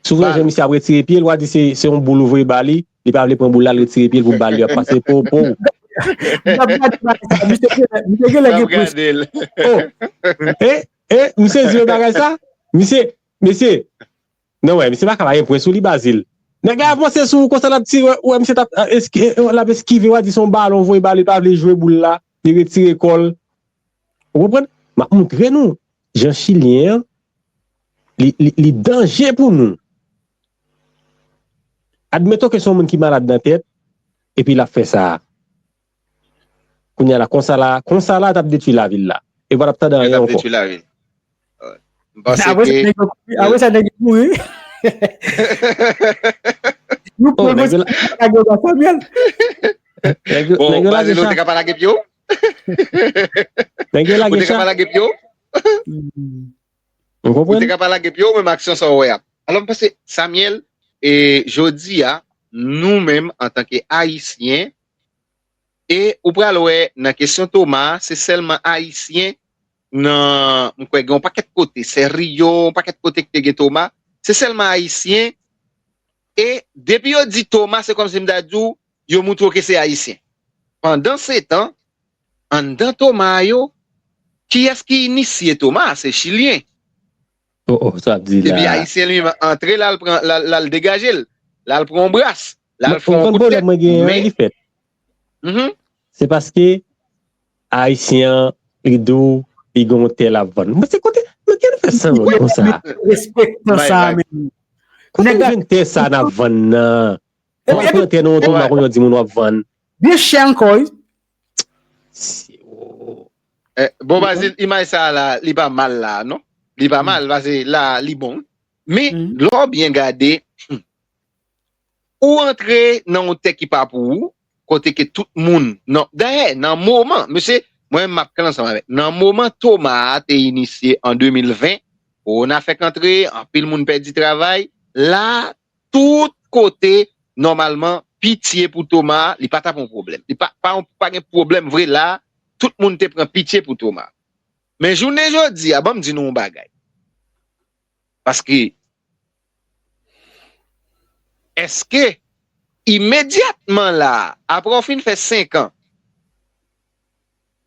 Souvan, jan misye ap retire pye l, w a di se, se yon boul ou voye ba li. Li pa vle pran boul la, l retire pye l pou bal yo ap pase po, po. M t ap gade bagay sa, misye genlè, misye genlè M ap gen pwen. Gade l. Oh! E, e, misye di yon bagay sa? Misye, mesye, non, wè, misye pa ka pa gen pwen sou li, Bazil. Nèg la avanse sou ou konsa, l ap tire, wè, wè, misye t ap, eh, eski- eh, l ap eskive, w a di se yon balon voye ba li, li pa vle jwe boul la, li retire kò l. Ou konprann? M ap montre nou, jan chilyen an, li, li, li danje pou nou. Admeton ke se yon moun ki malad nan tèt, epi l ap fè sa. Kounye a la, konsa la, konsa la, t ap detwi lavi l la. E pa t ap tande anyen ankò. Detwi lavi l. M panse Apre sa, ke nèg yo, apre sa, nèg yo mouri. Nou Oh, pran nèg yo konsa, nèg yo ba Samuel. Nèg yo, Bon, nèg yo lage Bazil, ou cha. Te ka pa lage pye w? Nèg yo Ou lage te ka cha. Pa lage pye w? Hmm. Ou Ou te konprann? Ka pa lage pye w, menm aksyon sa w wè a. Alò, m panse, Samuel, e jodi a, nou menm, antanke Ayisyen, e ou pral wè, nan kesyon Toma, se sèlman Ayisyen, nan, m kwè, gen yon pakèt kote, Sèriyo, yon pakèt kote ki te gen Toma, se sèlman Ayisyen, e depi yo di Toma, se kòmsi m ta di w, yo moutre w ke se Ayisyen. Pandan se tan, anndan Toma yo, kiyès ki inisye Toma? Se Chilyen. Oh, oh, sa ap di Epi la. Ayisyen li menm antre la, l pran, la, la l degaje l. La l pran yon bras. La l fè Ou yon konn kout pwoblèm fè. Mwen genyen an, Men, Elifèt? Mhm. Se paske Ayisyen an, li di w, li gen yon tè l ap vann. Mwen se kote, mwen gen fè sanwont konsa. Respektan sa, Bay, bay. Men. Kote Nèg w la- jwenn tè sa n ap vann nan? Epi- Ou ap pran tè nan yon twou, ou di moun w ap vann. Byen chè ankò, wi. Si, oh. Eh, bon, Bazil, imaj sa la, li pa mal la, non? Li pa mal, paske la, li bon. Men, Mhm. Lè w byen gade, hmm, ou antre nan yon tè ki pa pou ou, kote ke tout moun, non, dayè, nan moman, mesye, mwen menm m ap kanpe ansanm avèk. Nan moman Toma a te inisye an de mil ven, kowona fèk antre, anpil moun pèdi travay. La, tout kote, nòmalman, pitye pou Toma, li pa t ap yon pwoblèm. Li pa, pa, pa gen pwoblèm vre la, tout moun te pran pitye pou Toma. Men jounen jodi a, ban m di nou yon bagay. Paske, èske imedyatman la, apre w fin fè senk an,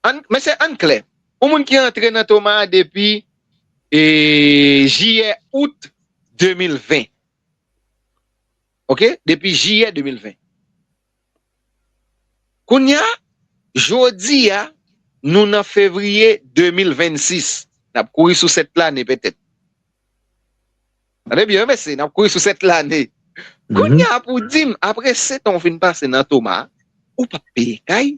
ann, mesye, ann klè, yon moun ki antre nan Toma a depi, e, jiyè, out de mil ven. Oke? Depi jiyè de mil ven. Kounye a, jodi a, nou nan fevriye de mil vennsis. N ap kouri sou sèt lane petèt. Tande byen, wi, mesye, n ap kouri sou sèt lane. Kounye a pou di m, apre sèt an w fin pase nan Toma, ou p ap peye kay,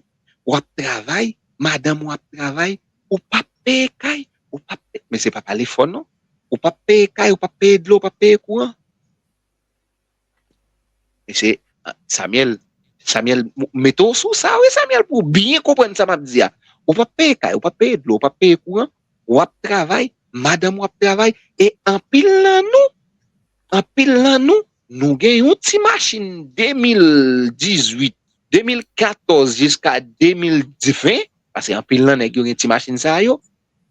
w ap travay, madanm ou ap travay, ou p ap peye kay, ou p ap peye, mesye, pa pale fò non. Ou p ap peye kay, ou p ap peye dlo, ou p ap peye kouran. Mesye, Samuel, Samuel, mete w sou sa, wi, Samuel, pou w byen konprann sa m ap di a. Ou p ap peye kay, ou p ap peye dlo, ou p ap peye kouran, w ap travay, madanm ou ap travay, e anpil nan nou, anpil nan nou, nou gen yon ti machin de mil dizuit, de mil katòz jiska de mil ven, paske anpil nan nèg yo gen ti machin sa yo,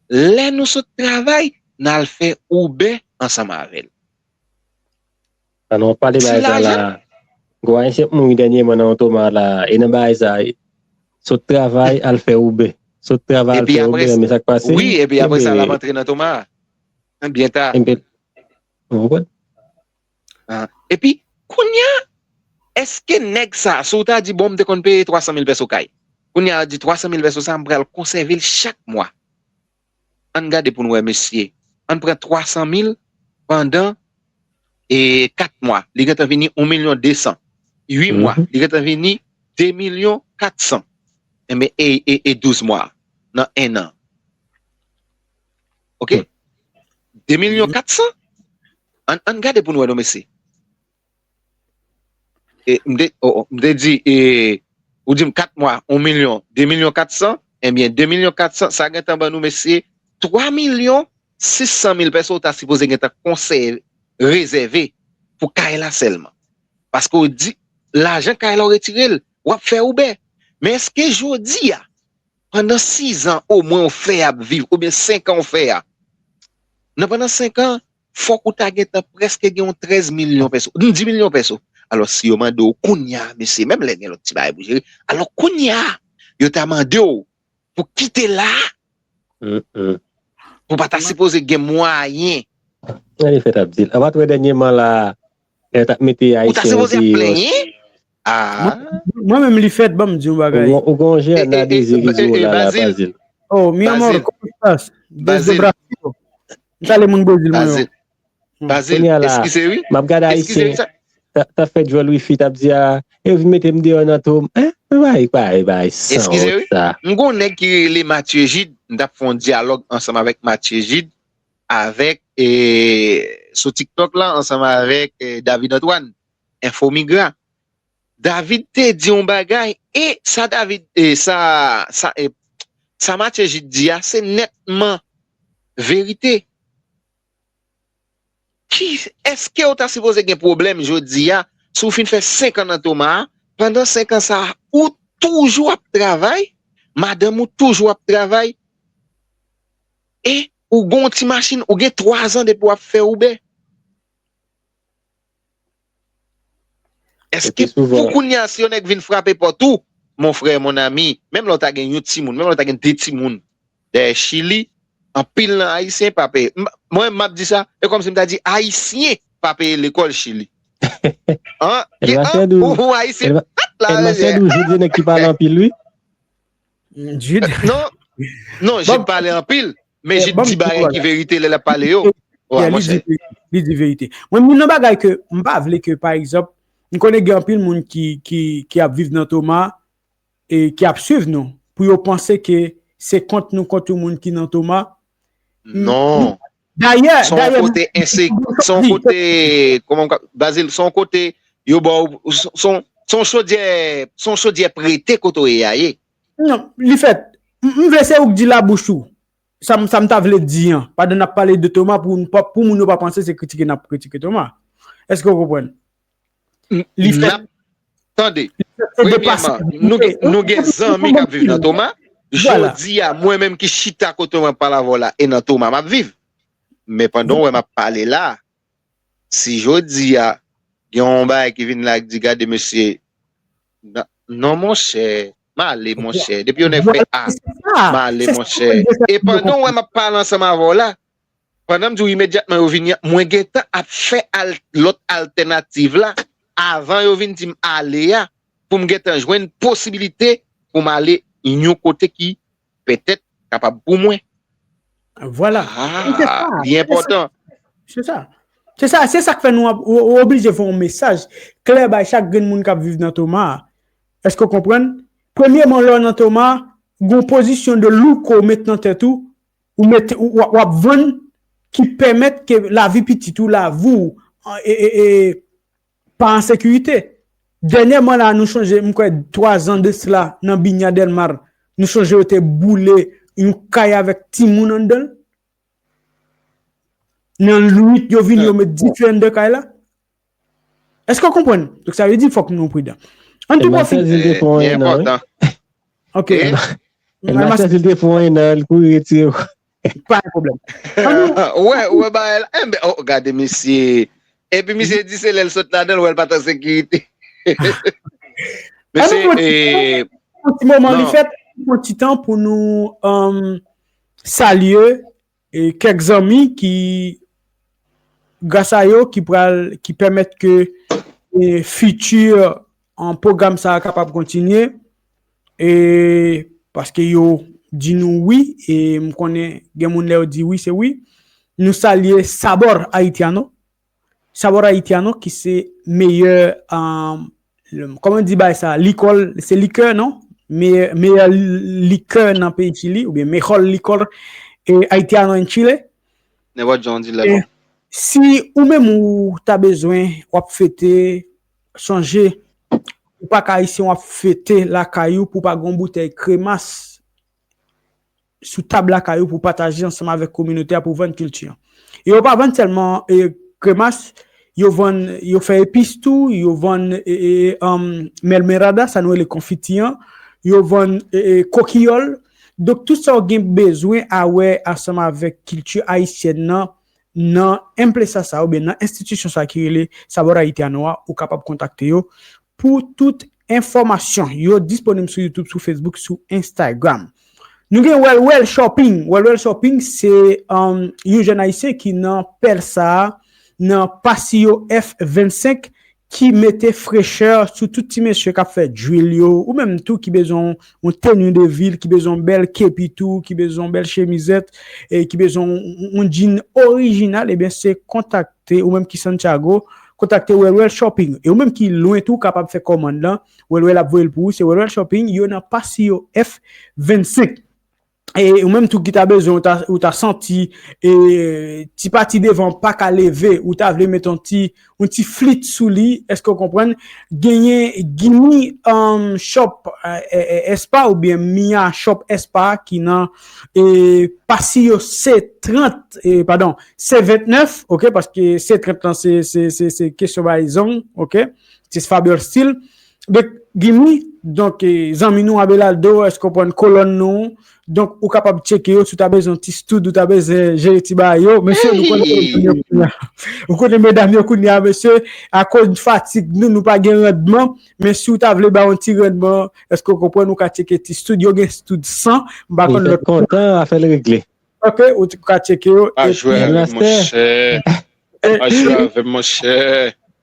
lè nou sot travay, n al fè Uber ansanm avè l. Sa nou ap pale bagay sa la. Gwo Ayisyen ap mouri dènyèman nan yon Toma la. E nan bagay sa, sot travay, al fè Uber. Sot travay, al fè Uber, men sa k pase? Wi, epi apre sa, l ap antre nan Toma a. Byen ta. Epi, ou konprann? Epi, kounye a, èske nèg sa, si w ta di, bon, m te konn peye twa san mil pèso kay. Kounye a, di twa san mil pèso sa, m pral konsève l chak mwa. Ann gade pou n wè, mesye. Ann pran twa san mil pandan, e, kat mwa. Li gentan vini yon milyon de san. Uit mwa. Li gentan vini de milyon kat san. Enben, e, e, e douz mwa. Nan en an. Oke? De milyon kat san? Ann, ann gade pou n wè non, mesye. E, m te, o, o, m te di, e, ou di m kat mwa, yon milyon, de milyon kat san, enben, de milyon kat san, sa gentan ban nou, mesye, twa milyon sis san mil pèso w ta sipoze gentan konsève, rezève pou kay la sèlman. Paske w di, lajan kay la w retire l, w ap fè Uber. Men èske jodi a, pandan sis an omwen w fè ap viv, oubyen senk an w fè a. Nan pandan senk an, fòk ou ta gentan prèske gen yon trèz milyon pèso, dis milyon pèso. Alò, si yo mande w kounye a, mesye, menm lè gen lòt ti bagay pou jere, alò kounye a, yo ta mande w pou kite la, pou pa ta sipoze gen mwayen. Gade fè t ap di l. An pa t wè dènyèman la, lè t ap mete Ayisyen yo deyò. Ou ta sipoze ap plenyen? Ah. Mwen, mwen menm li fèt, ban m di yon bagay. Ou gon, ou gon jè nan dezi rizo la, la, Bazil. Oh, mi amor, ¿cómo estás? Desde Brasil. M salye moun Brezil, mwen yo. Bazil, eskize wi. M ap gade Ayisyen, t ap fè djòl wifi, t ap di, a, yo vin mete m deyò nan Toma. Hein? Bay, bay, bay, sanwont sa. M gon nèg ki rele Mathieu Gide, m t ap fè yon dyalòg ansanm avèk Mathieu Gide, avèk, e, sou TikTok la, ansanm avèk, e, David Antoine, Info Migra. David te di yon bagay, e sa David, e sa, sa, e sa Mathieu Gide di a, se nètman verite. Ki, èske w ta sipoze gen pwoblèm jodi a, si w fin fè senk an nan Toma a, pandan senk an sa a, ou toujou ap travay, madanm ou toujou ap travay, e ou gon ti machin, ou gen twa zan depi w ap fè Uber? Èske pou kounye a, si yon nèg vin frape pòt ou, mon frè, mon ami, menm lè w ta gen yon timoun, menm lè w ta gen de timoun, dèyè Chili, anpil nan Ayisyen pa peye. M, mwen, m ap di sa, e kòmsi m ta di Ayisyen pa peye lekòl Chili. An? Ki, an? Ou, ou Ayisyen? Pat la, mesye. Jid se nèg ki pale anpil, wi. Jid? Non, non, Jid pale anpil, men Jid di bagay ki verite lè l ap pale yo. Wi, monchè. Li di verite. Mwen, youn nan bagay ke m pa vle ke, pa egzanp, m konnen gen anpil moun ki, ki, ki ap viv nan Toma, e ki ap swiv nou, pou yo panse ke se kont nou kont yon moun ki nan Toma. Non. Dayè, se yon kote ensek, se yon kote, kòman m ka, Bazil, se yon kote yo ba w, se yon, se yon chodyè, se yon chodyè prete kote w ye a ye. Non, li fèt, M, m vle se ou k di labouch ou. Sa m, sa m ta vle di an. Pandan n ap pale de Thomas, pou, pou, pou moun yo pa panse se kritike n ap kritike Thomas. Èske w konprann? Li fè, tande, premyèman, nou, nou gen zanmi k ap viv nan Thomas. Jodi a, mwen menm ki chita kote mwen pale avè w la, e nan Thomas m ap viv. Men pandan w wè m ap pale la, si jodi a, gen yon bagay ki vin la ki di, gade mesye, non monchè, m ale monchè. Depi yon nèg fè a, m ale monchè. E pandan w wè m ap pale ansanm avè w la, pandan m di w imedyatman yo vini an, mwen gentan ap fè al, lòt altènativ la, avan yo vin di m ale a, pou m gentan jwenn posibilite pou m ale yon kote ki petèt kapab pou mwen. Vwala. Ah, li enpòtan. Se sa. Se sa, se sa k fè nou ap, ou, ou oblije fè yon mesaj klè bay chak grenn moun k ap viv nan Thomas. Èske w konprann? Premyèman, lè w nan Thomas, gen yon pozisyon de louko w met nan tèt ou, ou mete, ou, w ap vann ki pèmèt ke lavi pitit ou, lavi w, e, e, e, pa an sekirite. Dènyèman la, nou chonje, m kwè, twa zan de sila, nan Binya Del Mar, nou chonje yo te boule yon kay avèk timoun anndan l. Nan nwit, yo vin, yo met dife anndan kay la. Èske w konprann? Donk, sa vle di, fòk nou pridan. Ann tou pwofite. Li enpòtan. Ok. Mastè, si l te fè yon enan, l kouri retire. Pa gen pwoblèm. Wè, wè, ba, enben, oh, gade, mesye. Epi, mesye di, se lè l sot ladan, l wè l pa t an sekirite. Mesye, yon ti moman li fèt, yon ti tan pou nou salye kèk zanmi ki, gras a yo, ki pral, ki pèmèt ke fiti an pwogram sa a kapab kontinye, e paske yo di nou wi, e m konnen gen moun lè yo di wi, se wi. Nou salye Sabor Haitiano. Sabor Haitiano ki se meyè, kòman di bay sa, likòl, se likè, non? Meyè, meyè likè nan peyi Chili, oubyen mejor licor, e, haitiano en Chile. Nenpòt jan w di l la bon. Si ou menm ou ta bezwen, w ap fete, sonje, ou pa ka Ayisyen, w ap fete lakay ou pou pa gen yon boutèy kremas sou tab lakay ou pou pataje ansanm avèk kominote a pou vann kilti an. E yo pa vann sèlman kremas, yo vann, yo fè epis tou, yo vann mermelada, sa nou rele konfiti an, yo vann kokiyòl. Donk, tout sa w gen bezwen a wè ansanm avèk kilti ayisyèn nan, nan empresa sa oubyen nan enstitisyon sa ki rele Sabor Haitiano a, ou kapab kontakte yo pou tout enfòmasyon. Yo disponib sou YouTube, sou Facebook, sou Instagram. Nou gen Well Well Shopping. Well Well Shopping se yon jèn ayisyen ki nan pèl sa a, nan Pasillo F vennsenk, ki mete frechè sou tout ti mesye k ap fè drill yo, ou menm tou ki bezwen yon tenue de ville, ki bezwen yon bèl kepi tou, ki bezwen yon bèl chemizèt, e ki bezwen yon djin orijinal, ebyen se kontakte ou menm ki Santiago, kontakte Well Well Shopping. E ou menm ki lwen tou, ou kapab fè kòmann lan, Well Well ap voye l pou ou, se Well Well Shopping, yo nan Pasillo F vennsenk. E ou menm tou ki ta bezwen, ou ta, ou ta santi, e, ti pati devan pa ka leve, ou ta vle met yon ti, yon ti flit sou li, èske w konprann? Genyen Gimme, um, Shop, e, e, e, Espa oubyen Mia Shop Espa ki nan, e, Pasillo C trant, e, padon, C vennèf, ok, paske C trant lan se, se, se, se kesyon bay zong, ok, se Fabio Style. Donk, Gimme, donk, e, zanmi nou Abelardo, èske w konprann, kolòn nou? Donk, ou kapab tcheke yo si w ta bezwen ti stud, ou ta bezwen jere ti bagay yo. Mesye, nou konnen medam yo kounye a. Ou konnen medam yo kounye a, mesye, akoz fatig nou, nou pa gen randman. Men si w ta vle bay yon ti randman, èske w konprann, ou ka tcheke ti stud. Yo gen stud san, m pa konn lòt. Kontan, afè l regle. Ok, ou ka tcheke yo. Pa jwe avè m, monchè. Pa jwe avè m, monchè.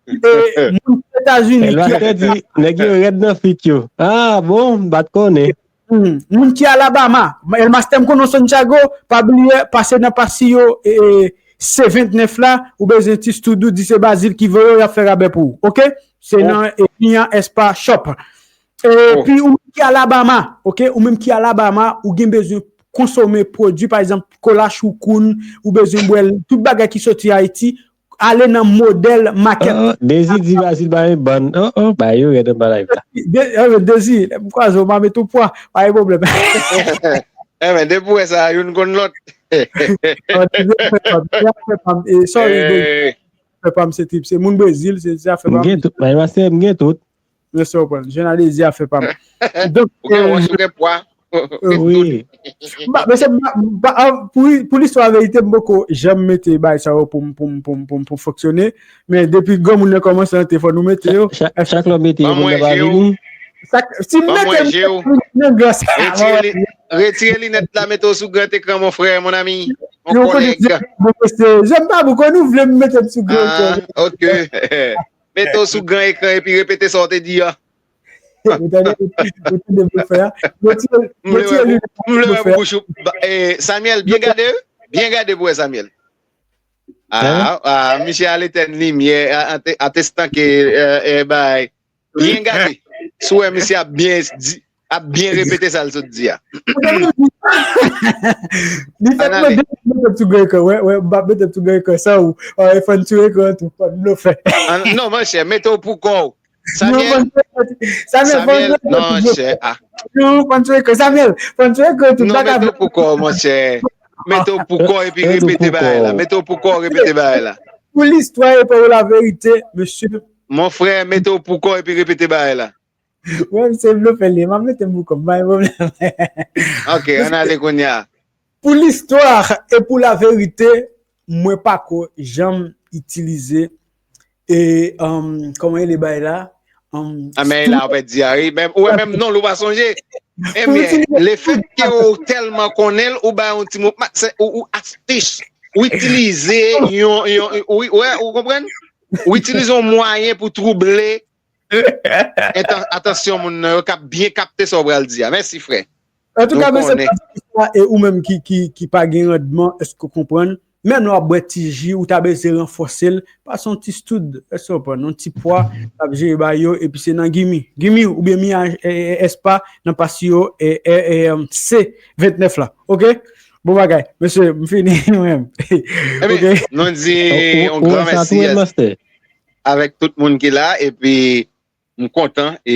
E moun ki Etazini, ki di, nèg yo rèd nan fit yo. Ah, bon, m pa t konnen. Moun ki Alabama, El Master, m konnen w Santiago, pa bliye, pase nan Pasillo, e, C vennèf la, ou bezwen ti stud, ou di se Bazil ki voye w, y ap fè rabè pou ou. Ok? Se nan, e, Mia Espa Shop. Epi ou menm ki Alabama, ok? Ou menm ki Alabama, ou gen bezwen konsome pwodui, pa egzanp, kola choukoun, ou bezwen bwè tout bagay ki soti Ayiti, ale nan modèl makèt. Dezi di Basil pa yon bann. Oh, oh, ba yo rèd anba live la. Dezi, m kwaze w, m a met ou pwa, pa gen pwoblèm. Enben, depi w wè sa, youn konn lòt. Sorry, afè pa m se trip, se moun Brezil, se afè pa m. M gen tout, my master, m gen tout. Mesye w pran. Jèn a dezi afè pa m. Donk, ou gen wòch, ou gen pwa. Wi. Mesye, pou listwa verite, m poko janm mete bagay sa yo pou m pou m pou m pou m pou m fonksyone. Men depi granmoun nan kòmanse antre fò nou mete yo. Chak lè w mete yo, moun nan pa vini. Si m mete nan glas. Retire linèt la, mete w sou gran ekran, mon frè, mon ami, mon kòlèg. Janm pa pou konn ou vle m mete m sou gran ekran. Ok. Mete w sou gran ekran epi repete sa w te di a. Ou tande, ou tande blofè a? Retire, retire linèt la, blofè a. Samuel, byen gade, byen gade pou wè Samuel. Ah, ah, misye al etèn limyè, atestanke, bay. Byen gade. Si w wè misye ap byen di, ap byen repete sa l sot di a. Li fèk mande pou mete m sou gran ekran, wè, wè, m p ap mete m sou gran ekran san ou. Fò n sou ekran tou, fò n blofè. Non, monchè, mete w pou kò w. Samuel. Samuel, non, chè. Ah. Non, fò n sou ekran, Samuel. Fò n sou ekran tou. Non, mete w pou kò w, monchè. Mete w pou kò w epi repete bagay la. Mete w pou kò w, repete bagay la. Pou listwa e pou laverite, mesye. Mon frè, mete w pou kò w epi repete bagay la. Wè, se blofè li ye. M ap mete m pou kò m, pa gen pwoblèm. Ok, ann ale kounye a. Pou listwa e pou laverite, mwen pako janm itilize e kòman rele bagay la. Amèy la ou pèdi a wi. Ou wè menm non l ou pa sonje. Ebyen, lefètke ou tèlman konnen l, ou bay yon ti mo, ou ou aspich, ou itilize yon yon ou wè, ou konprann? Ou itilize yon mwayen pou twouble Atansyon moun nan yo k ap byen kapte sa w pral di a. Mèsi frè. Antouka mesye, pa di sa e ou menm ki ki ki pa gen randman, èske w konprann? Menm lè w ap bwè ti ji, ou ta bezwen ranfòse l, pase yon ti stoud, èske w konprann? Yon ti pwa, l ap jere ba yo, epi se nan Gimi. Gimi oubyen Mia Espa nan Paseo, C vennèf la. Oke? Bon bagay. Mesye, m fini mwen menm. Ebyen, nou di yon gran mèsi. Avèk tout moun ki la, epi m kontan e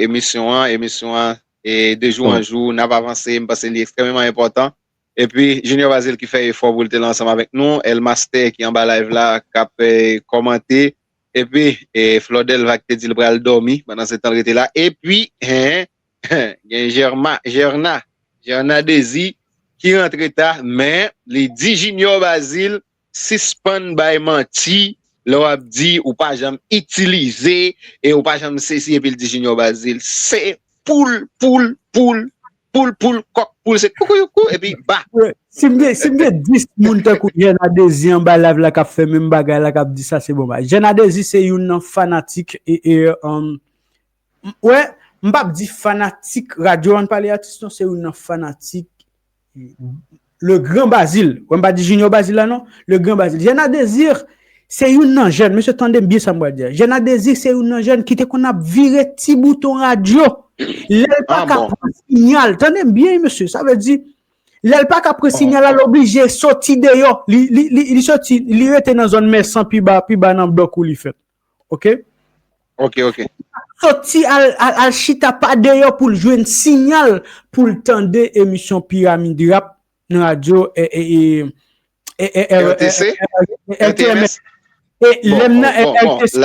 emisyon an, emisyon an e de jou an jou n ap avanse, m panse li ekstrèmeman enpòtan. Epi Junior Bazil ki fè efò pou l te la ansanm avèk nou, El Master ki anba live la k ap kòmante, epi Flòdèlva ki te di l pral dòmi pandan se tan l rete la, epi gen Germa, Gerna, Gerna Dezi ki rantre ta, men li di Junior Bazil sispann bay manti lè w ap di ou pa janm itilize e ou pa janm sesi epi l di Junior Bazil se poul, poul, poul, poul, poul, kòk, poul, se koukouyoukou epi ba. Si m gen, si m gen dis moun tankou Jèn Adezi anba live la k ap fè menm bagay la, k ap di sa se bon bagay. Jèn Adezi se youn nan fanatik e, e, Wè, m p ap di fanatik radyo Ann Pale Atis non, se youn nan fanatik Le Grand Bazil. Wè, m pa di Junior Bazil la non, Le Grand Bazil. Jèn Adezi se youn nan jèn, mesye tande m byen sa m pral di a. Jèn Adezi se youn nan jèn ki te konn ap vire ti bouton radyo lè l pa ka pran siyal. Tande m byen mesye, sa vle di lè l pa ka pran siyal la, l oblije soti deyò. Li, li, li, li soti, li rete nan zòn Mèsan pi ba, pi ba nan blòk ou li fèt. Oke? Oke, oke. Soti al, al, al chita pa deyò pou l jwenn siyal pou l tande emisyon Piramid Rap nan radyo R T M S. E lè m nan R T M S,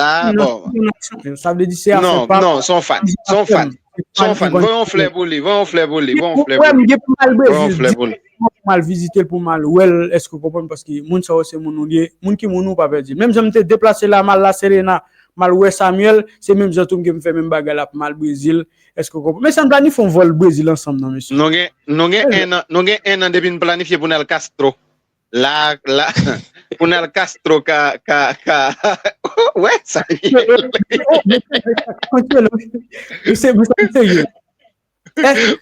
sa vle di se afè pa. Non, non, se yon fan. Se yon fan. Se yon fan. Voye yon flè pou li. Voye yon flè pou li. Voye yon flè pou li. Voye yon flè pou li. Pou m al vizite l, pou m al wè l, èske w konprann? Paske moun sa yo se moun ou ye. Moun ki moun ou pa pèdi l. Menm jan m te deplase la, m al La Serena, m al wè Samuel, se menm jan tou m gen m fè menm bagay la pou m al Brezil. Èske w konprann? Mesye, ann planifye yon vòl Brezil ansanm non, mesye. Nou gen, nou gen enn an, nou gen enn an depi n planifye pou n al Castro. La, la, pou n al Castro ka, ka, ka, wè, Samuel. Mesye, mesye, serye.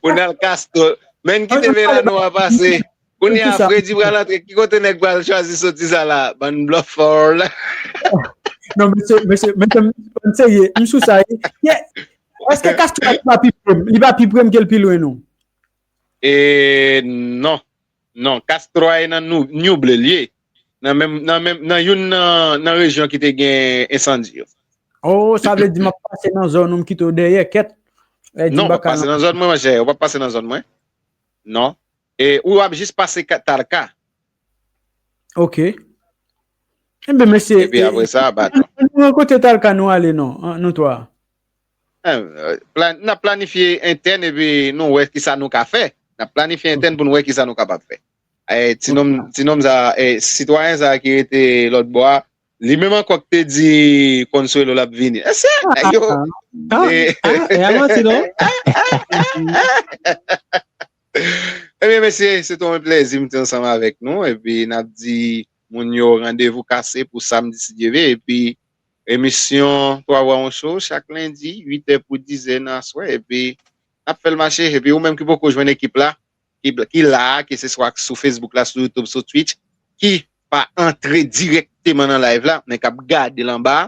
Pou n al Castro. Men kite Velano a pase. Kounye a, Fredi pral antre. Ki kote nèg pral chwazi soti sa la? Bann blòfè. Non, mesye, mesye, mesye, m serye. M sou sa. Èske Castro li pa pi pre m? Li pa pi pre m ke l pi lwen non? E non. Non, Castro a e nan New Ble li ye. Nan menm, nan menm, nan youn nan, nan rejyon ki te gen ensandi yo. Oh, sa vle di m ap pase nan zòn ou m kite w dèyè, kèt. Lè di m Non, w pa p ap ka pase nan nan zòn mwen, monchè. Ou p ap pase nan zòn mwen. Non. E ou ap jis pase ka- Talka. Ok. Enben, mesye, Epi e, apre sa, bat. Ann rankontre Talka, nou ale non, an, nou twa. Eh, plan, n ap planifye entèn epi nou wè kisa nou ka fè. N ap planifye entèn pou n wè kisa nou kapab fè. Eh, ti nonm, ti nonm sa, eh, sitwayen sa ki rete lòt bò a, li menm ankò ki te di Consuelo l ap vini. E se nèg yo. Ah, eh, ah, e a manti, non? Ebyen, mesye, se tou yon plèzi m te ansanm avèk nou. Epi, n ap di moun yo randevou kase pou samdi, si Dye vle. Epi, emisyon Twa Vwa Yon Show, chak lendi, uit è pou diz è nan aswè. Epi, n ap fè l mache. Epi, ou menm ki poko jwenn ekip la, ki, ki la, ke se swa sou Facebook la, sou YouTube, sou Twitch, ki pa antre dirèkteman nan live la, men k ap gade l anba.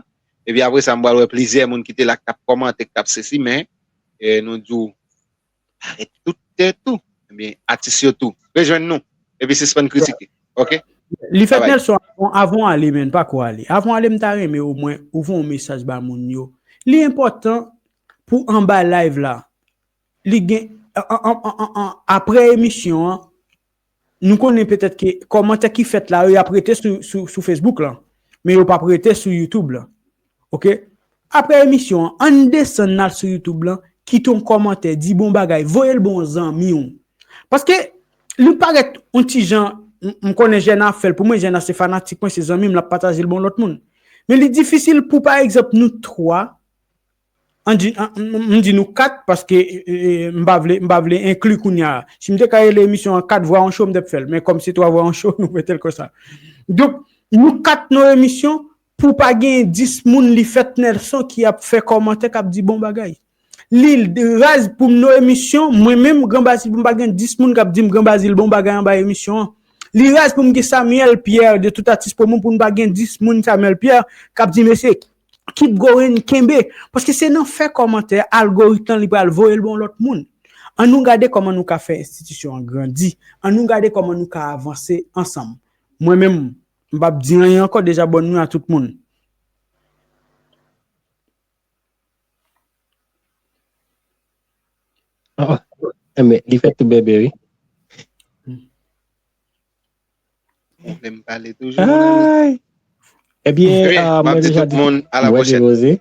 Epi, apre sa, m pral wè plizyè moun ki te la, k t ap kòmante, k t ap sesi, men, eh, nou di w, arete tout tèt ou. Ebyen, atis yo tou. Rejwenn nou. Epi sispann kritike. Ok? Li fèt Babay. Nelson, avan, avan w ale, men, pa ko ale. Avan w ale, m ta renmen omwen ou voye yon mesaj ba moun yo. Li enpòtan pou anba live la, li gen, an, an, an, an, an, apre emisyon an, nou konnen petèt ke kòmantè ki fèt la yo, y ap rete sou, sou, sou Facebook lan. Men yo p ap rete sou YouTube lan. Ok? Apre emisyon an, ann desann n al sou YouTube lan, kite yon kòmantè, di bon bagay, voye l ba yon zanmi w. Paske li parèt yon ti jan, m, m konnen Jèna ap fè l pou mwen, Jèna se fanatik mwen, se zanmi m, l ap pataje l ba yon lòt moun. Men li difisil pou, pa egzanp, nou twa, an di, an, m, m di nou kat, paske, e, e, m pa vle, m pa vle enkli kounye a. Si m te ka rele emisyon an Kat Vwa Yon Show, m t ap fè l. Men kòm se Twa Vwa Yon Show, nou mete l konsa. Donk, nou kat nan emisyon, pou pa gen dis moun li fèt Nelson ki ap fè kòmantè, k ap di bon bagay. Li raz pou m nan emisyon, mwen menm, Gran Bazil, pou m pa gen dis moun k ap di m Gran Bazil bon bagay anba emisyon an. Li raz pou m gen Samuel Pierre, de tout artiste promo, pou m pa gen dis moun Samuel Pierre k ap di, mesye, keep going, kenbe. Paske se nan fè kòmantè, algoritm lan li pral voye l ba yon lòt moun. Ann nou gade kòman nou ka fè enstitisyon an grandi. Ann nou gade kòman nou ka avanse ansanm. Mwen menm, m p ap di anyen ankò, deja bòn nwi a tout moun. Ah, enben, li fèt tou bèbè, wi. Ou vle m pale toujou, mon ami? Ay! Ebyen, Ebyen, ah, m ap mwen di deja tout di, moun, a la mwen pwochèn. Depoze.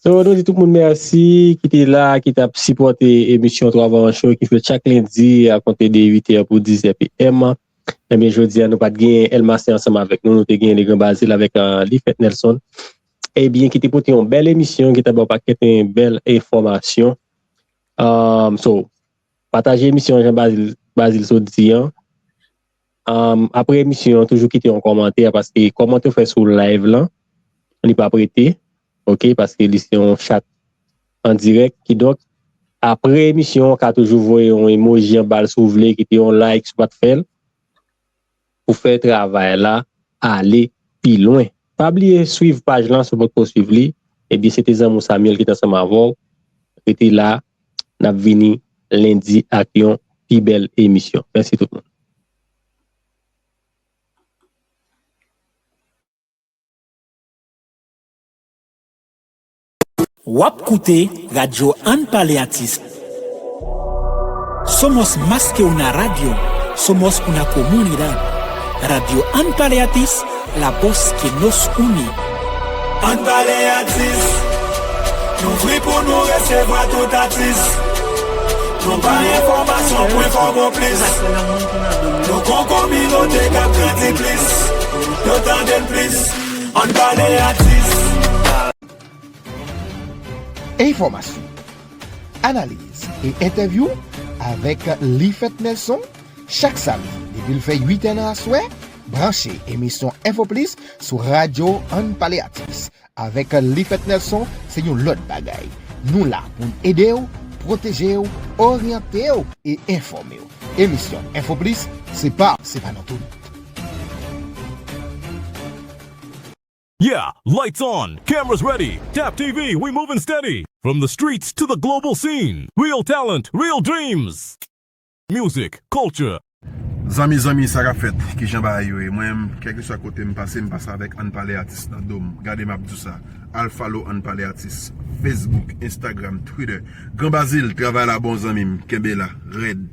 So, nou di tout moun mèsi ki te la, ki t ap sipòte emisyon Twa Vwa Yon Show ki fèt chak lendi a konte de uit è pou diz è P M. Ebyen, jodi a, nou pa t gen Elmasen ansanm avèk nou, nou te gen Legrand Bazil avèk, ah, Lifèt Nelson. Ebyen, ki te pote yon bèl emisyon, ki te ba w pakèt yon bèl enfòmasyon. Um, so, pataje emisyon an jan Bazil, Bazil sot di an. Um, apre emisyon an, toujou kite yon kòmantè, paske kòmantè w fè sou live lan, li p ap rete, ok, paske li se yon chat an dirèk. Kidonk, apre emisyon an, w ka toujou voye yon emoji anba l si w vle, kite yon like si w pa t fè l, pou fè travay la ale pi lwen. Pa bliye swiv paj lan si w potko swiv li. Ebyen, se te zanmi w Samuel ki t ansanm avè w. Rete la, n ap vini lendi ak yon pi bèl emisyon. Mèsi tout moun. W ap koute radyo Ann Pale Atis. Somos más que una radio, somos una comunidad. Radio Ann Pale Atis, la voz que nos une. Ann Pale Atis, nou ouvri pou nou resevwa tout atis. Nou bay enfòmasyon pou enfòme w plis. Nou gon kominote k ap grandi plis. Yo tande n plis. Ann Pale Atis. Enfòmasyon, analiz e entèvyou avèk Lifèt Nelson chak samdi depi l fè uit è nan aswè. Branche emisyon Enfo Plis sou radyo Ann Pale Atis. Avèk Lifèt Nelson, se yon lòt bagay. Nou la pou n ede w, pwoteje w, oryante w e enfòme w. Emisyon Enfo Plis, se pa, se pa nan tout. Yeah, lights on, cameras ready. Tap T V, we moving steady. From the streets to the global scene. Real talent, real dreams. music, culture. Zanmi, zanmi, sa k ap fèt? Kijan bagay yo ye? Mwen menm, kèlkeswa kote m pase, m pase avèk Ann Pale Atis nan do m. Gade, m ap di w sa. Al follow Ann Pale Atis. Facebook, Instagram, Twitter. Gran Bazil, travay la bon, zanmi m. Kenbe la, rèd.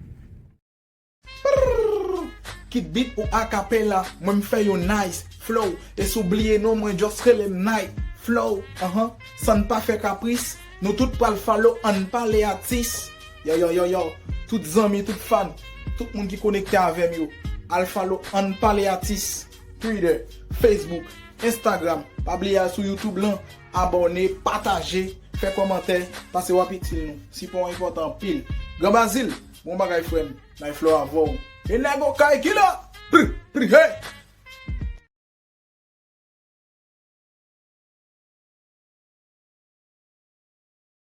Kit beat ou acapella, mwen m fè yo nice, flow. E si w bliye non mwen, just rele m Night, flow. Ahan, san n pa fè kapris, nou tout pral follow Ann Pale Atis. Yo, yo, yo, yo, tout zanmi, tout fan, tout moun ki konekte avè m yo, al follow Ann Pale Atis, Twitter, Facebook, Instagram. Pa bliye al sou YouTube lan, abòne, pataje, fè kòmantè, pase w ap itil nou. Sipò w enpòtan anpil. Gran Bazil, bon bagay frè m, Night Flow avè w. E nèg okay ki la! Pri, pri, hey!